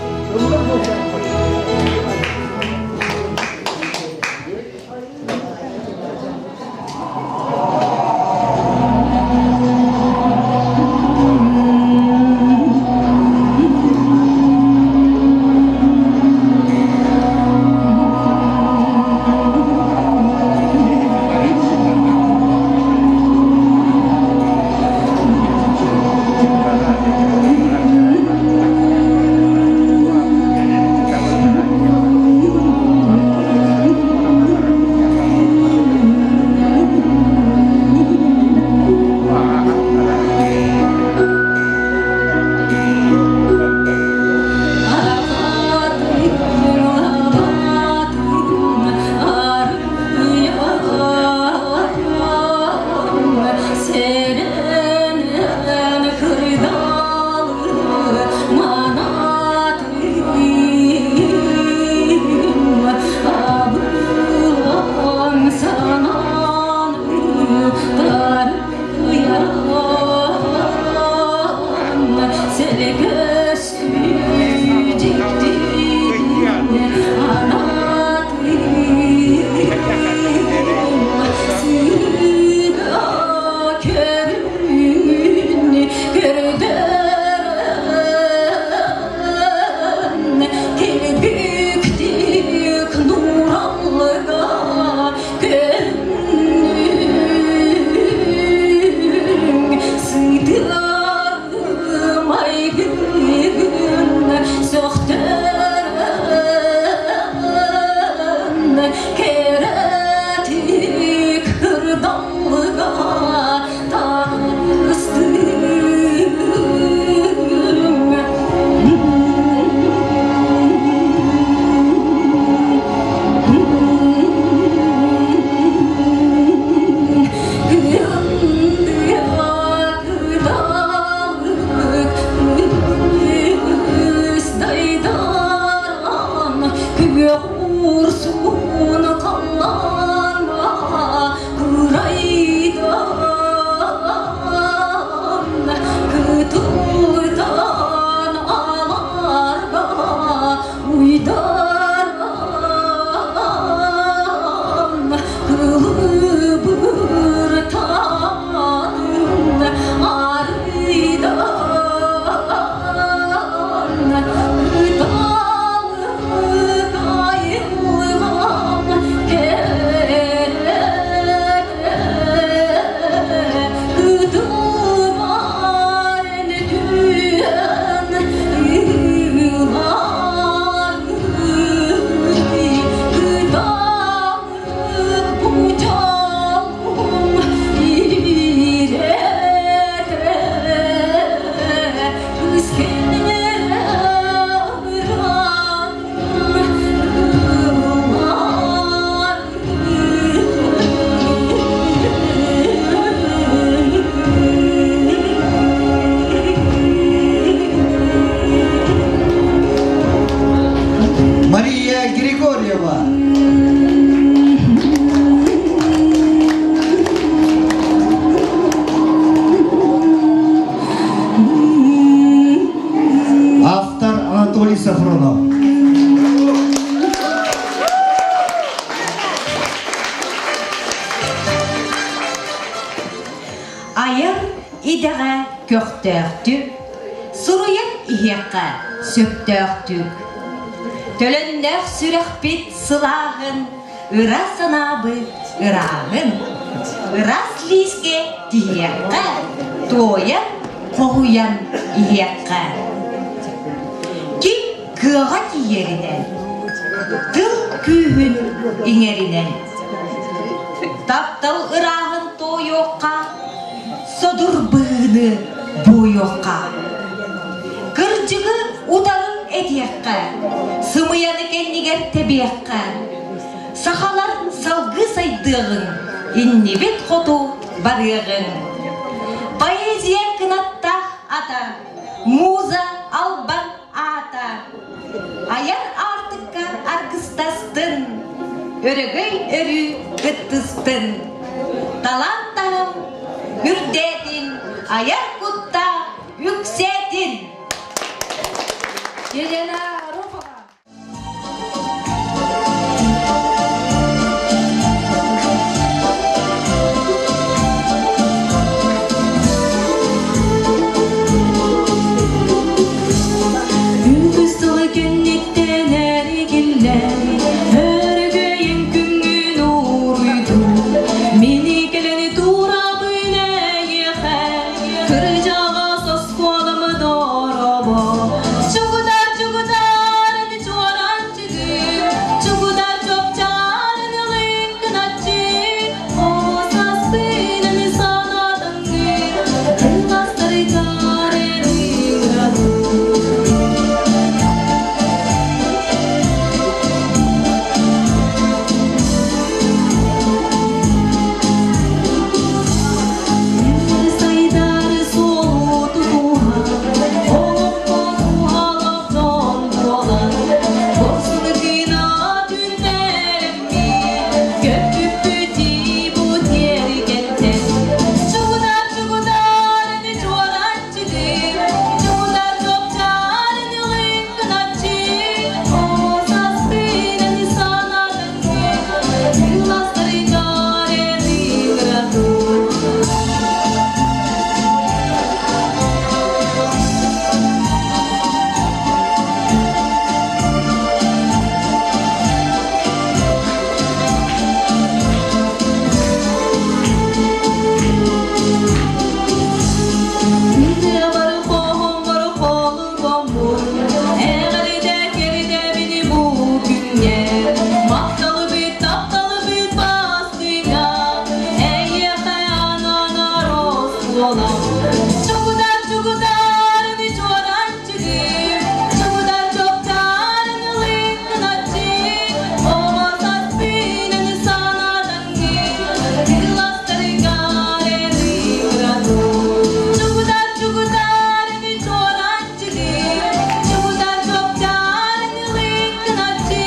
Мария Григорьева. Автор Анатолий Сафронов. Айар идэҕэ көхтөөхтүк, суруйан иһиэххэ сөптөөхтүк. Төлөннөөх сүрэхпит сылааһын, ыра санаабыт ырааһын, ыраас лиискэ тиһиэххэ, туойан, хоһуйан иһиэххэ. Ким кыаҕа тиийэринэн, тыл күүһүн иҥэринэн, таптал ырааһын туойуохха, содур быһыыны буойуохха. Кырдьыгы утары этиэххэ, сымыйаны кэннигэр тэбиэххэ. Сахалар салгыы сайдыаҕыҥ, иннибит хоту барыаҕыҥ. Поэзия кынаттаах ата, муза албан аата. Айар аартыкка аргыстастын, өрөгөй өрүү кыттыстын. Талаан таһым үрдээтин, айар куттаах үксээтин! Елена Руфова. Үгүс сылы кэнниттэн эргиллэн, өрөгөйүн күҥҥүн уруйдуу. Мини кэлэни туурабын эйиэхэ, кырдьаҕас оскуолам доробо. Чугудар чугудар чуораанчыгы, чугудар чопчаарын ылыҥкыначчы, оҕосаспынан санаатаҥҥы, тылластарыгар Сайдары суолу тутуһан, олоххо туһалаах дьон буолан, Хорсун гына түннэриммит, көппүппүт бу тиэргэнтэн. Чугудар чугудар чуораанчыгы, чугудар чопчаарын ылыҥкыначчы, Оҕосаспынан санаатаҥҥы, тылластарыгар эн ыҥыратуу. Бар хоһоҥҥор холбоммут, эҕэрдэ кэрдэбини бу күҥҥэ. Махталбыт, тапталбыт бастыҥа, эйиэхэ ананар оскуола. Чугудар, чугудар, чуораанчыгы, чугудар чопчаарын ылыҥначчы, оҕо саспынан санаатаҥҥы, кыластарыгар эн ыҥыратуу. Чугудар, чугудар, чуораанчыгы, чугудар чопчаарын ылыҥначчы,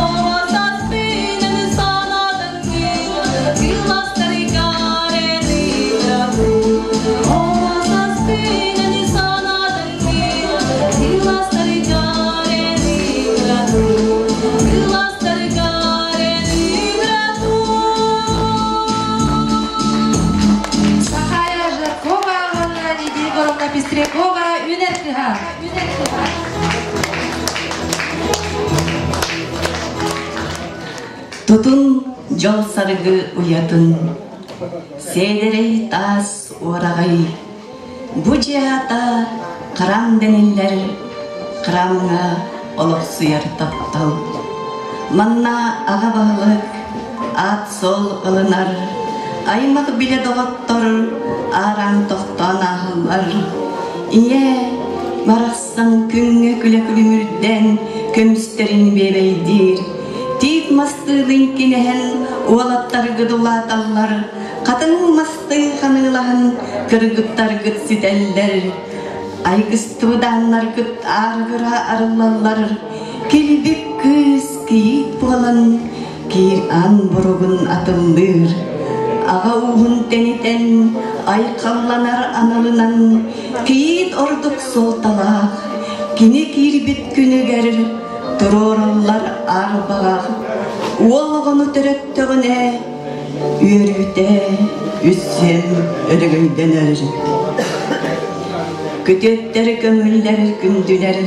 оҕо саспынан санаатаҥҥы, кыластарыгар эн ыҥыратуу. Оҕо саспынан санаатаҥҥы, кыластарыгар эн ыҥыратуу. Кыластарыгар эн ыҥыратуу. Сахая Жаркова уонна Лидия Егоровна Пестрякова Үнэр кыһа. Үнэр кыһа. Тутун дьол саргы уйатын, сиэдэрэй таас уораҕай. Бу дьиэ аата храм дэниллэр, храмҥа олохсуйар таптал. Манна аҕа баһылык аат-суол ылынар, аймах билэ доҕоттор аараан тохтоон ааһаллар. Ийэ барахсан күҥҥэ күлэ күлүмүрдэн көмүстэрин биэбэйдиир. Тиит мастыылын кинэһэн уолаттаргыт улааталлар, хатыҥ мастыы ханыылаһан кыргыттаргыт ситэллэр. Айгыстыбыдааннаргыт ааргыра арыллаллар, килбик кыыс кийиит буолан киир аан боругун атыллыыр. Аҕа ууһун тэнитэн, айхалланар аналынан кийиит ордук суолталаах, кини киирбит күнүгэр туруоруллар арбаҕах уол оҕону төрөттөҕүнэ үөрүүтэ үссүөн өрөгөйдөнөр. Күтүөттэр көҥүллэр күндүлэр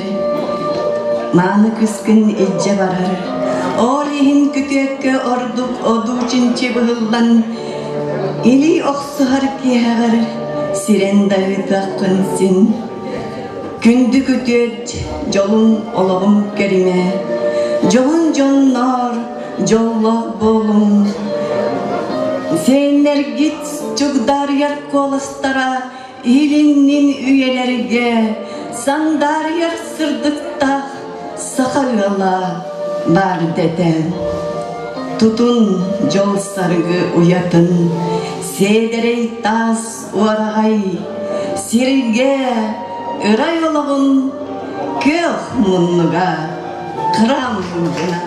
мааны кыскын илдьэ барар. Ол иһин күтүөккэ ордук одуу чинчи быһыллан илии охсуһар киэһэҕэр сирэн да ыытыаххын син. Күндү күтүөт, дьолун олоҕум кэриҥэ, дьоһун дьонноор, дьоллоох буолуҥ. Сиэннэргит чугдаарыйар куоластара илиннин үйэлэргэ сандаарыйар сырдыктаах саха ыала баар дэтэ. Тутун дьол саргы уйатын, сиэдэрэй таас уораҕай сиргэ ырай олоҕун күөх муннуга храм гына.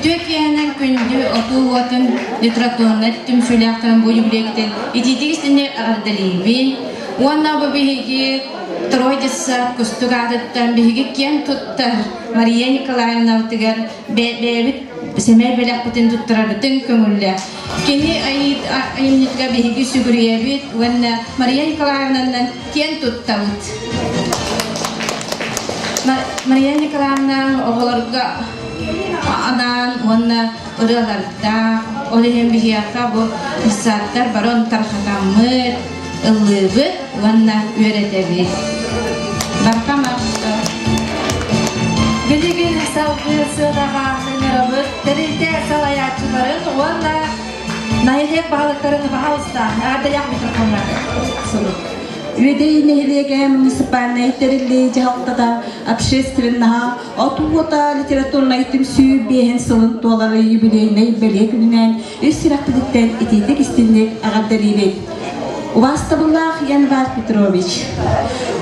Үтүө киэһэнэн күндү отуу уотун литературнай түмсүүлээхтэрин бу юбилейгитин итиитик истинник эҕэрдэлиибин. Уонна бу биһиги Трой детсад Кустук аатыттан биһиги киэн туттар Мария Николаевнабытыгар бэйэбит сэмэй бэлэхпитин туттарарбытын көҥүллэ. Кини айымньытыгар биһиги сүгүрүйэбит уонна Мария Николаевнанан киэн туттабыт. Мария Николаевна оҕолорго анаан уонна ырыалардаах, ол иһин биһиэхэ бу детсадтар барон тархатаммыт, ыллыыбыт уонна үөрэтэбит. Барха махтал. Билигин салгыы сыанаҕа ыҥырабыт тэрилтэ салайааччыларын уонна нэһилиэк баһылыктарын баһаалыста эҕэрдэлээх микрофоҥҥа сурук. Үөдэй нэһилиэгэ муниципальнай тэриллии дьаһалтата общественноһа от уота литературнай түмсүү биэһин сылын туолары юбилейнай бэлиэ күнүнэн үс сүрэхпититтэн итиитик истинник эҕэрдэлиибит. Убаастабыллаах Январь Петрович,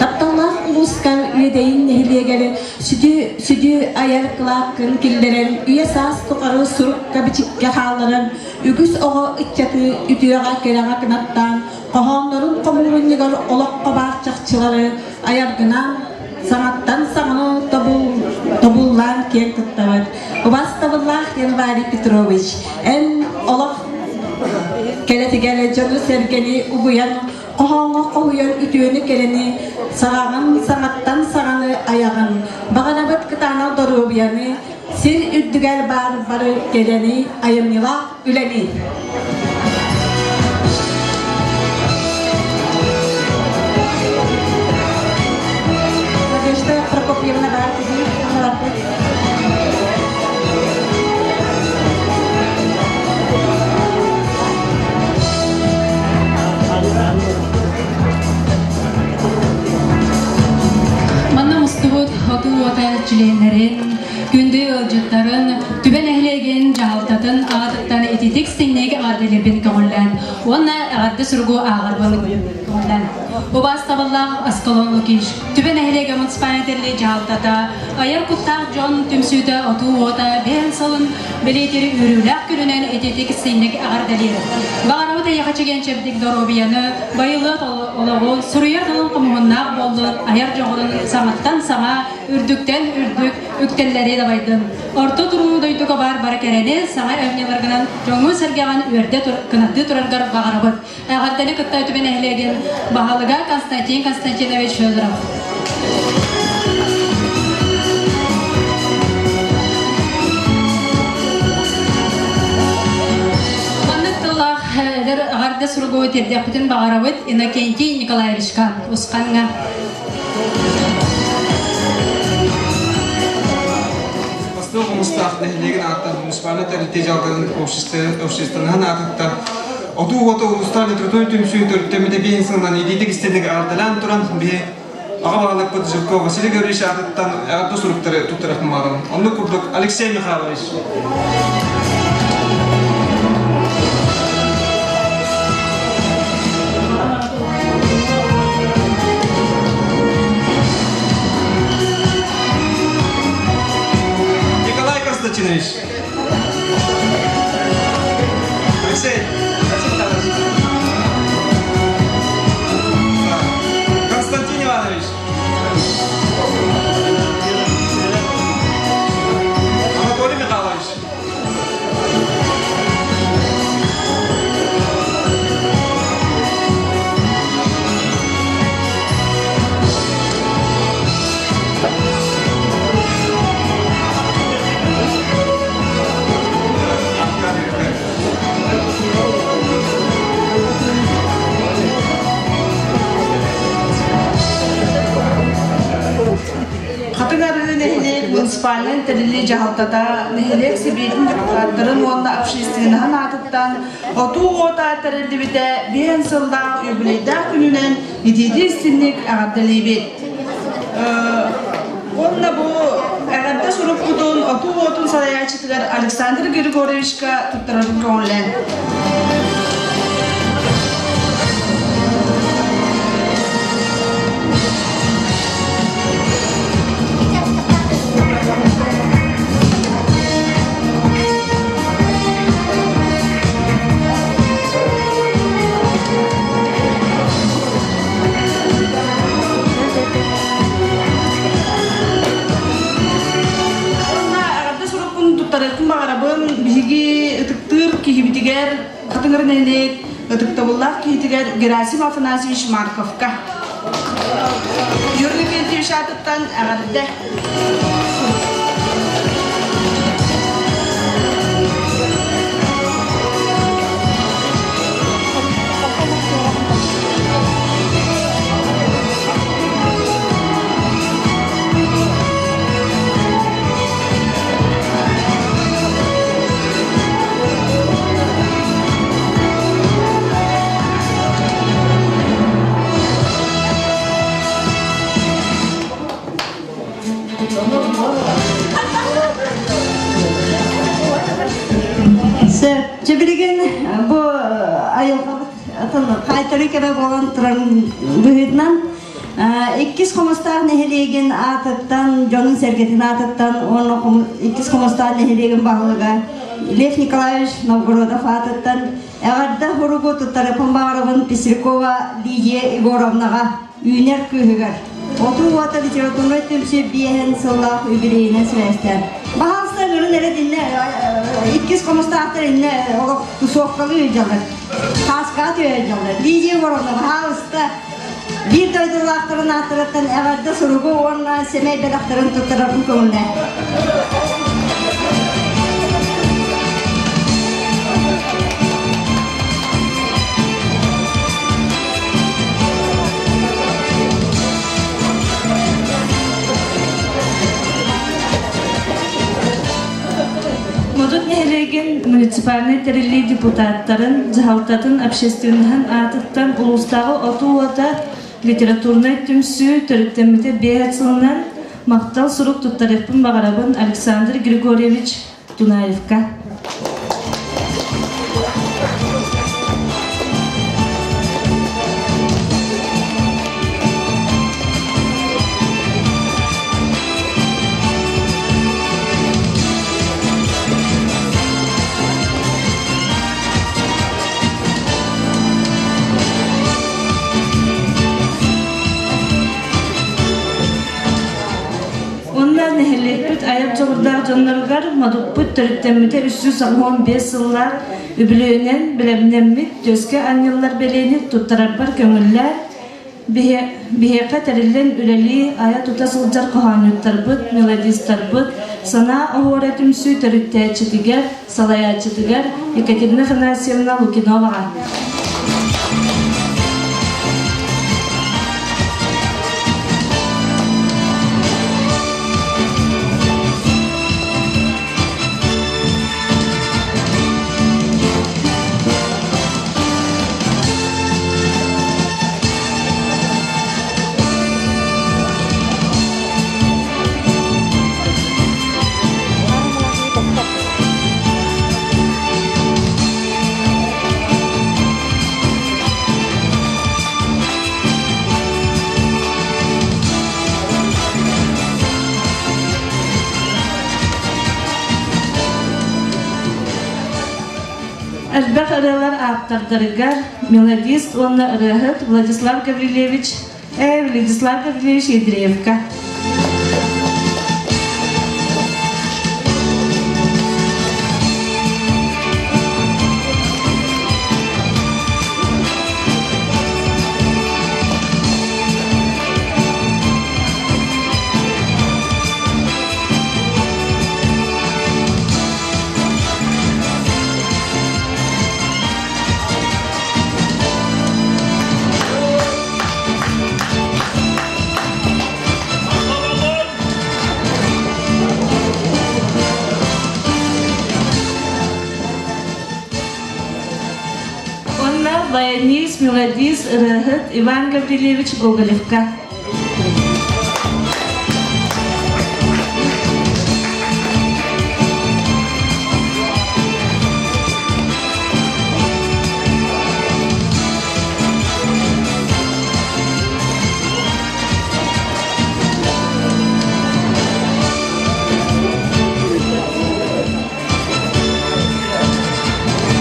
тапталлаах улуускар Үөдэйин нэһилиэгэр сүдү, сүдү айар кылааккын киллэрэн үйэ-саас тухары сурукка-бичиккэ хаалларан үгүс оҕо ыччаты үтүөҕэ-кэрэҕэ кынаттаан хоһооннорун хомуурунньугар олоххо баар чахчылары айаргынан саҥаттан саҥаны тобуллаан киэн туттабыт. Убаастабыллаах Январий Петрович, эн олох кэрэтигэр дьону-сэргэни угуйан, хоһооҥҥо хоһуйан үтүөнү-кэрэни, саҕаҕын саҥаттан саҥаны айаҕын, баҕарабыт кытаанах доруобуйаны, сир үрдүгэр баар бары кэрэни, айымньылаах үлэни! Надежда Прокопьевна баар Манна мустубут отуу уота чилиэннэрин, күндү ыалдьыттарын, Түбэ нэһилиэгин дьаһалтатын аатыттан ититик синньик эҕэрдэлиирбин көҥүллээн уонна эҕэрдэ суругу ааҕарбын көҥүллээн. Убаастабыллаах Аскалон Лукич, Түбэ нэһилиэгэ муниципальнай тэрилии дьаһалтата айар куттаах дьон түмсүүтэ отуу уота биэһин сылын бэлиэтиир үөрүүлээх күнүнэн ититик синньик эҕэрдэлиир. Баҕарабыт эйиэхэ чэгиэн чэбдик доруобуйаны, байылыат олоҕу, суруйар тылын хомуһуннаах буоллун, айар дьоҕурун саҥаттан саҥа, үрдүктэн үрдүк үктэллэри дабайдын. Орто туруу дойдуга баар бары кэрэни саҥа övньаларгынан дьоҥҥун-сэргэҕин үөрдэ кынаттыы тураргар баҕарабыт. Эҕэрдэни кытта Түбэ нэһилиэгин баһылыга Константин Константинович Федоров. Маннык тыллаах эдэр эҕэрдэ суругу тиэрдиэхпитин баҕарабыт Иннокентий Николаевичка Усхаҥҥа. Бастыҥ хомустаах нэһилиэгин ааттан муниципальнай тэрилтэ дьаһалтатын общественноһын аатыттан отуу уота улуустаах литературнай түмсүү төрүттэммитэ биэһин сылынан илиитик истинник эҕэрдэлээн туран биһи аҕа баһылыкпыт Жирков Василий Гаврильевич аатыттан эҕэрдэ суруктары туттарыахпын баҕарабын. Оннук курдук Алексей Михайлович. Николай Константинович. Алексей, Константин Иванович. Анатолий Михайлович. Хатыҥ Арыы нэһилиэк муниципальнай тэриллии дьаһалтата нэһилиэк сэбиэтин депутаттарын уонна общественноһын аатыттан отуу уота тэриллибитэ биэһин сыллаах юбилейдаах күнүнэн итиитии истинник эҕэрдэлиибит. Уонна бу эҕэрдэ сурукпутун отуу уотун салайааччытыгар Александр Григорьевичка туттарарын көҥүллээн. баҕарабын биһиги ытыктыыр киһибитигэр Хатыҥыр нэһилиэк ытыктабыллаах киһитигэр Герасим Афанасьевич Марковка. Юрий Викентьевич аатыттан эҕэрдэ! Сөп. Билигин бу айылҕабыт хаайтары кэмэ буолан туран быһыытынан иккис Хомустаах нэһилиэгин аатыттан, дьонун-сэргэтин аатыттан уонна иккис Хомустаах нэһилиэгин баһылыга Лев Николаевич Новгородов аатыттан эҕэрдэ суругу туттарыппын баҕарабын Пестрякова Лидия Егоровнаҕа үүнэр кыыһыгар. Отуу уота литературнай түмсүү биэһин сыллаах юбилейынан сибээстээн. Баһаалыста ыҥырын эрэ иннэ иккис хомустаахтар иннэ олох тусовкалыы ыйдьаллар. Хааскаҕа түһэ Лидия Егоровна, баһаалыста биир дойдулаахтарын ааттарыттан эҕэрдэ суругу уонна сэмэй бэлэхтэрин туттарарын көҥүллээ. Модут нэһилиэгин муниципальнай тэриллии депутаттарын, дьаһалтатын общественноһын аатыттан улуустааҕы отуу уота литературнай түмсүү төрүттэммитэ биэс сылынан махтал сурук туттарыахпын баҕарабын Александр Григорьевич Тунаевка. Уонна нэһилиэкпит айар дьоҕурдаах дьонноругар Модуппут төрүттэммитэ 385 сыллаах үбүлүөйүнэн бэлэмнэммит түөскэ анньыллар бэлиэни туттарарбар көҥүллээн Биһиэхэ тэриллэн үлэлии, айа-тута сылдьар хоһоонньуттарбыт, мелодистарбыт, Санаа оһуора түмсүү төрүттээччитигэр, салайааччытыгар Екатерина Афанасьевна Лукиноваҕа. Элбэх ырыалар ааптардарыгар мелодист уонна ырыаһыт Владислав Гаврильевич э, Владислав Гаврильевич Ядреевка. Онно баянист, мелодист, ырыаһыт Иван Гаврильевич Гоголевка.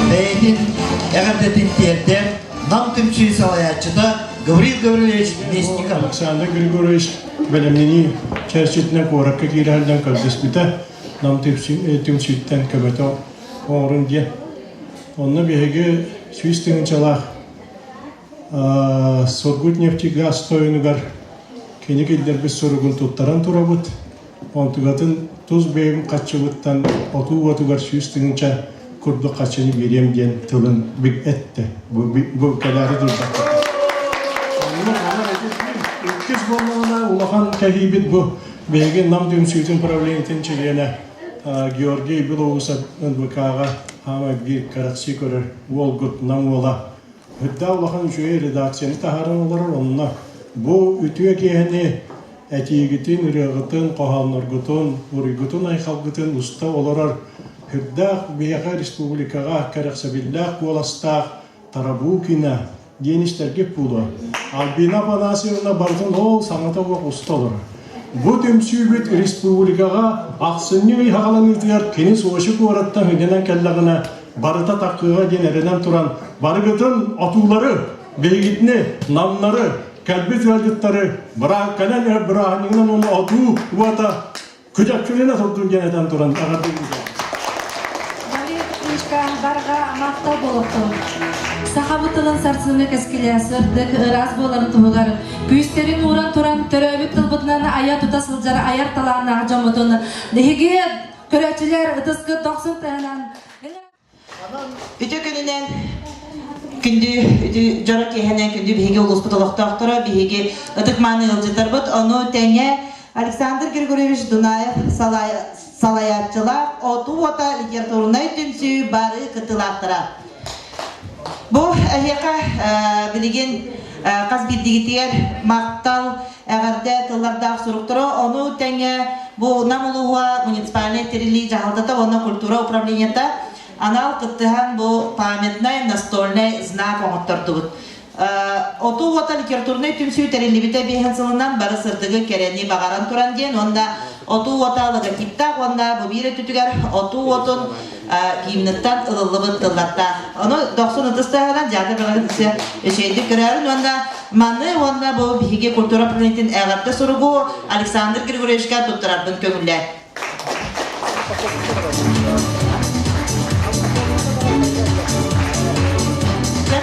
Бэйэтин эҕэрдэтин тиэрдэр Нам түмсүү салайааччыта Гаврил Гаврильевич Местников. Александр Григорьевич бэлэмнэнии чэрчитинэн куоракка киирэрдэн көрдөспүтэ. Нам түмсүүттэн көмөтө оҥорун диэн. Онно биһиги 100 тыһыынчалаах Сургутнефтегаз тойонугар кини киллэрбит суругун туттаран турабыт. Онтугатын тус бэйэм хаччыбыттан отуу уотугар 100 тыһыынча курдук хаччыны биэриэм диэн тылын эттэ. Бу кэлээри турбакка. Иккис буоллаҕына улахан кэһиибит бу биһиги Нам түмсүүтүн правлениетын чилиэнэ Георгий Белоусов НВК-ҕа хаама биир кэрэхсии көрөр уолгут Нам уола Үрдээх улахан үчүгэй редакцияны таһааран олорор онно бу үтүө киэһэни этиигитин, ырыаҕытын, хоһоонноргутун, уруйгутун-айхалгытын уста олорор үрдээх биһиэхэ республикаҕа кэрэхсэбиллээх куоластаах Тарабукина диэн истэргит буолуо. Альбина Афанасьевна барытын ол саҥата суох уста олорор. Бу түмсүүбүт республикаҕа ахсынньы ый хаҕаланыытыгар кини Сочи куораттан сынньанан кэллэҕинэ барыта таккыаҕа диэн эрэнэн туран барыгытын отуулары, биһигитини, намнары, кэлбит ыалдьыттары кэлэн иһэр бырааһынньыгынан уонна отуу уота күдьэккүлэнэ турдун диэн этэн туран эҕэрдэлиибин. Мария Петровичка барҕа махтал буолуохтун. Сахабыт тылын сарсыҥҥы кэскилэ сырдык, ыраас буоларын туһугар күүстэрин ууран туран төрөөбүт тылбытынан айа тута сылдьар айар талааннаах дьоммутун биһиги көрөөччүлэр ытыскыт дохсун тыаһынан Үтүө күнүнэн күндү дьоро киэһэнэн күндү биһиги улууспут олохтоохторо, биһиги ытык-мааны ыалдьыттарбыт, ону тэҥэ Александр Григорьевич Дунаев салайааччылаах Отуу уота литературнай түмсүү бары кыттыылаахтара. Бу эһиэхэ билигин хас биирдигитигэр махтал, эҕэрдэ тыллардаах суруктары, ону тэҥэ бу Нам улууһа муниципальнай тэриллии дьаһалтата уонна культура управлениета анал кыттыһан бу памятнай настольнай знак оҥоттордубут. Отуу уота литературнай түмсүү тэриллибитэ биэһэн сылынан бары сырдыгы кэрэни баҕаран туран диэн уонна отуу уота логотиптаах уонна бу биир өттүтүгэр отуу уотун гимныттан ылыллыбыт тыллардаах. Ону дохсун ытыс таһынан дьаата бөҕө үчүгэйдик көрөөрүн уонна маны уонна бу биһиги культура управлениетын эҕэрдэ суругу Александр Григорьевичка туттарарбын көҥүллээ.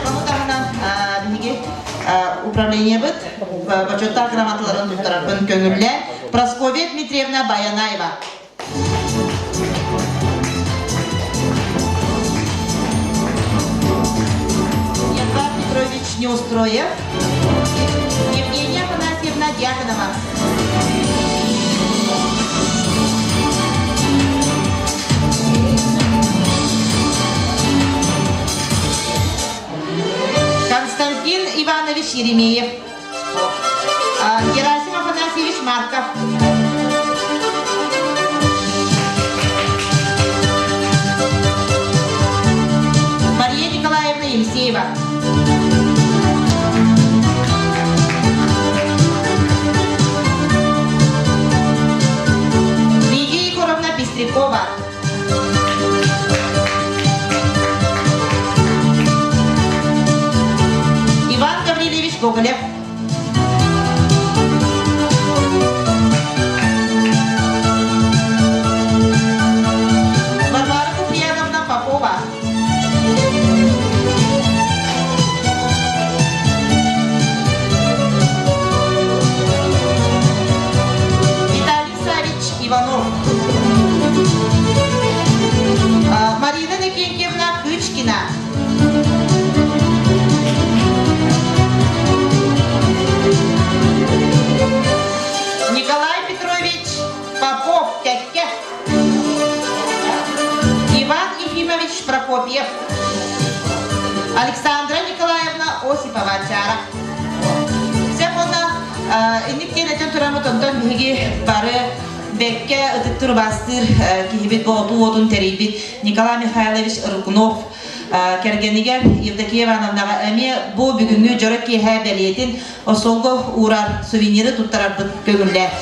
Ону таһынан биһиги управлениебыт бочуоттаах грамоталарын туттарарбын көҥүллээн Прасковья Дмитриевна Баянаева. Едвард Петрович Неустроев, Евгения Афанасьевна Дьяконова. Константин Иванович Еремеев. Герасим Афанасьевич Марков. Мария Николаевна Елисеева. Лидия Егоровна Пестрякова. Иван Гаврильевич Гоголев. Варвара Куприяновна Попова. Виталий Савич Иванов. Марина Никентьевна Кычкина. Николай Петрович Попов Кэкке. Иван Ефимович Прокопьев. Александра Николаевна Осипова Чара. Сепона инник диэн этэн тураммыт онтон биһиги бары бэккэ ытыктыр убаастыыр киһибит боотуу уотун тэрийбит Николай Михайлович Рыкунов кэргэнигэр Евдокия Ивановнаҕа эмиэ бу бүгүҥҥү дьоро киэһэ бэлиэтин остуолга уурар сувениры туттарарбыт көҥүллээх.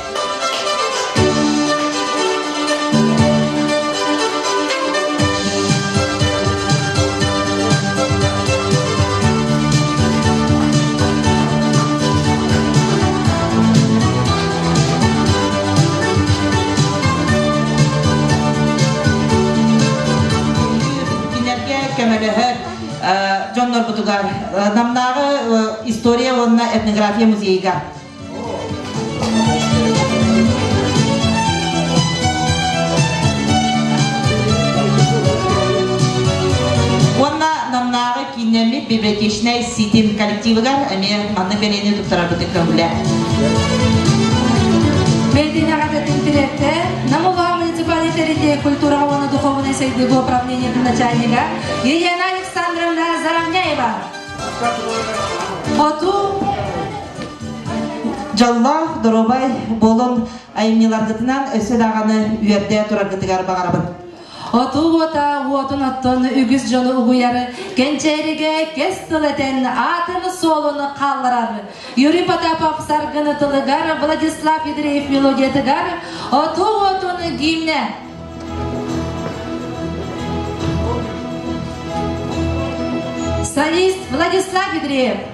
көмөлөһөр дьоннорбутугар Намнааҕы история уонна этнография музейыгар. Уонна Намнааҕы кииннэммит библиотечнай ситим коллективыгар эмиэ маннык бэлиэни туттарарбытын көҥүлэ. Бэйэтин аҕатын тирэтэ Нам улахан муниципальный тэрилтэ культураҕа уонна духовнай сайдыыга управлениетын начальнига Елена Александровна Заровняева. Хоту Дьоллоох, доруобай буолун айымньыларгытынан өссө даҕаны үөрдэ тураргытыгар баҕарабын. Отуу уота уотун оттон үгүс дьону угуйар, кэнчээригэ кэс тыл этэн аатын-суолун хаалларар. Юрий Потапов саргыны тылыгар, Владислав Ядреев мелодиятыгар отуу уотун гимнэ. Солист Владислав Ядреев.